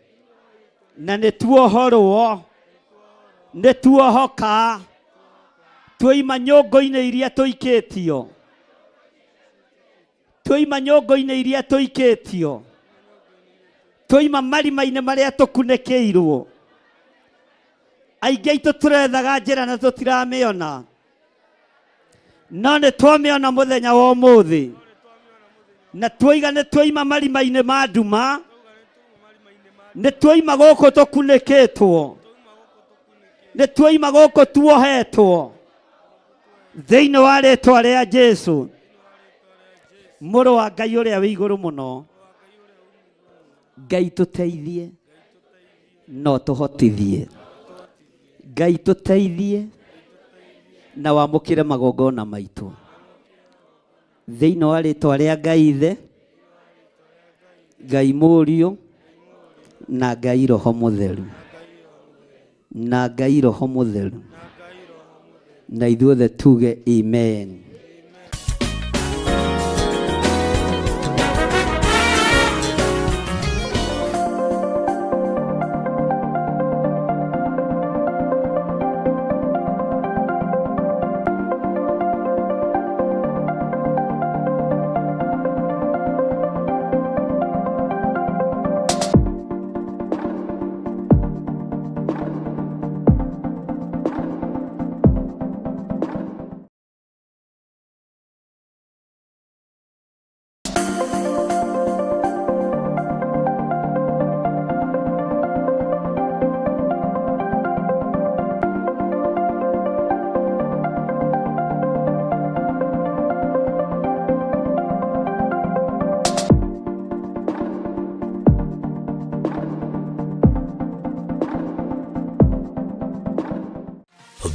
na nĩ tuohorwo, nĩ tuohoka, tuoima nyũngũ-inĩ iria tũikĩtio, tuoima nyũngũ-inĩ iria tũikĩtio, tuoima marima-inĩ marĩa tũkunĩkĩirwo. Aingĩ aitũ tũrethaga njĩra na tũtiramĩona, no nĩ twamĩona mũthenya wa ũmũthĩ, na tuoiga nĩ tuoima marima-inĩ ma nduma, nĩ tuoima gũkũ tũkunĩkĩtwo, nĩ tuoima gũkũ tuohetwo thĩinĩ wa rĩtwa rĩa Jesu, mũrũ wa Ngai ũrĩa wĩ igũrũ mũno. Ngai tũteithie no tũhotithie, Ngai tũteithie na wamũkĩre magongona maitũ thĩinĩ wa rĩtwa rĩa Ngai Ithe, Ngai Mũriũ na Ngai Roho Mũtheru, na Ngai Roho Mũtheru, na ithuothe tuge amen.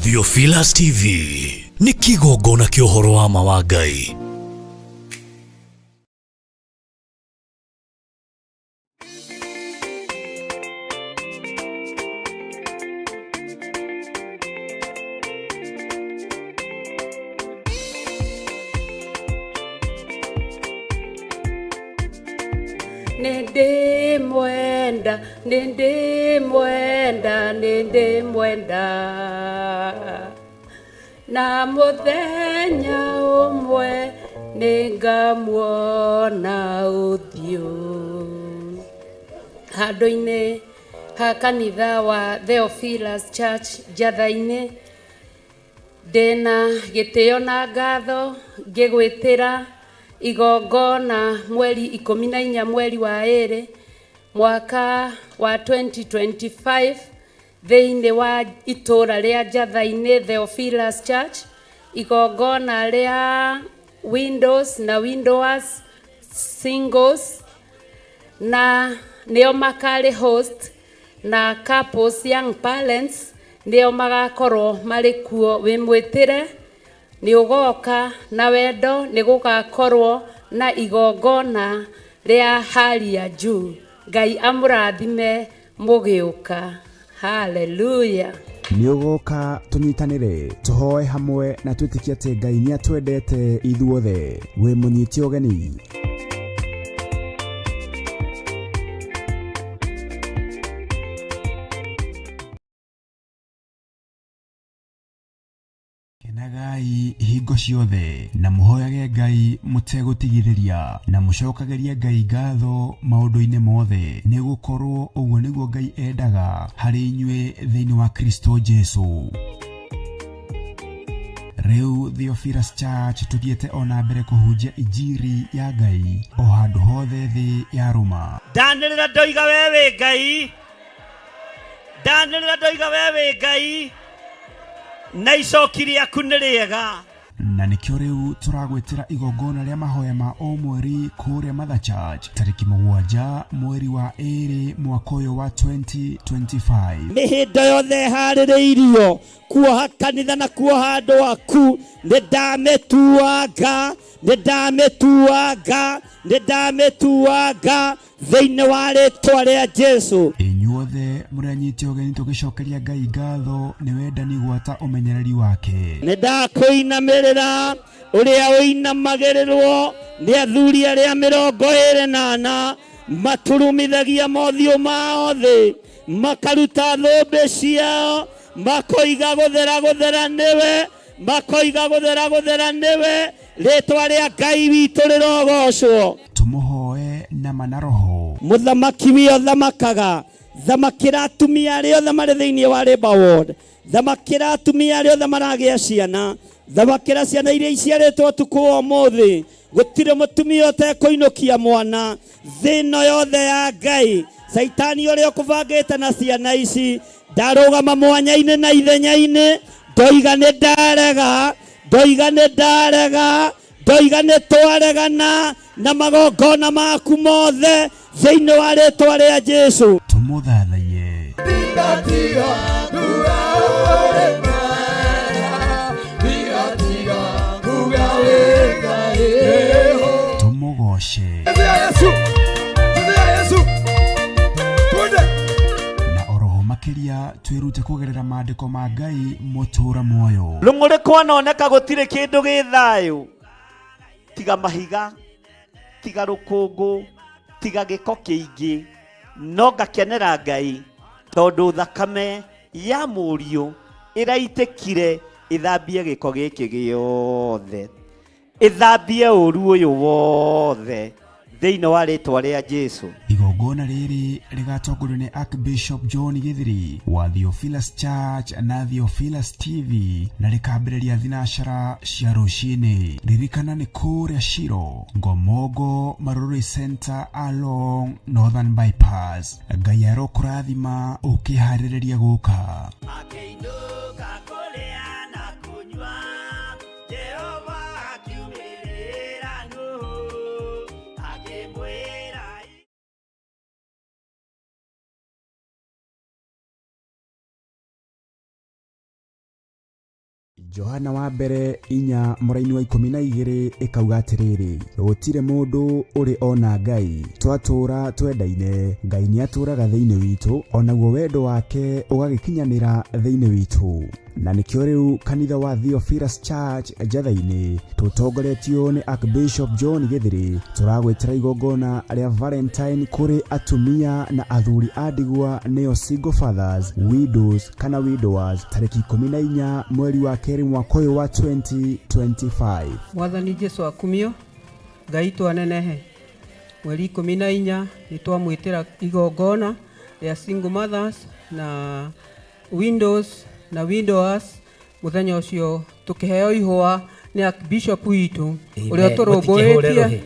Theophilus TV nĩ kĩgongona kĩa ũhoro wa ma wa Ngai. Nĩndĩmwenda, nĩndĩmwenda, nĩndĩmwenda. Na mũthenya ũmwe nĩngamuona ũthiũ. Handũ-inĩ ha kanitha wa Theophilus Church Njatha-inĩ, ndĩna gĩtĩo na ngatho ngĩgwĩtĩra igongona mweri 14 mweri wa ĩrĩ mwaka wa 2025 thĩinĩ wa itũũra rĩa Njatha-inĩ Theophilus Church, igongona rĩa windows na widowers, singles na nĩo makarĩ host na couples, young parents nĩo magakorwo marĩ kuo. Wĩ mwĩtĩre nĩ ũgoka na wendo, nĩ gũgakorwo na igongona rĩa hali ya juu. Ngai amũrathime mũgĩũka. Haleluya. Nĩ ũgoka tũnyitanĩre, tũhoe hamwe na twĩtĩkie atĩ Ngai nĩ atwendete ithuothe. Wĩ mũnyite ũgeni. Kenagai hingo ciothe na mũhoyage Ngai mũtegũtigithĩria, na mũcokagĩrie Ngai ngatho maũndũ-inĩ mothe, nĩ gũkorũo ũguo nĩguo Ngai endaga harĩ inyuĩ thĩinĩ wa Kristo Jesu. Rĩu Theophilus Church tũthiĩte o na mbere kũhunjia injiri ya Ngai o handũ hothe thĩ yarũma. Ndanĩrĩra ndoiga we wĩ Ngai, ndanĩrĩra ndoiga we wĩ Ngai. Na icoki rĩaku nĩ rĩega. Na nĩkĩo rĩu tũragwĩtĩra igongona rĩa mahoya ma o mweri kũrĩa Mother Church tarĩki 7 mweri wa 2 mwaka ũyũ wa 2025. Mĩhĩndo yothe ĩharĩrĩirio kuoha kanitha na kuoha andũ aku, nĩ ndamĩtuanga, nĩ ndamĩtuanga, nĩ ndamĩtuanga thĩinĩ wa rĩtwa rĩa Jesu. Inyuothe mũrĩ anyite ũgeni tũgĩcokeria Ngai ngatho nĩ wendani gwata ũmenyereri wake. Nĩ ndakũinamĩrĩra ũrĩa ũinamagĩrĩrwo nĩ athuri arĩa 24 maturumithagia mothiũ mao thĩ, makaruta thũmbĩ ciao, makoiga gũthera gũthera nĩwe, makoiga gũthera gũthera nĩwe, rĩtwa rĩa Ngai witũ rĩrogocwo. Tũmũhoe na ma na roho. Mũthamaki wio thamakaga, thamakĩra atumia arĩa othe marĩ thĩinĩ wa Labour Ward, thamakĩra atumia arĩa othe maragĩa ciana, thamakĩra ciana iria iciarĩtwo ũtukũ wa ũmũthĩ. Gũtirĩ mũtumia ũtekũinũkia mwana thĩ ĩno yothe ya Ngai. Caitani ũrĩa ũkũbangĩte na ciana ici ndarũgama mwanya-inĩ na ithenya-inĩ, ndoiga nĩ ndarega, ndoiga nĩ ndarega, ndoiga nĩ twaregana na magongona maku mothe thĩinĩ wa rĩtwa rĩa Jesu. Tũmũthathaiye. Tũmũgoce. Na oroho makĩria twĩrute kũgerera maandĩko ma Ngai mũtũra muoyo. Rũng'ũrĩ kwanoneka gũtirĩ kĩndũ gĩ thayũ tiga mahiga, tiga rũkũngũ, tiga gĩko kĩingĩ, no ngakenera Ngai tondũ thakame ya mũriũ ĩraitĩkire ĩthambie gĩko gĩkĩ gĩothe, ĩthambie ũru ũyũ wothe thĩinĩ wa rĩtwa rĩa Jesu. Igongona rĩrĩ rĩgatongorio nĩ Archbishop John Githiri wa Theophilus Church na Theophilus TV na rĩkambĩrĩria thinacara cia rũcinĩ. Ririkana nĩ kũrĩa Shiro, Ngomongo, Marurui Center along Northern Bypass. Ngai arokũrathima ũkĩharĩrĩria gũka. Akĩinũka kũrĩa na kũnyua, Jehova akiumĩrĩra Nuhu, akĩmwĩra. Johana wa mbere 4 mũraini wa 12 ĩkauga atĩrĩrĩ, gũtirĩ mũndũ ũrĩ ona Ngai, twatũũra twendaine, Ngai nĩatũũraga thĩinĩ witũ, onaguo wendo wake ũgagĩkinyanĩra thĩinĩ witũ. Na nĩkĩo rĩu kanitha wa Theophilus Church Njatha-inĩ tũtongoretio nĩ Archbishop John Githiri tũragwĩtĩra igongona rĩa Valentine kũrĩ atumia na athuri a ndigwa nĩo single fathers, widows kana widowers tarĩki 14 mweri wa 2 mwaka ũyũ wa 2025. Mwathani Jesu akumio, Ngai twanenehe. Mweri 14 nĩ twamwĩtĩra igongona rĩa single mothers na widows na widowers. Mũthenya ũcio tũkĩheo ihũa nĩ Archbishop witũ ũrĩa tũrũmbũĩtie.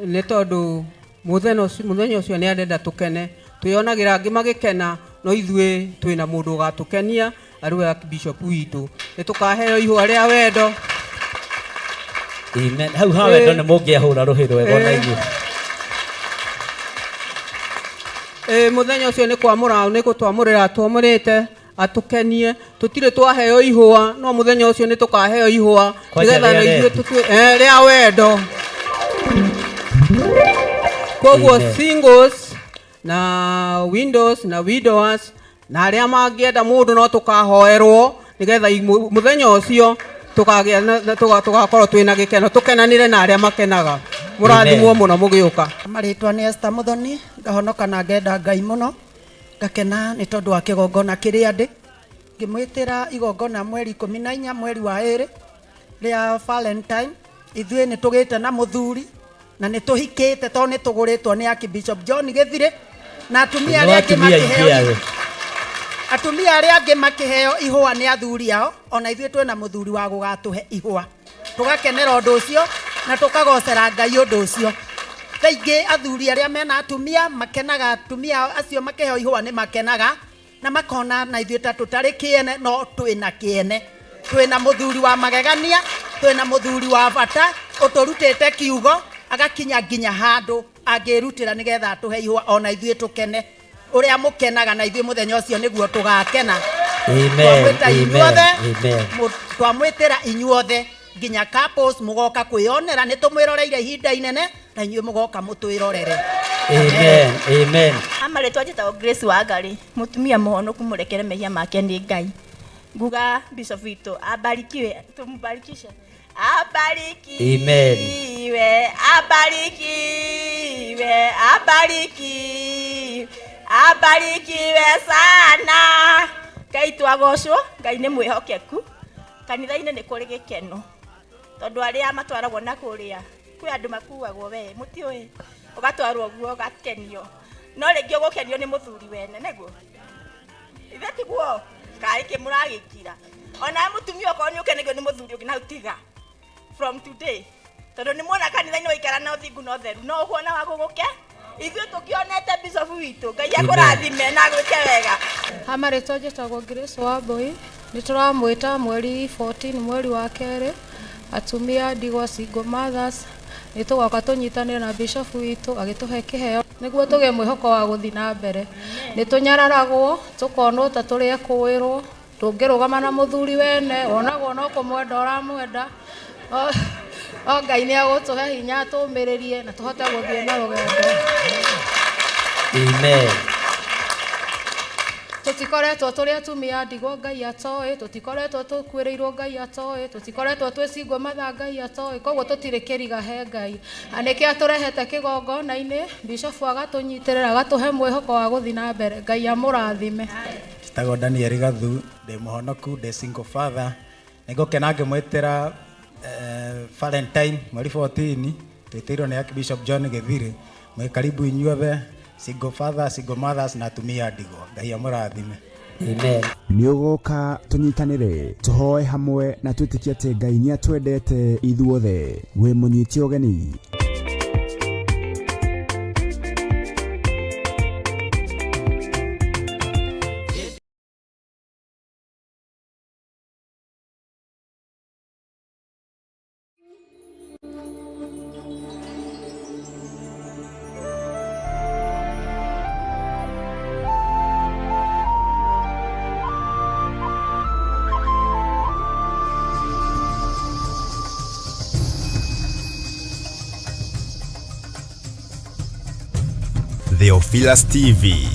Nĩ tondũ mũthenya ũcio nĩ arenda tũkene, twĩonagĩra angĩ magĩkena, no ithuĩ twĩna mũndũ ũgatũkenia arĩ we Archbishop witũ. Nĩ tũkaheo ihũa rĩa wendo. Amen. Hau ha wendo nĩ mũngĩahũra rũhĩ rwega ona inyuĩ. Mũthenya ũcio nĩ kwamũra, nĩ gũtwamũrĩra atwamũrĩte atũkenie. Tũtirĩ twaheo ihũa, no mũthenya ũcio nĩ tũkaheo ihũa Kwanja nĩgetha rĩa na ithuĩ rendi. tũtue rĩa wendo. Koguo Amen. singles na widows na widowers na arĩa mangĩenda mũndũ no tũkahoerwo nĩgetha mũthenya ũcio tũkagĩa na tũgakorwo twĩna gĩkeno, tũkenanĩre na arĩa makenaga. Mũrathimwo mũno mũgĩũka. Marĩtwa nĩ Esther Muthoni, ngahonoka na ngenda Ngai mũno, ngakena nĩ tondũ wa kĩgongona kĩrĩa ndĩ. Ngĩmwĩtĩra igongona mweri 14 mweri wa 2 rĩa Valentine. Ithuĩ nĩ tũgĩte na mũthuri na nĩ tũhikĩte tondũ nĩ tũgũrĩtwo nĩ Archbishop John Githiri na atumia arĩa angĩ makĩheo, atumia arĩa angĩ makĩheo ihũa nĩ athuri ao, ona ithuĩ twĩna mũthuri wa gũgatũhe ihũa. Tũgakenera ũndũ ũcio na tũkagocera Ngai ũndũ ũcio. Thaa ingĩ athuri arĩa mena atumia makenaga, atumia acio makĩheo ihũa nĩ makenaga na makona na ithuĩ ta tũtarĩ kĩene, no twĩna kĩene, twĩna mũthuri wa magegania, twĩna mũthuri wa bata ũtũrutĩte kiugo agakinya nginya handũ angĩrutĩra nĩgetha atũhe ihũa ona ithuĩ tũkene. Ũrĩa mũkenaga na ithuĩ mũthenya ũcio nĩguo tũgakena. Amen. Twamwĩta Amen. inyuothe, Amen. twamwĩtĩra inyuothe nginya couples mũgoka kwĩyonera, nĩ tũmwĩroreire ihinda inene na inyuĩ mũgoka mũtwĩrorere. Amen. Amen. Amarĩtwa njĩtagwo Grace Wangari, mũtumia mũhonoku mũrekere mehia make nĩ Ngai. Nguga bishop witũ abarikiwe, tumbarikishe. Abarikiwe, Amen. abarikiwe, abarikiwe, abarikiwe sana. Ngai twagocwo, Ngai nĩ mwĩhokeku. Kanitha-inĩ nĩ kũrĩ gĩkeno tondũ arĩa matwaragwo na kũrĩa kwĩ andũ makuagwo we mũtiũĩ, ũgatwarwo guo ũgakenio, no rĩngĩ ũgũkenio nĩ mũthuri wene nĩguo ithe tiguo kaĩ kĩ mũragĩkira ona mũtumia okorwo nĩ ũkenagio nĩ mũthuri ũngĩ na tiga from today tondũ nĩ muona kanitha-inĩ waikara na ũthingu na ũtheru no ũkuona wa gũgũke. Ithuĩ tũkĩonete bishop witũ, Ngai akũrathime na agwĩke wega. Amarĩtwa njĩtagwo Grace Wambui, nĩ tũramwĩta mweri 14 mweri wa kerĩ, atumia ndigwa single mothers, nĩ tũgoka tũnyitanĩre na bishop witũ agĩtũhe kĩheo nĩguo tũgĩe mwĩhoko wa gũthiĩ na mbere. Nĩ tũnyararagwo tũkonwo ta tũrĩ ekũĩrwo, ndũngĩrũgama na mũthuri wene, wonagwo no kũmwenda ũramwenda. O Ngai nĩ agũtũhe hinya tũmĩrĩrie na tũhote gũthiĩ na rũgendo. Amen. Tũtikoretwo tũrĩ atumia ndigwa Ngai atoĩ, tũtikoretwo tũkuĩrĩirwo Ngai atoĩ, tũtikoretwo twĩ single mother Ngai atoĩ, koguo tũtirĩ kĩriga he Ngai. Na nĩkĩo atũrehete kĩgongona-inĩ, bishop agatũnyitĩrĩra agatũhe mwĩhoko wa gũthiĩ na mbere. Ngai amũrathime. Njĩtagwo Daniel Gathu, ndĩ mũhonoku, ndĩ single father. Nĩngũkena ngĩmwĩtĩra Valentine mweri 14, twĩtĩirwo nĩ Archbishop John Gĩthirĩ. Mwĩ karibu inyuothe, single father, single mothers na atumia ndigwa. Ngai amũrathime. Amen. Nĩ ũgoka tũnyitanĩre, tũhoe hamwe na twĩtĩkie atĩ Ngai nĩ atwendete ithuothe. Wĩ mũnyite ũgeni. Theophilus TV,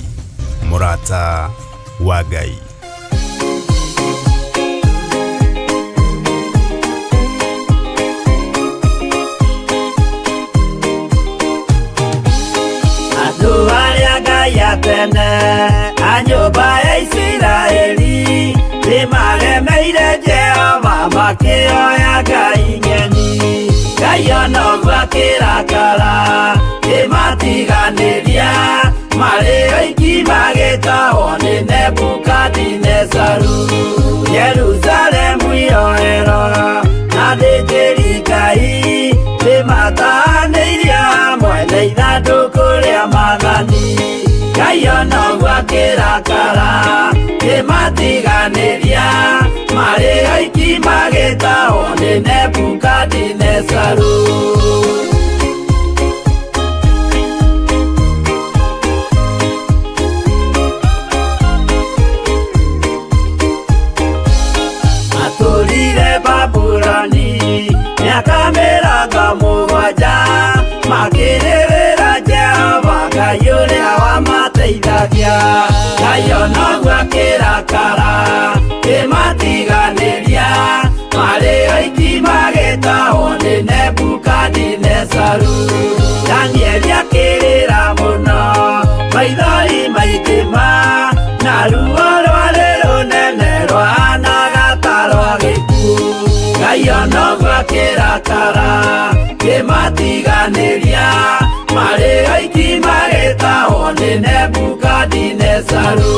mũrata wa Ngai. Andũ arĩa Ngai atene a nyũmba ya Isiraeli nĩmaremeire Jehova makĩoya Ngai ng'eni. Ngai ona ũguo akĩrakara kĩmatiganĩria marĩ oiki magĩtahwo nĩ Nebukadinezaru. Jerusalemu iroero na athĩnjĩri Ngai nĩmatahanĩirio hamwe na ithandũkũ rĩa maathani. Ngai ona ũguo akĩrakara kĩmatiganĩria marĩ oiki magĩtahwo nĩ Nebukadinezaru. Matũrire Babuloni mĩaka mĩrongo mũgwanja makĩrĩrĩra Jehova Ngai ũrĩa wamateithagia. Ngai ona ũguo akĩrakara kĩmatiganĩria marĩ oiki magĩtahwo nĩ Nebukadinezaru. Danieli akĩrĩra mũno maithori maingĩ ma na ruo rwarĩ rũnene rwahanaga ta rwa gĩkuũ. Ngai ona ũguo akĩrakara kĩmatiganĩria marĩ oiki magĩtahwo nĩ Nebukadinezaru.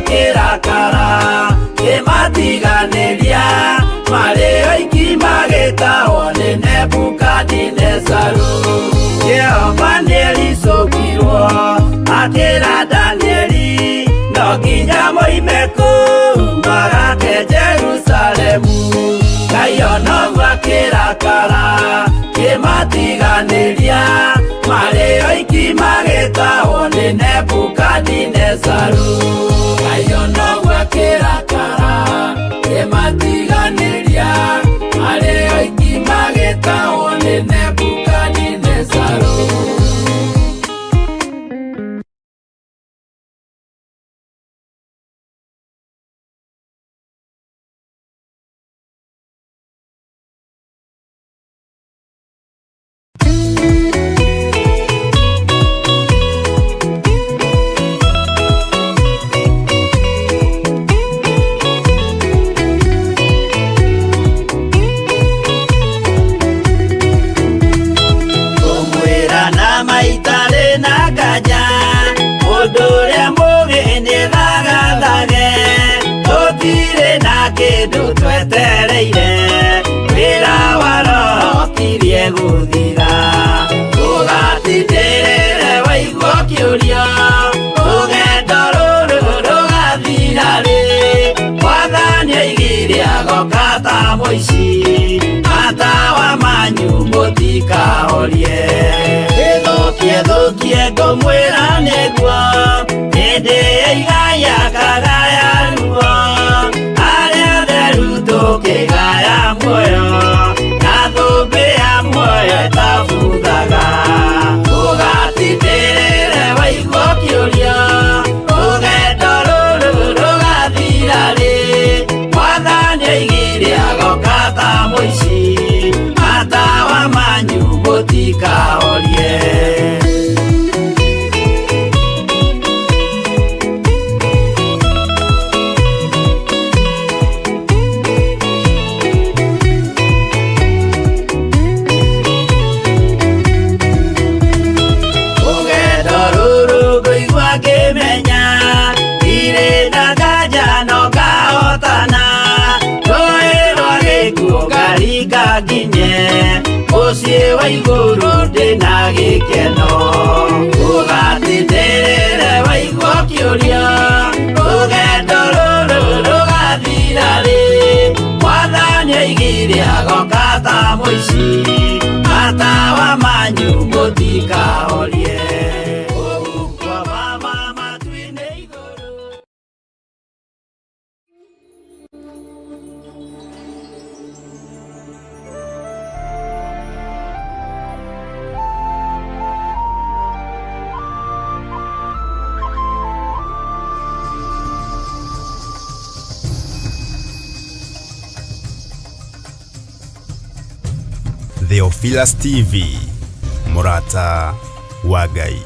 akĩrakara kĩmatiganĩria marĩ oiki magĩtahwo nĩ Nebukadinezaru. Jehova nĩericũkirwo akĩra Danieli no nginya moime kũu magake Jerusalemu. Ngai onoguo akĩrakara kĩmatiganĩria marĩ oiki magĩtahwo nĩ Nebukadinezaru. Ngai onoguo akĩrakara kĩmatiganĩria marĩ oiki magĩtahwo nĩ Nebukadinezaru. Ngũmwĩra na maitarĩ na nganja mũndũ ũrĩa mũũgĩ nĩ thagathage tũtirĩ na kĩndũ twetereire wĩra wa roho ũkirie gũthira ũgatindĩrĩre waigua ũkĩũria rũgendo rũrũ rũgathira rĩ mwathani oigire agoka ta mũici matawa manyu mũtikahorie ĩthũkie thũkie ngũmwĩra nĩguo hĩndĩ ĩigaya kagaya ruo arĩa atheru tũkĩgaya muoyo na thũmbĩ ya muoyo ĩtabuthaga ũgatindĩrĩre waigua ũkĩũria rũgendo rũrũ rũgathira rĩ mwathani oigire agoka ta mũici matawa manyu mũtikahorie. Rũgendo rũrũ ngũigua ngĩmenya ndirĩ na nganja no ngahotana rũĩ rwa gĩkuũ ngaringa nginye mũciĩ wa igũrũ ndĩna gĩkeno ũgatindĩrĩre waigua ũkĩũria rũgendo rũrũ rũgathira rĩ mwathani oigire agoka ta mũici matawa manyu mũtikahorie. Kwa mama matu-inĩ igũrũ. Theophilus TV, mũrata wa Ngai.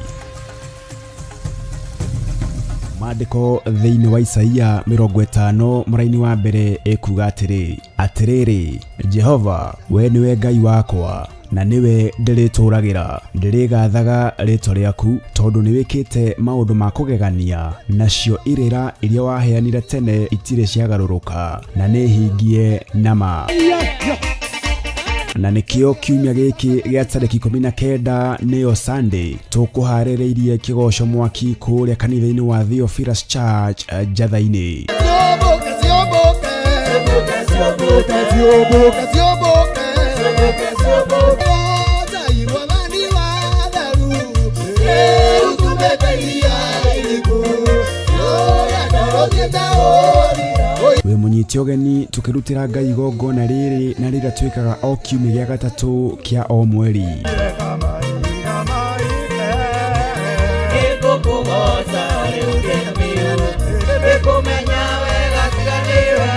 Maandĩko thĩinĩ wa Isaia 50 mũraini wa mbere ĩkuga atĩrĩ, atĩrĩrĩ Jehova we nĩwe Ngai wakwa na nĩwe ndĩrĩtũũragĩra, ndĩrĩgathaga rĩĩtwa rĩaku tondũ nĩwĩkĩte maũndũ ma kũgegania, nacio irĩra iria waheanire tene itirĩ ciagarũrũka na nĩhingie nama. Na nĩkĩo kiumia gĩkĩ gĩa tarĩki 19 nĩyo Sunday tũkũharĩrĩirie kĩgoco mwaki kũrĩa kanitha-inĩ wa Theophilus Church Njatha-inĩ. Wĩ mũnyite ũgeni tũkĩrutĩra Ngai igongona rĩrĩ na rĩrĩa twĩkaga o kiumia gĩa gatatũ kĩa o mweri. Nĩngũkũgooca rĩu ndĩ kũmenya wega tiga nĩwe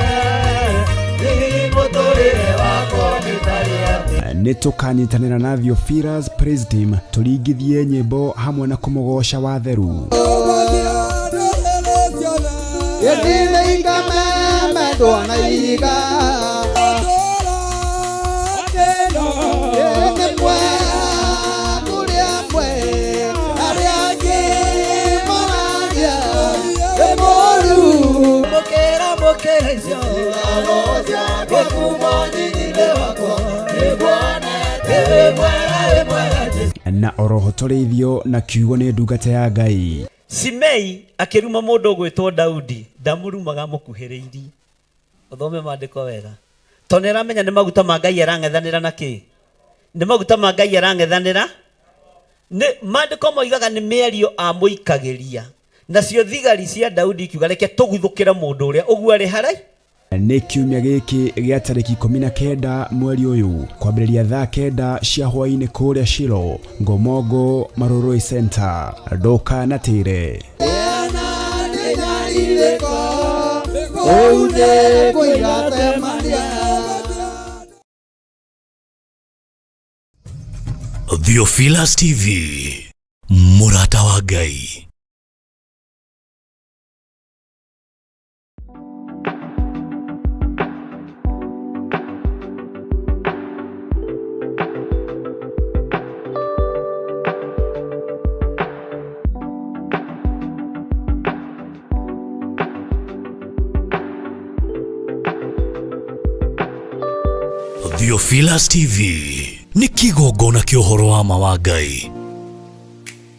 hihi mũtũrĩre wakwa ũngĩtariĩ atĩa. Nĩ tũkanyitanĩra na Theophilus Praise Team tũringithie nyĩmbo hamwe na kũmũgoca watheru. Na oroho tũrĩithio na kiugo nĩ ndungata ya Ngai. Simei akĩruma mũndũ ũgwĩtwo Daudi, ndamũrumaga amũkuhĩrĩirie. Ũthome maandĩko wega. Tondũ nĩ aramenya nĩ maguta ma Ngai arang'ethanĩra na kĩ? Nĩ maguta ma Ngai arang'ethanĩra. Nĩ maandĩko moigaga nĩ mĩario amũikagĩria. Nacio thigari cia Daudi ikiuga reke tũguthũkĩre mũndũ ũrĩa ũguo arĩ harai. Nĩ kiumia gĩkĩ gĩa tarĩki 19 mweri ũyũ kwambĩrĩria thaa 9 cia hwaĩ-inĩ kũrĩa Shilo, Ngomongo, Marurui Center. Ndũkanatĩre. Theophilus TV, mũrata wa Ngai. Theophilus TV nĩ kĩgongona kĩa ũhoro wa ma wa Ngai.